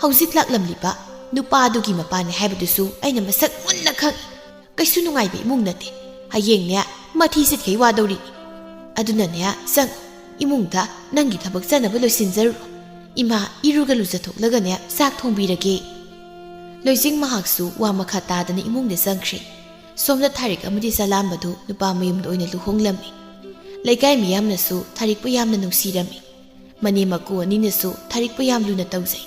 ꯍꯧꯖꯤꯛ ꯂꯥꯛꯂꯝꯂꯤꯕ ꯅꯨꯄꯥꯗꯨꯒꯤ ꯃꯄꯥꯅꯦ ꯍꯥꯏꯕꯗꯨꯁꯨ ꯑꯩꯅ ꯃꯁꯛ ꯃꯨꯟꯅ ꯈꯪꯏ꯫ ꯀꯩꯁꯨ ꯅꯨꯡꯉꯥꯏꯕ ꯏꯃꯨꯡ ꯅꯠꯇꯦ꯫ ꯍꯌꯦꯡꯅꯦ ꯃꯊꯤ ꯁꯤꯠꯈꯩ ꯋꯥꯗꯧꯔꯤꯅꯤ꯫ ꯑꯗꯨꯅꯅꯦ ꯆꯪ, ꯏꯃꯨꯡꯗ ꯅꯪꯒꯤ ꯊꯕꯛ ꯆꯠꯅꯕ ꯂꯣꯏꯁꯤꯟꯖꯔꯨꯔꯣ꯫ ꯏꯃꯥ ꯏꯔꯨꯒ ꯂꯨꯖꯊꯣꯛꯂꯒꯅꯦ ꯆꯥꯛ ꯊꯣꯡꯕꯤꯔꯒꯦ꯫ ꯂꯣꯏꯖꯤꯡ ꯃꯍꯥꯛꯁꯨ ꯋꯥ ꯃꯈꯥ ꯇꯥꯗꯅ ꯏꯃꯨꯡꯗ ꯆꯪꯈ꯭ꯔꯦ꯫ ꯁꯣꯝꯗ ꯊꯥꯔꯤꯛ ꯑꯃꯗꯤ ꯆꯂꯥꯝꯕꯗꯨ ꯅꯨꯄꯥ ꯃꯌꯨꯝꯗ ꯑꯣꯏꯅ ꯂꯨꯍꯣꯡꯂꯝꯃꯤ꯫ ꯂꯩꯀꯥꯏ ꯃꯤꯌꯥꯝꯅꯁꯨ ꯊꯥꯔꯤꯛꯄꯨ ꯌꯥꯝꯅ ꯅꯨꯡꯁꯤꯔꯝꯃꯤ꯫ ꯃꯅꯦꯝ ꯃꯀꯨ ꯑꯅꯤꯅꯁꯨ ꯊꯥꯔꯤꯛꯄꯨ ꯌꯥꯝ ꯂꯨꯅ ꯇꯧꯖꯩ꯫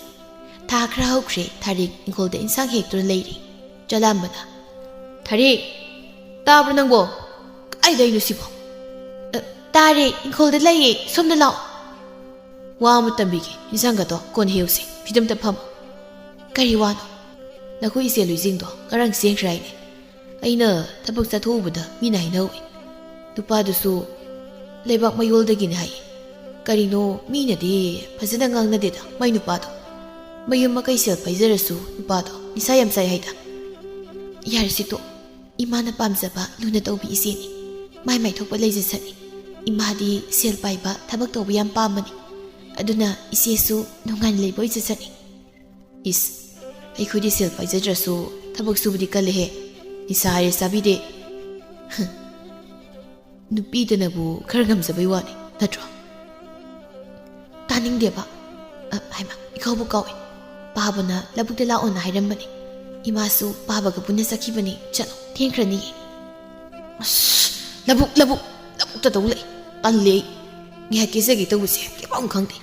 ꯊꯥ ꯈꯔ ꯍꯧꯈ꯭ꯔꯦ, ꯊꯥꯔꯤꯛ ꯏꯪꯈꯣꯜꯗ ꯏꯟꯁꯥꯡ ꯍꯦꯛꯇꯨꯅ ꯂꯩꯔꯤ꯫ ꯆꯂꯥꯝꯕꯅ, "ꯊꯥꯔꯤꯛ, ꯇꯥꯕ꯭ꯔꯣ ꯅꯪꯕꯣ? ꯀꯥꯏꯗꯩꯅꯣ ꯁꯤꯕꯣ?" "ꯑ, ꯇꯥꯔꯦ, ꯏꯪꯈꯣꯜꯗ ꯂꯩꯌꯦ, ꯁꯣꯝꯗ ꯂꯥꯛꯑꯣ꯫ ꯋꯥ ꯑꯃ ꯇꯝꯕꯤꯒꯦ, ꯏꯟꯁꯥꯡꯒꯗꯣ ꯀꯣꯟꯅ ꯍꯦꯛꯎꯁꯤ, ꯐꯤꯗꯝꯇ ꯐꯝꯃꯣ꯫" "ꯀꯔꯤ ꯋꯥꯅꯣ?" "ꯅꯈꯣꯏ ꯏꯆꯦ ꯂꯨꯏꯖꯤꯡꯗꯣ ꯉꯔꯥꯡ ꯆꯦꯟꯈ꯭ꯔꯦ ꯍꯥꯏꯅꯦ꯫ ꯑꯩꯅ ꯊꯕꯛ ꯆꯠꯊꯣꯛꯎꯕꯗ ꯃꯤꯅ ꯍꯥꯏꯅꯍꯧꯏ꯫ ꯅꯨꯄꯥꯗꯨꯁꯨ ꯂꯩꯕꯥꯛ ꯃꯌꯣꯜꯗꯒꯤꯅꯤ ꯍꯥꯏ꯫ ꯀꯔꯤꯅꯣ ꯃꯤꯅꯗꯤ ꯐꯖꯅ ꯉꯥꯡꯅꯗꯦꯗ ꯃꯥꯏ ꯅꯨꯄꯥꯗꯣ꯫ ꯃꯌꯨꯝ ꯃꯀꯩ ꯁꯦꯜ ꯄꯥꯏꯖꯔꯁꯨ ꯅꯨꯄꯥꯗꯣ ꯅꯤꯁꯥ ꯌꯥꯝ ꯆꯥꯏ ꯍꯥꯏꯗ꯫" "ꯌꯥꯔꯦꯁꯦ ꯇꯣꯛ꯫ ꯏꯃꯥꯅ ꯄꯥꯝꯖꯕ ꯂꯨꯅ ꯇꯧꯕꯤ ꯏꯆꯦꯅꯤ꯫ ꯃꯥꯏ ꯃꯥꯏꯊꯣꯛꯄ ꯂꯩꯖꯁꯅꯤ꯫ ꯏꯃꯥꯗꯤ ꯁꯦꯜ ꯄꯥꯏꯕ ꯊꯕꯛ ꯇꯧꯕ ꯌꯥꯝ ꯄꯥꯝꯕꯅꯤ꯫ ꯑꯗꯨꯅ ꯏꯆꯦꯁꯨ ꯅꯨꯡꯉꯥꯏꯅ ꯂꯩꯕ ꯑꯣꯏꯖꯁꯅꯤ꯫" "ꯏꯁ, ꯑꯩꯈꯣꯏꯗꯤ ꯁꯦꯜ ꯄꯥꯏꯖꯗ꯭ꯔꯁꯨ ꯊꯕꯛ ꯁꯨꯕꯗꯤ ꯀꯜꯂꯦꯍꯦ꯫ ꯅꯤꯁꯥ ꯍꯥꯏꯔꯦ ꯆꯥꯕꯤꯗꯦ꯫" ꯅꯨꯄꯤꯗꯅꯕꯨ ꯈꯔ ꯉꯝꯖꯕꯩ ꯋꯥꯅꯤ, ꯅꯠꯇ꯭ꯔꯣ? ꯇꯥꯅꯤꯡꯗꯦꯕ꯫ ꯑ, ꯍꯩꯃꯥ, ꯏꯀꯥꯎꯕꯨ ꯀꯥꯎꯏ꯫ ꯄꯥꯕꯅ ꯂꯧꯕꯨꯛꯇ ꯂꯥꯛꯑꯣꯅ ꯍꯥꯏꯔꯝꯕꯅꯤ꯫ ꯏꯃꯥꯁꯨ ꯄꯥꯕꯒ ꯄꯨꯟꯅ ꯆꯠꯈꯤꯕꯅꯤ꯫ ꯆꯠꯂꯣ, ꯊꯦꯡꯈ꯭ꯔꯅꯤꯌꯦ꯫ ꯑꯁ, ꯂꯧꯕꯨꯛ, ꯂꯧꯕꯨꯛ, ꯂꯧꯕꯨꯛꯇ ꯇꯧ ꯂꯩ꯫ ꯇꯜꯂꯦ ꯑꯩ꯫ ꯉꯥꯏꯍꯥꯛ ꯀꯦꯖꯒꯦ ꯇꯧꯕꯁꯦ ꯀꯩꯐꯝ ꯈꯪꯗꯦ꯫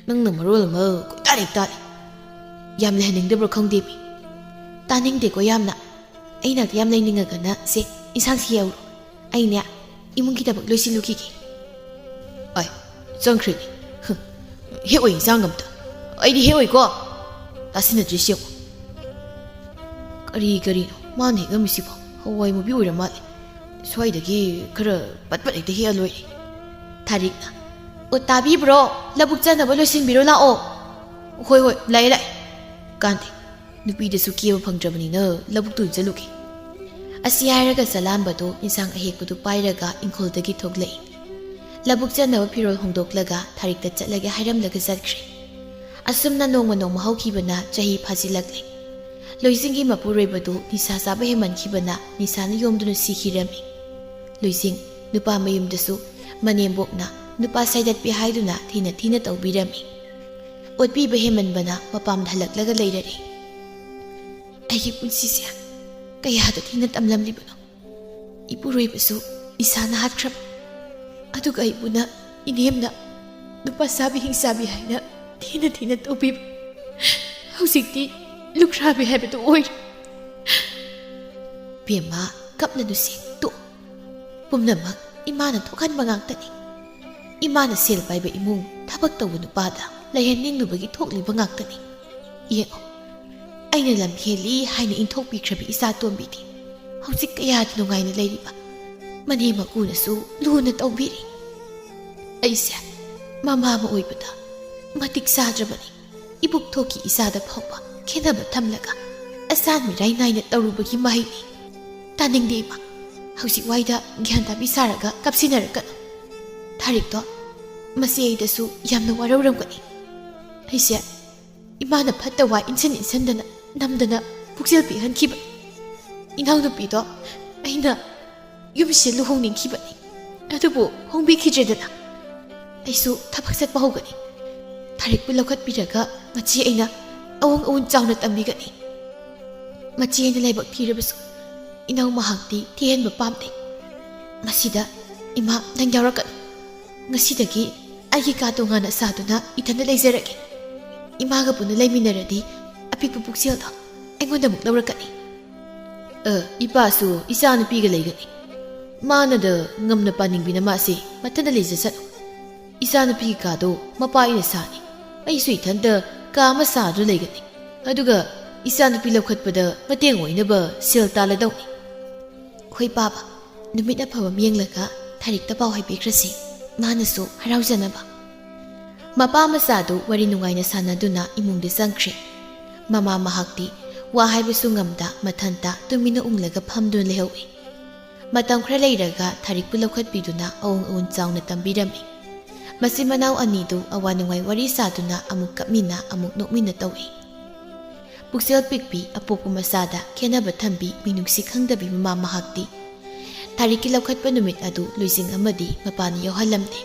ꯅꯪꯅ ꯃꯔꯣꯜ ꯑꯃ ꯀꯣꯏꯇꯥꯟ ꯍꯦꯛ ꯇꯥꯜꯂꯤ꯫ ꯌꯥꯝ ꯂꯩꯍꯟꯅꯤꯡꯗꯕ꯭ꯔꯥ ꯈꯪꯗꯦ ꯃꯤ꯫ ꯇꯥꯅꯤꯡꯗꯦꯀꯣ ꯌꯥꯝꯅ꯫ ꯑꯩ ꯅꯥꯛꯇ ꯌꯥꯝ ꯂꯩꯅꯤꯡꯉꯒꯅ ꯁꯦ, ꯏꯟꯁꯥꯡꯁꯤ ꯌꯥꯎꯔꯣ꯫ ꯑꯩꯅꯦ, ꯏꯃꯨꯡꯒꯤ ꯊꯕꯛ ꯂꯣꯏꯁꯤꯜꯂꯨꯈꯤꯒꯦ꯫ ꯑꯩ ꯆꯪꯈ꯭ꯔꯦꯅꯦ꯫ ꯍꯨꯝ, ꯍꯦꯛ ꯑꯣꯏ ꯏꯟꯁꯥꯡ ꯑꯝꯇ꯫ ꯑꯩꯗꯤ ꯍꯦꯛ ꯑꯣꯏꯀꯣ꯫ ꯇꯥꯁꯤꯟꯅꯗ꯭ꯔꯤꯁꯤ ꯌꯦꯡꯉꯨ꯫ ꯀꯔꯤ ꯀꯔꯤꯅꯣ ꯃꯥꯅ ꯍꯦꯛꯉꯝꯃꯤꯁꯤꯕꯣ? ꯍꯋꯥꯏ ꯃꯨꯕꯤ ꯑꯣꯏꯔ ꯃꯥꯜꯂꯦ꯫ ꯁ꯭ꯋꯥꯏꯗꯒꯤ ꯈꯔ ꯄꯠ ꯄꯠ ꯍꯦꯛꯇ ꯍꯦꯛꯑ ꯂꯣꯏꯔꯦ꯫ ꯊꯥꯔꯤꯛꯅ, "ꯑꯣ, ꯇꯥꯕꯤꯕ꯭ꯔꯣ? ꯂꯧꯕꯨꯛ ꯆꯠꯅꯕ ꯂꯣꯏꯁꯤꯟꯕꯤꯔꯣ ꯂꯥꯛꯑꯣ꯫" "ꯍꯣꯏ, ꯍꯣꯏ, ꯂꯥꯛꯑꯦ, ꯂꯥꯛꯑꯦ꯫" ꯀꯥꯟꯗꯦ꯫ ꯅꯨꯄꯤꯗꯁꯨ ꯀꯦꯕ ꯐꯪꯗ꯭ꯔꯕꯅꯤꯅ ꯂꯧꯕꯨꯛꯇ ꯑꯣꯏꯅ ꯆꯠꯂꯨꯒꯦ꯫ ꯑꯁꯤ ꯍꯥꯏꯔꯒ ꯆꯂꯥꯝꯕꯗꯣ ꯏꯟꯁꯥꯡ ꯑꯍꯦꯛꯄꯗꯨ ꯄꯥꯏꯔꯒ ꯏꯪꯈꯣꯜꯗꯒꯤ ꯊꯣꯛꯂꯛꯏ꯫ ꯂꯧꯕꯨꯛ ꯆꯠꯅꯕ ꯐꯤꯔꯣꯜ ꯍꯣꯡꯗꯣꯛꯂꯒ ꯊꯥꯔꯤꯛꯇ ꯆꯠꯂꯒꯦ ꯍꯥꯏꯔꯝꯂꯒ ꯆꯠꯈ꯭ꯔꯦ꯫ ꯑꯁꯨꯝꯅ ꯅꯣꯡꯃ ꯅꯣꯡꯃ ꯍꯧꯈꯤꯕꯅ ꯆꯍꯤ ꯐꯥꯖꯤꯜꯂꯛꯂꯦ꯫ ꯂꯣꯏꯁꯤꯡꯒꯤ ꯃꯄꯨꯔꯣꯏꯕꯗꯨ ꯅꯤꯁꯥ ꯆꯥꯕ ꯍꯦꯟꯃꯟꯈꯤꯕꯅ ꯅꯤꯁꯥꯅ ꯌꯣꯝꯗꯨꯅ ꯁꯤꯈꯤꯔꯝꯃꯤ꯫ ꯂꯣꯏꯁꯤꯡ ꯅꯨꯄꯥ ꯃꯌꯨꯝꯗꯁꯨ ꯃꯅꯦꯝꯕꯣꯛꯅ ꯅꯨꯄꯥ ꯁꯥꯏꯗꯠꯄꯤ ꯍꯥꯏꯗꯨꯅ ꯊꯤꯅ ꯊꯤꯅ ꯇꯧꯕꯤꯔꯝꯃꯤ꯫ ꯑꯣꯠꯄꯤꯕ ꯍꯦꯟꯃꯟꯕꯅ ꯃꯄꯥꯝꯗ ꯍꯜꯂꯛꯂꯒ ꯂꯩꯔꯔꯦ꯫ ꯑꯩꯒꯤ ꯄꯨꯟꯁꯤꯁꯦ ꯀꯌꯥꯗ ꯊꯤꯅ ꯇꯝꯂꯝꯂꯤꯕꯅꯣ꯫ ꯏꯄꯨꯔꯣꯏꯕꯁꯨ ꯅꯤꯁꯥꯅ ꯍꯥꯠꯈ꯭ꯔꯕ꯫ ꯑꯗꯨꯒ ꯑꯩꯕꯨꯅ ꯏꯅꯦꯝꯅ ꯅꯨꯄꯥ ꯁꯥꯕꯤ ꯍꯤꯡꯁꯥꯕꯤ ꯍꯥꯏꯅ ꯊꯤꯅ ꯊꯤꯅ ꯇꯧꯕꯤꯕ꯫ ꯍꯧꯖꯤꯛꯇꯤ ꯂꯨꯈ꯭ꯔꯥꯕꯤ ꯍꯥꯏꯕꯗꯨ ꯑꯣꯏꯔꯦ꯫ ꯕꯦꯝꯃ, ꯀꯞꯂꯅꯨꯁꯦ, ꯇꯣꯛ꯫ ꯄꯨꯝꯅꯃꯛ ꯏꯃꯥꯅ ꯊꯣꯛꯍꯟꯕ ꯉꯥꯛꯇꯅꯤ꯫ ꯏꯃꯥꯅ ꯁꯦꯜ ꯄꯥꯏꯕ ꯏꯃꯨꯡ ꯊꯕꯛ ꯇꯧꯕ ꯅꯨꯄꯥꯗ ꯂꯩꯍꯟꯅꯤꯡꯂꯨꯕꯒꯤ ꯊꯣꯛꯂꯤꯕ ꯉꯥꯛꯇꯅꯤ꯫ ꯌꯦꯡꯉꯣ, ꯑꯩꯅ ꯂꯝ ꯍꯦꯜꯂꯤ ꯍꯥꯏꯅ ꯏꯟꯊꯣꯛꯄꯤꯈ꯭ꯔꯕꯤ ꯏꯆꯥ ꯇꯣꯝꯕꯤꯗꯤ ꯍꯧꯖꯤꯛ ꯀꯌꯥꯗ ꯅꯨꯡꯉꯥꯏꯅ ꯂꯩꯔꯤꯕ꯫ ꯃꯅꯦꯝ ꯃꯀꯨꯅꯁꯨ ꯂꯨꯅ ꯇꯧꯕꯤꯔꯤ꯫ ꯑꯩꯁꯦ ꯃꯃꯥ ꯑꯃ ꯑꯣꯏꯕꯗ ꯃꯇꯤꯛ ꯆꯥꯗ꯭ꯔꯕꯅꯤ꯫ ꯏꯕꯨꯛ ꯊꯣꯛꯀꯤ ꯏꯆꯥꯗ ꯐꯥꯎꯕ ꯈꯦꯠꯅꯕ ꯊꯝꯂꯒ ꯑꯁꯥꯟ ꯃꯤꯔꯥꯏ ꯅꯥꯏꯅ ꯇꯧꯔꯨꯕꯒꯤ ꯃꯍꯩꯅꯤ꯫ ꯇꯥꯅꯤꯡꯗꯦ ꯏꯃꯥ꯫ ꯍꯧꯖꯤꯛ ꯋꯥꯏꯗ ꯒ꯭ꯌꯥꯟ ꯇꯥꯕꯤ ꯁꯥꯔꯒ ꯀꯞꯁꯤꯟꯅꯔꯛꯀꯅꯨ꯫ ꯊꯥꯔꯤꯛꯇꯣ ꯃꯆꯦ ꯑꯩꯗꯁꯨ ꯌꯥꯝꯅ ꯋꯥꯔꯧꯔꯝꯒꯅꯤ꯫ ꯑꯩꯁꯦ ꯏꯃꯥꯅ ꯐꯠꯇ ꯋꯥ ꯏꯟꯁꯤꯟ ꯏꯟꯁꯤꯟꯗꯅ ꯅꯝꯗꯅ ꯄꯨꯛꯆꯦꯜ ꯄꯤꯍꯟꯈꯤꯕ ꯏꯅꯥꯎꯅꯨꯄꯤꯗꯣ ꯑꯩꯅ ꯌꯨꯝꯁꯤꯗ ꯂꯨꯍꯣꯡꯅꯤꯡꯈꯤꯕꯅꯤ꯫ ꯑꯗꯨꯕꯨ ꯍꯣꯡꯕꯤꯈꯤꯗ꯭ꯔꯦꯗꯅ꯫ ꯑꯩꯁꯨ ꯊꯕꯛ ꯆꯠꯄ ꯍꯧꯒꯅꯤ꯫ ꯊꯥꯔꯤꯛꯄꯨ ꯂꯧꯈꯠꯄꯤꯔꯒ ꯃꯆꯦ ꯑꯩꯅ ꯑꯋꯣꯡ ꯑꯋꯣꯟ ꯆꯥꯎꯅ ꯇꯝꯕꯤꯒꯅꯤ꯫ ꯃꯆꯦ ꯑꯩꯅ ꯂꯥꯏꯕꯛ ꯊꯤꯔꯕꯁꯨ ꯏꯅꯥꯎ ꯃꯍꯥꯛꯇꯤ ꯊꯤꯍꯟꯕ ꯄꯥꯝꯗꯦ꯫ ꯃꯁꯤꯗ ꯏꯃꯥ, ꯅꯪ ꯌꯥꯎꯔꯛꯀꯅꯨ꯫ ꯉꯁꯤꯗꯒꯤ ꯑꯩꯒꯤ ꯀꯥ ꯇꯣꯉꯥꯟꯅ ꯁꯥꯗꯨꯅ ꯏꯊꯟꯗ ꯂꯩꯖꯔꯒꯦ꯫ ꯏꯃꯥꯒ ꯄꯨꯟꯅ ꯂꯩꯃꯤꯟꯅꯔꯗꯤ ꯑꯄꯤꯛꯄ ꯄꯨꯛꯆꯦꯜꯗꯣ ꯑꯩꯉꯣꯟꯗ ꯑꯃꯨꯛ ꯂꯧꯔꯛꯀꯅꯤ꯫ ꯑ, ꯏꯄꯥꯁꯨ ꯏꯆꯥꯅꯨꯄꯤꯒ ꯂꯩꯒꯅꯤ꯫ ꯃꯥꯅꯗ ꯉꯝꯅ ꯄꯥꯅꯤꯡꯕꯤꯅ ꯃꯥꯁꯦ ꯃꯊꯟꯇ ꯂꯩꯖꯁꯅꯨ꯫ ꯏꯆꯥꯅꯨꯄꯤꯒꯤ ꯀꯥꯗꯣ ꯃꯄꯥ ꯑꯩꯅ ꯁꯥꯅꯤ꯫ ꯑꯩꯁꯨ ꯏꯊꯟꯇ ꯀꯥ ꯑꯃ ꯁꯥꯗꯨꯅ ꯂꯩꯒꯅꯤ꯫ ꯑꯗꯨꯒ ꯏꯆꯥꯅꯨꯄꯤ ꯂꯧꯈꯠꯄꯗ ꯃꯇꯦꯡ ꯑꯣꯏꯅꯕ ꯁꯦꯜ ꯇꯥꯜꯂꯗꯧꯅꯤ꯫ ꯍꯣꯏ ꯄꯥꯕ, ꯅꯨꯃꯤꯠ ꯑꯐꯕ ꯑꯃ ꯌꯦꯡꯂꯒ ꯊꯥꯔꯤꯛꯇ ꯄꯥꯎ ꯍꯥꯏꯕꯤꯈ꯭ꯔꯁꯤ, ꯃꯥꯅꯁꯨ ꯍꯔꯥꯎꯖꯅꯕ꯫ ꯃꯄꯥ ꯃꯆꯥꯗꯨ ꯋꯥꯔꯤ ꯅꯨꯡꯉꯥꯏꯅ ꯁꯥꯟꯅꯗꯨꯅ ꯏꯃꯨꯡꯗ ꯆꯪꯈ꯭ꯔꯦ꯫ ꯃꯃꯥ ꯃꯍꯥꯛꯇꯤ ꯋꯥ ꯍꯥꯏꯕꯁꯨ ꯉꯝꯗ ꯃꯊꯟꯇ ꯇꯨꯃꯤꯟꯅ ꯎꯪꯂꯒ ꯐꯝꯗꯨꯅ ꯂꯩꯍꯧꯏ꯫ ꯃꯇꯝ ꯈꯔ ꯂꯩꯔꯒ ꯊꯥꯔꯤꯛꯄꯨ ꯂꯧꯈꯠꯄꯤꯗꯨꯅ ꯑꯋꯣꯡ ꯑꯋꯣꯟ ꯆꯥꯎꯅ ꯇꯝꯕꯤꯔꯝꯃꯤ꯫ ꯃꯆꯤꯟ ꯃꯅꯥꯎ ꯑꯅꯤꯗꯨ ꯑꯋꯥ ꯅꯨꯡꯉꯥꯏ ꯋꯥꯔꯤ ꯁꯥꯗꯨꯅ ꯑꯃꯨꯛ ꯀꯞꯃꯤꯟꯅ ꯑꯃꯨꯛ ꯅꯣꯛꯃꯤꯟꯅ ꯇꯧꯏ꯫ ꯄꯨꯛꯆꯦꯜ ꯄꯤꯛꯄꯤ ꯑꯄꯣꯛꯄ ꯃꯆꯥꯗ ꯈꯦꯟꯅꯕ ꯊꯝꯕꯤ ꯃꯤꯅꯨꯡꯁꯤ ꯈꯪꯗꯕꯤ ꯃꯃꯥ ꯃꯍꯥꯛꯇꯤ ꯊꯥꯔꯤꯛꯀꯤ ꯂꯧꯈꯠꯄ ꯅꯨꯃꯤꯠ ꯑꯗꯨ ꯂꯨꯏꯖꯤꯡ ꯑꯃꯗꯤ ꯃꯄꯥꯅ ꯌꯥꯎꯍꯜꯂꯝꯗꯦ꯫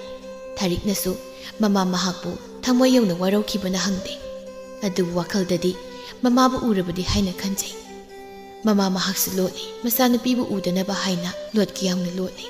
ꯊꯥꯔꯤꯛꯅꯁꯨ ꯃꯃꯥ ꯃꯍꯥꯛꯄꯨ ꯊꯃꯣꯏ ꯌꯧꯅ ꯋꯥꯔꯧꯈꯤꯕꯅ ꯍꯪꯗꯦ꯫ ꯑꯗꯨꯕꯨ ꯋꯥꯈꯜꯗꯗꯤ ꯃꯃꯥꯕꯨ ꯎꯔꯕꯗꯤ ꯍꯥꯏꯅ ꯈꯟꯖꯩ꯫ ꯃꯃꯥ ꯃꯍꯥꯛꯁꯨ ꯂꯣꯠꯂꯤ, ꯃꯆꯥꯅꯨꯄꯤꯕꯨ ꯎꯗꯅꯕ ꯍꯥꯏꯅ ꯂꯣꯠꯀꯦ ꯌꯥꯎꯅ ꯂꯣꯠꯂꯤ꯫